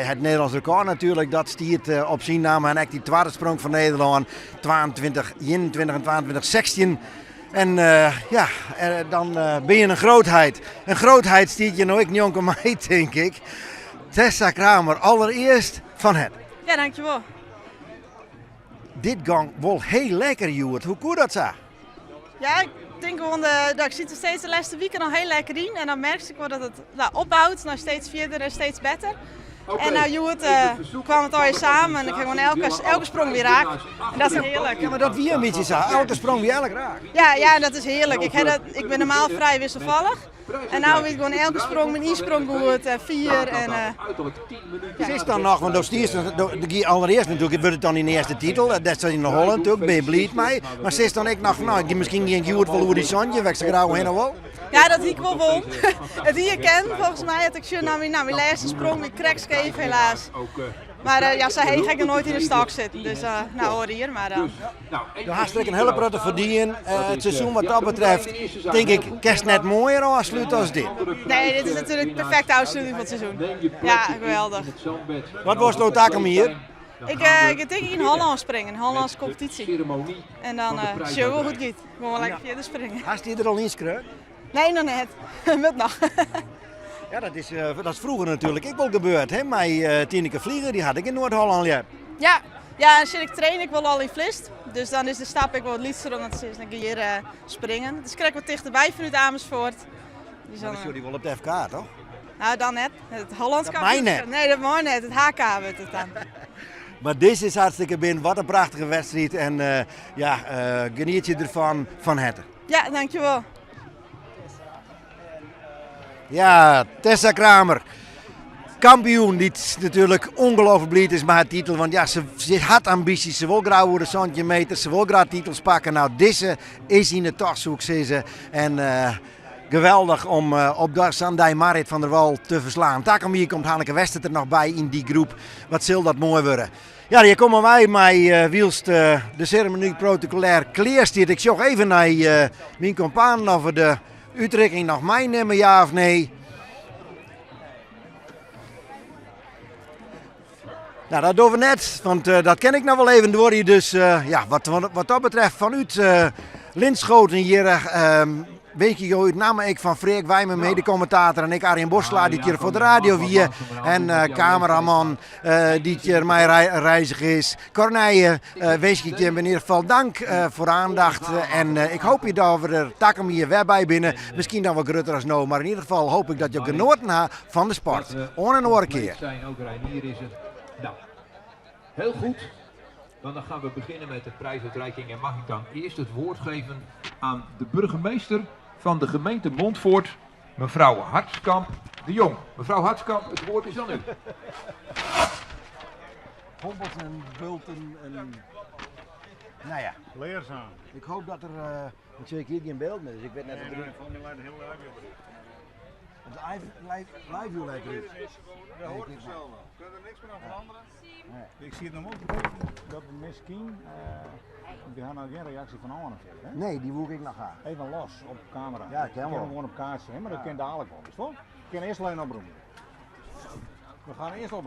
het Nederlands record natuurlijk, dat stiert op zijn naam. En echt die tweede sprong van Nederland. 22, 21 en 22, 16. En dan ben je een grootheid. Een grootheid stiert je nooit niet om mij, denk ik. Tessa Kramer, allereerst van het. Ja, dankjewel. Dit gang wel heel lekker, Joert. Hoe kon dat zo? Ja, ik denk gewoon dat ik zit er steeds de laatste weken al heel lekker in. En dan merk ik wel dat het opbouwt, nou, steeds verder en steeds beter. En nou, Joert kwam het al samen en ik ging gewoon elke sprong weer raak. En dat is heerlijk. Ja, maar dat wie een beetje zo. Elke sprong weer elk raak. Ja, ja, dat is heerlijk. Ik ben normaal vrij wisselvallig. En nou weet ik gewoon elke sprong, mijn insprong goed en 4. En ja. Het is dan nog, want dat is de allereerst natuurlijk, wordt het dan in de eerste titel. Dat is in Holland natuurlijk, ben je blij mee. Maar ze is dan ik nog van, nou, die misschien geen Joert wel hoe die zandje, weg ze grauw heen en wel. Ja, dat ik wel won. Het hier ken, volgens mij had ik zo naar mijn laatste sprong, mijn crackskeef helaas. Maar ja, zij heeft ik nog nooit in de stak zitten, dus nou hoor hier. Maar, De hartstikke een hele grote verdienen. Het seizoen wat dat betreft, denk ik, kerst net mooier afsluiten als dit. Nee, dit is natuurlijk de perfecte afsluiting van het seizoen. Ja, geweldig. Wat was het taak om hier? Ik denk in Holland springen, een Hollandse competitie. En dan zullen we goed gaat. Gewoon wel lekker verder springen. Hast je er al in schreeuwen? Nee, nog net. Met nog. Ja, dat is vroeger natuurlijk ook wel gebeurd. Hè? Maar Tineke Vlieger, die had ik in Noord-Holland. Ja. Ja, ja, en ik train ik wel al in Vlist. Dus dan is de stap ik wel het liefst omdat ze een keer springen. Dus ik krijg wat dichterbij vanuit Amersfoort. Dus dan, Maar dan die wel op de FK, toch? Nou, dan net. Het Hollands Dat mij net. Nee, dat mag net. Het HK wordt het dan. Maar dit is hartstikke binnen. Wat een prachtige wedstrijd. En geniet je ervan van harte. Ja, dankjewel. Ja, Tessa Kramer. Kampioen, die natuurlijk ongelooflijk blij is met haar titel. Want ze had ambities. Ze wil graag worden zondje meter. Ze wil graag titels pakken. Nou, deze is in de tochtzoek, zei ze. En geweldig om op de Sandij Marit van der Wal te verslaan. Takom hier komt Hanneke Wester er nog bij in die groep. Wat zal dat mooi worden. Ja, hier komen wij met wielst de ceremonie protocolair kleerstiert. Ik zocht even naar mijn compaan of we de uitreiking nog meenemen, ja of nee. Nou, dat doen we net, want dat ken ik nog wel even door hier. Dus wat dat betreft, vanuit Linschoten hier weet je, joh, uit naam ik van Freek Wijmen, mede-commentator, en ik Arjen Borselaar, die hier voor de radio hier. En cameraman die hier mij reizig is. Corneille, wees ik je in ieder geval dank voor de aandacht. En ik hoop je dat we er takken hier weer bij binnen. Misschien dan wat groter als nou, maar in ieder geval hoop ik dat je genoten hebt van de sport. On en oor keer. Zijn ook Reinier is het. Nou, heel goed. Want dan gaan we beginnen met de prijsuitreiking. En mag ik dan eerst het woord geven aan de burgemeester van de gemeente Montfoort, mevrouw Hartkamp de Jong. Mevrouw Hartkamp, het woord is aan u. Hobbels en bulten en... Nou ja. Leerzaam. Ik hoop dat er... want ik hier geen beeld meer, dus ik weet net Nee, of er nee, volgens mij lijkt het heel erg op. Het live, live, live view lekker uit. Dat hoort het zelf wel. Kun je er niks meer aan veranderen? Nee. Ik zie het nog wel te denken dat we misschien, we hebben nou geen reactie van Arne verder, hè? Nee, die wil ik nog gaan. Even los op camera. Ja, kan Ik wel. gewoon op kaartje, hè? Maar dat Ja. kan dadelijk wel, is toch? Ik kan eerst alleen oproepen. We gaan eerst oproepen.